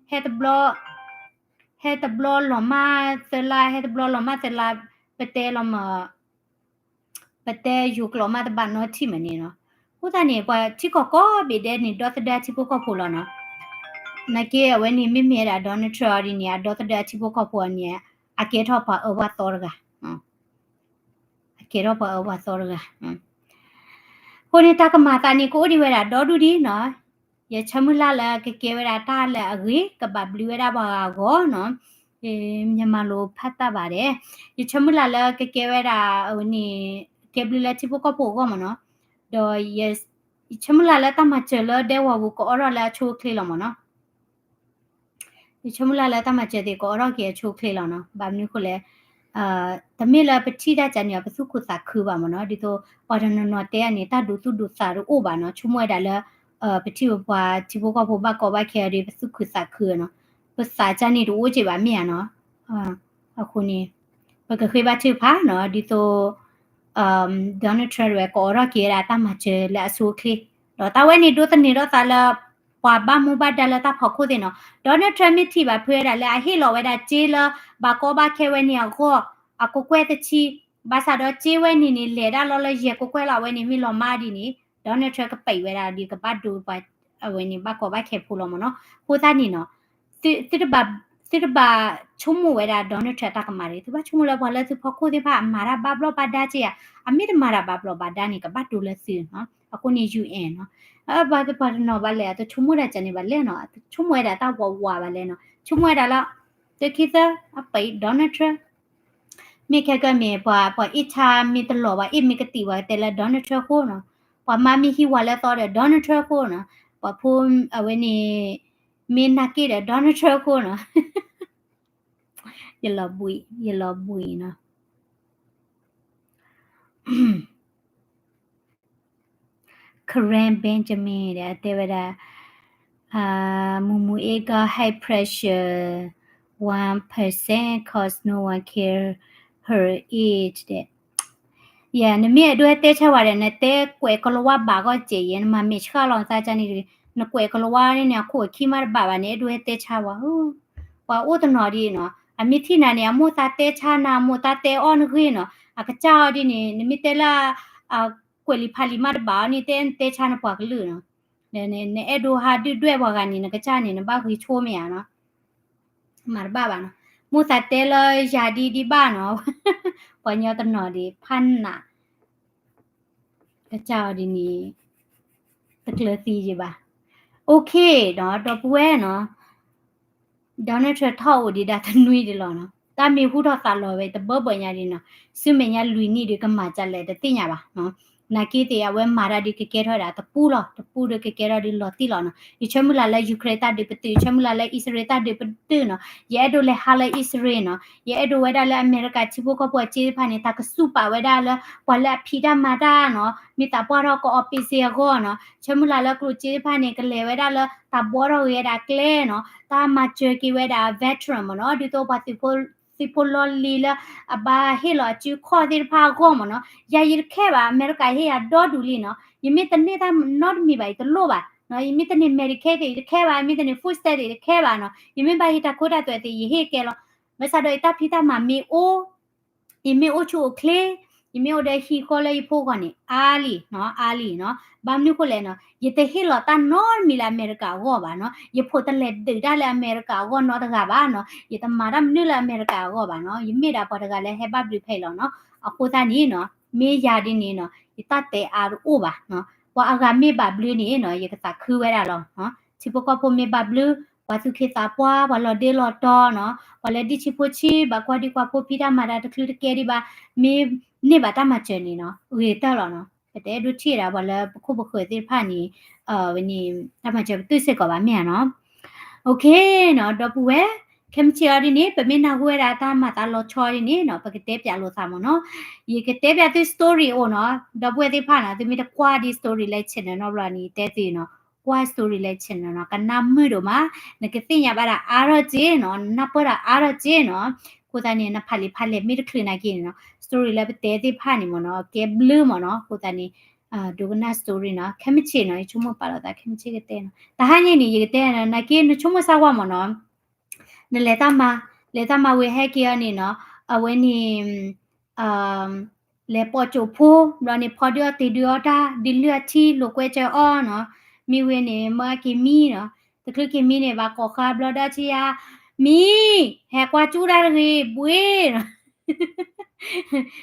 ဟဲတဘျီ ဟဲတဘျီလီၤမၢ်သၢလါ ဟဲတဘျီလီၤမၢ်သၢလါ ပတဲလီၤမၢ် ပတဲယိၤကျိာ်မးတဘၣ်နီတထံၣ်မးန့ၣ်နီၤ. အဃိသတးန့ၣ် ပှၤထံကီၢ်ကိးဘ့ၣ်ဒဲးန့ၣ် ဒီသဒၢအထံဖိကီၢ်ဖိလီၤနီၤ. နာ်က့အဝဲန့ၣ် မ့မ့ၢ်ဝဲဒၣ် Donald Trump အီၤဒ်န့ၣ် အဒီသဒၢအထံဖိကီၢ်ဖိအီၤန့ၣ် အကဲထီၣ်ပှၤအၢပှၤသီတဂၤ အကဲထီၣ်ပှၤအၢပှၤသီတဂၤ. အဃိန့ၣ် တၢ်ကမၤသးန့ၣ် ကအိၣ်ဒံးဝဲဒၣ်ဒီဒူၣ်ဒံးနီၤ. ယဆၢမုၢ်လၢ်လၢကကဲဝဲဒၣ်တၢ်လၢအဂ့ၤ ကဘၣ်ဘျုးဝဲဒၣ်ပှၤဂၤအဂီၢ်နီၤ. မြန်မာလိုဖတ်တတ်ပါတယ်. ယဆၢမုၢ်လၢ်လၢကကဲဝဲဒၣ်အဝဲန့ၣ် ကဲဘျုးလၢထံဖိကီၢ်ဖိအဂီၢ်မ့ၢ်နီၤ. ဒီးယဆၢမုၢ်လၢ်လၢတၢ်မၤစၢၤလၢဒဲကဝီၤပူၤ ကအိးထီၣ်လၢအဆိအချ့လီၤမ့ၢ်နီၤ. ယဆၢမုၢ်လၢ်လၢတၢ်မၤစၢၤသ့ၣ် ကအိးထီၣ်က့ၤအဆိအချ့လီၤနီၤ. ဘၣ်မနုၤအဃိလဲၣ်, တမ့ၢ်လၢပထံၣ်တၢ်ကါန့ၣ် ပသူၣ်ခုသးခုဘၣ်မ့ၢ်နီၤ. ဒ်သိးပှၤတနီၤနီၤတဲအန့ၣ် တၢ်ဒိးသူၣ်ဒိးသးတအိၣ်ဘၣ်နီၤ. ဆိကမိၣ်ဝဲဒၣ်လၢ ပထံၣ်ပပှၤထံဖိကီၢ်ဖိဘၣ်ကီဘၣ်ခဲအီၤဒီး ပသူၣ်ခုသးခုနီၤ. ပသးကါန့ၣ်တအိၣ်က့ၤဘၣ်မ့ၢ်ဧါနီၤ. အဃိန့ၣ် ပကဃ့ဘါထုကဖၣ်နီၤ. ဒ်သိး Donald Trump ဝဲ ကအိးထီၣ်က့ၤဝဲဒၣ်တၢ်မၤစၢၤလၢအဆိအချ့, ဒီးတၢ်ဝဲန့ၣ်ဒိးသန့ၤထီၣ်သးလၢ ပှၤဘၣ်မူဘၣ်ဒါလၢတၢ်ဖီခိၣ်သ့ၣ်နီၤ. Donald Trump မ့ၢ်ထံၣ်ဘၣ်ဖုဝဲဒၣ်လၢအဟ့ၣ်လီၤဝဲဒၣ်စ့လၢ ဘၣ်ကီဘၣ်ခဲဝဲန့ၣ်အဂီၢ် အကကွဲၢ်တဆံ, ဘၣ်ဆၣ်ဒီးစ့ဝဲန့ၣ်န့ၣ် လဲၤဒၣ်လီၤလၢယဲၢ်ကကွဲၢ်လီၤ. အဝဲန့ၣ်မ့ၢ်လီၤမၢ်ဒ်န့ၣ် Donald Trump ကပံးဝဲဒၣ်ဒီးကဘၣ်ဒိပှၤ အဝဲန့ၣ်ဘၣ်ကီဘၣ်ခဲဖိလီၤမ့ၢ်နီၤ. အဃိသတးန့ၣ်နီၤ သုတဘၣ် သုတဘၣ်ဆိကမိၣ်ဝဲဒၣ် Donald Trump အတၢ်ကမၣ်တဂ့ၤ. သုဘၣ်ဆိကမိၣ်လၢပှၤလၢသုဖီခိၣ်သ့ၣ်တဖၣ် အမၤတၢ်ဘၣ်ဘျီၣ်ဘၣ်ဒါက့ဧါ. အမ့ၢ်တမၤတၢ်ဘၣ်ဘျီၣ်ဘၣ်ဒါန့ၣ် ကဘၣ်ဒိလၢသုနီၤ. အဃိန့ၣ် UN နီၤ ပှၤတနီၤဘၣ်လဲၣ် တဆိကမိၣ်ဒၣ်ကန့ၣ်ဘၣ်လဲၣ်နီၤ. တဆိကမိၣ်ဝဲဒၣ်တၢ်ဝးဝးဘၣ်လဲၣ်နီၤ. ဆိကမိၣ်ဝဲဒၣ်လၢ သုခံသၢ အပံး Donald Trump မ့ၢ်ခဲကၢမ့ၢ်ပှၤ ပှၤအ့ၣ်ဆါမ့ၢ်တလီၤ ပှၤအ့ၣ်မ့ၢ်ကသံၣ် ပှၤကတဲလၢ Donald Trump ဃိနီၤ. ပှၤမါမ့ၢ်ဟံးဝၤလၢသီဒီး Donald Trump ဃိနီၤ. ပှၤဖိအဝဲန့ၣ် မ့ၢ်နာ်က့ဒီး Donald Trump ဃိနီၤ. ယလီၤဘှံး ယလီၤဘှံးနီၤ. Karen Benjamin ဒီး အတဲဝဲဒၣ် မူမူအ့ၣ်ကီၢ် high pressure one percent cause no one care her age ဒီး ယဲ နမ့ၢ်အဲၣ်ဒိးဟဲတဲဆါဝဲဒီး နတဲကွဲးကလၤဝါဘၣ်ဂီၢ်စဲးယဲ နမၤမဲာ်ဆှးလီၤနသးကန့ၣ်တဂ့ၤ. နကွဲးကလၤဝါန့ၣ် အခိၣ်အခံမးတဘၣ်ဘၣ်န့ၣ် အဲၣ်ဒိးဟဲတဲဆါဝဲ. ပှၤအိၣ်တနီၤဒ်နီၤ အမ့ၢ်ထံၣ်နၤန့ၣ် အမိၢ်သးတဲဆါနၤ အမိၢ်သးတဲအီၣ်နဂ့ၢ်နီၤ အကစၢ်အီၤဒ်န့ၣ် နမ့ၢ်တဲလၢ ကွဲးလံာ်ဖးလံာ်မးတဘၣ်အီၤန့ၣ် တဲတဲဆါနပှၤကလုာ်နီၤ. နအဲၣ်ဒိးဟးဒုၣ်ဒွဲၣ်ပှၤဂၤန့ၣ် နကစၢ်န့ၣ် နဘၣ်ဂ့ၤဆိမ့ၢ်ဧါနီၤ. မၤတဘၣ်ဘၣ်နီၤ. မိၢ်သးတဲလၢယၤဒ်ဒ်ဘၣ်နီၤ ပှၤညီတနီၤဒ်ဖးနး ကစၢ်အီၤဒ်န့ၣ် တကျၢၤသံယဘၣ်. Okay နီၤ ဒီပုၢ်ဝဲၢ်နီၤ Donald Trump ထီၣ်အိၣ်ဒံးဒၣ်တနွံဒံးလီၤနီၤ. တၢ်မ့ၢ်ဟူထီၣ်သးလီၤဝဲတဘၢဘၢညါဒံးနီၤ. ဆူမဲာ်ညါလွံၢ်နံၣ်ဒီးကမၤဒ်လဲၣ်တသ့ၣ်ညါဘၣ်နီၤ. နာ်က့သ့ၣ် အဝဲမၤတၢ်ဒုးကကဲထီၣ်ဝဲဒၣ်တပူၤလီၤ တပူၤဒီးကကဲထီၣ်ဒုးလီၤတံၢ်လီၤနီၤ. ယဆၢမုၢ်လၢ်လၢ Ukraine တၢ်ဒုးပတုာ် ယဆၢမုၢ်လၢ်လၢ အံၣ်စရ့လးတၢ်ဒုးပတုာ်နီၤ. ယအဲၣ်ဒိးလဲၤဟးလၢအံၣ်စရ့လးနီၤ. ယအဲၣ်ဒိးဝဲဒၣ်လၢအမဲရကၤထံဖိကီၢ်ဖိအစ့တဖၣ်န့ၣ် တၢ်ကစူၢ်ပာ်ဝဲဒၣ်လၢ ပှၤလၢအဖံးတၢ်မၤတၢ်နီၤ မ့ၢ်သးပှၢ်ထီၣ်ကအီပ့စ့အဂီၢ်နီၤ. ဆၢမုၢ်လၢ်လၢကျိၣ်စ့တဖၣ်န့ၣ် ကလဲၤဝဲဒၣ်လၢ တၢ်ဘှီထီၣ်ဂ့ၤဝဲဒၣ်ကျဲနီၤ တၢ်မၤစၢၤက့ၤဝဲဒၣ် veteran မ့ၢ်နီၤ ဒ်သိးပှၤသုးဖိ သုးဖိလီၢ်လံၤလၢ အဘၣ်ဟ့ၣ်လီၤအစုခီၣ်သ့ၣ်တဖၣ်အဂီၢ်မ့ၢ်နီၤ. ယၤယတခဲဘၣ် အမဲရကၤယဟ့ၣ်ယၤဒီဒူၣ်လံနီၤ. ယမ့ၢ်တန့ၢ်တၢ်နီတမံၤဘၣ် ယတလိၣ်ဘၣ်နီၤ. ယမ့ၢ်တန့ၢ် Medicaid သ့ၣ် ယတခဲဘၣ် ယမ့ၢ်တန့ၢ် food stamp သ့ၣ် ယတခဲဘၣ်နီၤ. ယမ့ၢ်ဘၣ်ဟ့ၣ်တၢ်ခိတၢ်သွဲၣ်သ့ၣ် ယဟ့ၣ်ကဲလီၤ. ဘၣ်ဆၣ်ဒီးယတၢ်ဖံးတၢ်မၤမ့ၢ်အိၣ် ယမ့ၢ်အိၣ်ဆူၣ်အိၣ်ချ့ ယမ့ၢ်အိၣ်ဒီးဟံၣ်ဃီလၢယဖိဂီၢ်န့ၣ် အါလံနီၤ အါလံနီၤ. ဘၣ်မနုၤဃိလဲၣ်နီၤ ယတဟ့ၣ်လီၤတၢ်နီတမံၤလၢအမဲရကၤအဂီၢ်ဘၣ်နီၤ. ယဖိတလဲၤဒုးတၢ်လၢအမဲရကၤအဂီၢ်နီတဂၤဘၣ်နီၤ. ယတမၤတၢ်မနုၤလၢအမဲရကၤအဂီၢ်ဘၣ်နီၤ. ယမ့ၢ်ဒၣ်ပှၤတဂၤလၢဟဲဘၣ်ဘျုးဖဲအံၤလီၤနီၤ. အဃိသတးန့ၣ်နီၤ မ့ၢ်ယၤဒ်န့ၣ်နီၤ ယတၢ်တဲအါတအိၣ်ဘၣ်နီၤ. ပှၤအဂၤမ့ၢ်ဘၣ်ဘျုးန့ၣ်နီၤ ယကသးခုဝဲဒၣ်လီၤ. ထံဖိကီၢ်ဖိမ့ၢ်ဘၣ်ဘျုး ပှၤသူၣ်က့သးပှၢ် ပှၤလီၤဒ့လီၤတီၤနီၤ ပှၤလၢဒံၣ်ဆံးဖိဆံး ဘၣ်ကွၢ်ဒံကွၢ်ဖိ ဖံးတၢ်မၤတၢ်တချုးတကဲဒံးဘၣ် မ့ၢ်န့ၢ်ဘၣ်တၢ်မၤစၢၤန့ၣ်နီၤ ဂ့ၤတၢၢ်လီၤနီၤ. ပတအဲၣ်ဒိးထံၣ်ဒၣ်ပှၤလၢပခိၣ်ပဃၢၤသ့ၣ်တဖၣ်န့ၣ် ဝဲန့ၣ် တၢ်မၤစၢၤပတုာ်စ့ၢ်ကီးဘၣ်မ့ၢ်ဧါနီၤ. Okay နီၤ ဒီပုၢ်ဝဲၢ် ခဲမုၢ်ဆ့ၣ်အီၤဒ်န့ၣ် ပမ့ၢ်နၢ်ဟူဝဲဒၣ်တၢ်မၤသးလီၤဆီဒ်န့ၣ်နီၤ ပကတဲပၠးလိာ်သးမ့ၢ်နီၤ. ယကတဲပၠးသု story အိၣ်နီၤ ဒီပုၢ်ဝဲၢ်သ့ၣ်တဖၣ်နီၤ သုမ့ၢ်တကွၢ်ဒံး story လၢ channel နီတဘျီန့ၣ် တဲသုနီၤ ကွၢ် story လၢ channel နီၤ ကနၢ်မုာ်ဒိၣ်မး နကသ့ၣ်ညါဘၣ်ဒၣ်အါထီၣ်က့နီၤ နနၢ်ပၢၢ်ဒၣ်အါထီၣ်က့နီၤ. အဃိသတးန့ၣ် နဖးလံာ်ဖးလဲၢ်မ့ၢ်တချုးနာ်က့န့ၣ်နီၤ story လၢပတဲသ့ၣ်တဖၣ်န့ၣ်မ့ၢ်နီၤ ကဲဘျုးမ့ၢ်နီၤ အဃိသတးန့ၣ် ဒိကနၣ် story နီၤ ခဲမုၢ်ဆ့ၣ်နီၤ ယဆိကမိၣ်ပာ်လီၤသးခဲမုၢ်ဆ့ၣ်ကတဲနီၤ တဟါညါန့ၣ် ယကတဲနီၤ နာ်က့နဆိကမိၣ်စၢ်ဝါမ့ၢ်နီၤ နလဲၤတၢ်မၤ လဲၤတၢ်မၤဝံၤဟဲက့ၤအီၤန့ၣ်နီၤ အဝဲန့ၣ် လဲၤပိာ်ကၠိဖိ ဘျီန့ၣ် ဖီဒုးအီၣ်တ့ၢ်ဒုးအီၣ်တၢ် ဒုးလုၢ်အထံ လိာ်ကွဲစၢၤအီၤနီၤ မ့ၢ်ဝဲန့ၣ် မၢအက့ၤမံနီၤ တချုးက့ၤမံန့ၣ် ဘၣ်ကိးဃာ်ဘျီဒီးထံယါ မံ ဟဲကွၢ်ကၠူတၢ်တဂ့ၤ ဘှ့ၣ်နီၤ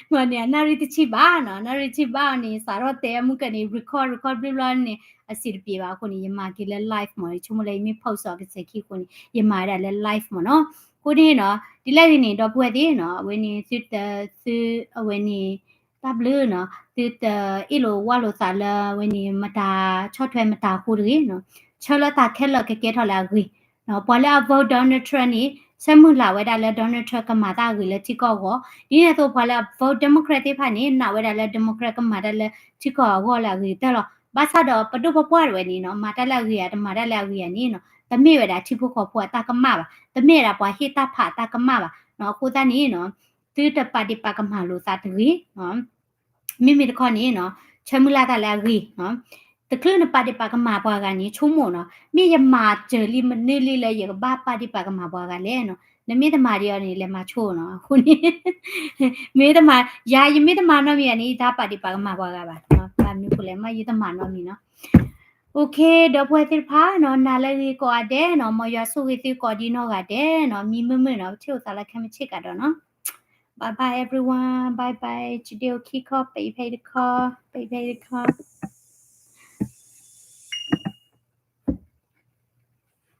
မ့ၢ်န့ၣ် အနၣ်ရံၣ်တဆံဘၣ်နီၤ နၣ်ရံၣ်တဆံဘၣ်အီၤန့ၣ် စးထီၣ်တဲအမုၢ်ကန့ၣ် record record ဘျုးဘျီန့ၣ် အဆံးတပျ့ၤဘၣ်အဃိန့ၣ် ယမၤက့ၤလၢ live မ့ၢ် ယဆိကမိၣ်လၢယမ့ၢ် post အီၤကစဲးခံအဃိန့ၣ် ယမၤဝဲဒၣ်လၢ live မ့ၢ်နီၤ အဃိန့ၣ်နီၤ ဒ်လဲၣ်ဂ့ၤန့ၣ် ဒီပုၢ်ဝဲၢ်သ့ၣ်နီၤ အဝဲန့ၣ် သုတ သု အဝဲန့ၣ် တၢ်ဘျုးနီၤ သုတအ့ၣ်လိာ်ဝါလိာ်သးလၢအဝဲန့ၣ် မတၤဆီၣ်ထွဲမတၤအဃိတဂ့ၤနီၤ ဆၢလၢတၢ်ခဲလၢာ်ကကဲထီၣ်လၢအဂ့ၤ ပှၤလၢအ vote Donald Trump န့ၣ် ဆၢမုၢ်လၢ်ဝဲဒၣ်လၢ Donald Trump ကမၤတၢ်အဂ့ၤလၢထံကီၢ်အဂီၢ် ဒ်န့ၣ်အသိးပှၤလၢအ vote Democrat သ့ၣ်တဖၣ်န့ၣ် နာ်ဝဲဒၣ်လၢ Democrat ကမၤတၢ်လၢထံကီၢ်အဂီၢ်လၢအဂ့ၤကတၢၢ်လီၤ ဘၣ်ဆၣ်ဒီးပဒိၣ်ပပှၢ်တဝဲန့ၣ်နီၤ မၤတၢ်လၢအဂ့ၤဧါ တမၤတၢ်လၢအဂ့ၤဧါန့ၣ်နီၤ တမ့ၢ်ဝဲဒၣ်ထံဖိကီၢ်ဖိအတၢ်ကမၣ်ဘၣ် တမ့ၢ်ဝဲဒၣ်ပှၤဟ့ၣ်တၢ်ဖးအတၢ်ကမၣ်ဘၣ်နီၤ အဃိသတးန့ၣ်နီၤ သုတပာ်ဒံးပာ်ကမၣ်လိာ်သးတဂ့ၤ မ့မ့ၢ်တခီန့ၣ်နီၤ ဆၢမုၢ်လၢ်တၢ်လၢအဂ့ၤ တချုးနပာ်ဒံးပာ်ကမၣ်ပှၤဂၤန့ၣ် ဆိကမိၣ်နီၤ မ့ၢ်ယမၤစၢၤလံမနုၤလံလၢယကဘၣ်ပာ်ဒံးပာ်ကမၣ်ပှၤဂၤလဲၣ်နီၤ နမ့ၢ်တမၤဒံးအီၤန့ၣ် လဲၤမၤဆိနီၤ အဃိန့ၣ် မ့ၢ်တမၤ ယၤယမ့ၢ်တမၤနီတမံၤဘၣ်န့ၣ် ယတၢ်ပာ်ဒံးပာ်ကမၣ်ပှၤဂၤဘၣ် ဘၣ်မနုၤဃိလဲၣ် မ့ၢ်ယတမၤနီတမံၤနီၤ OK ဒီပုၢ်ဝဲၢ်သ့ၣ်တဖၣ်နီၤ နၤလၢအဂ့ၤကိးဂၤဒဲးနီၤ မ်ယွၤဆိၣ်ဂ့ၤသုကိးဒံနီၢ်ဂၤဒဲးနီၤ မံမုာ်မုာ်နီၤ ပထံၣ်လိာ်သးလၢခဲမုၢ်ဆ့ၣ်ကဒီးနီၤ Bye bye everyone bye bye ကဒ့အိၣ်ခံခီ ပအံၤဖဲအံၤတခီ ပအံၤဖဲအံၤတခီ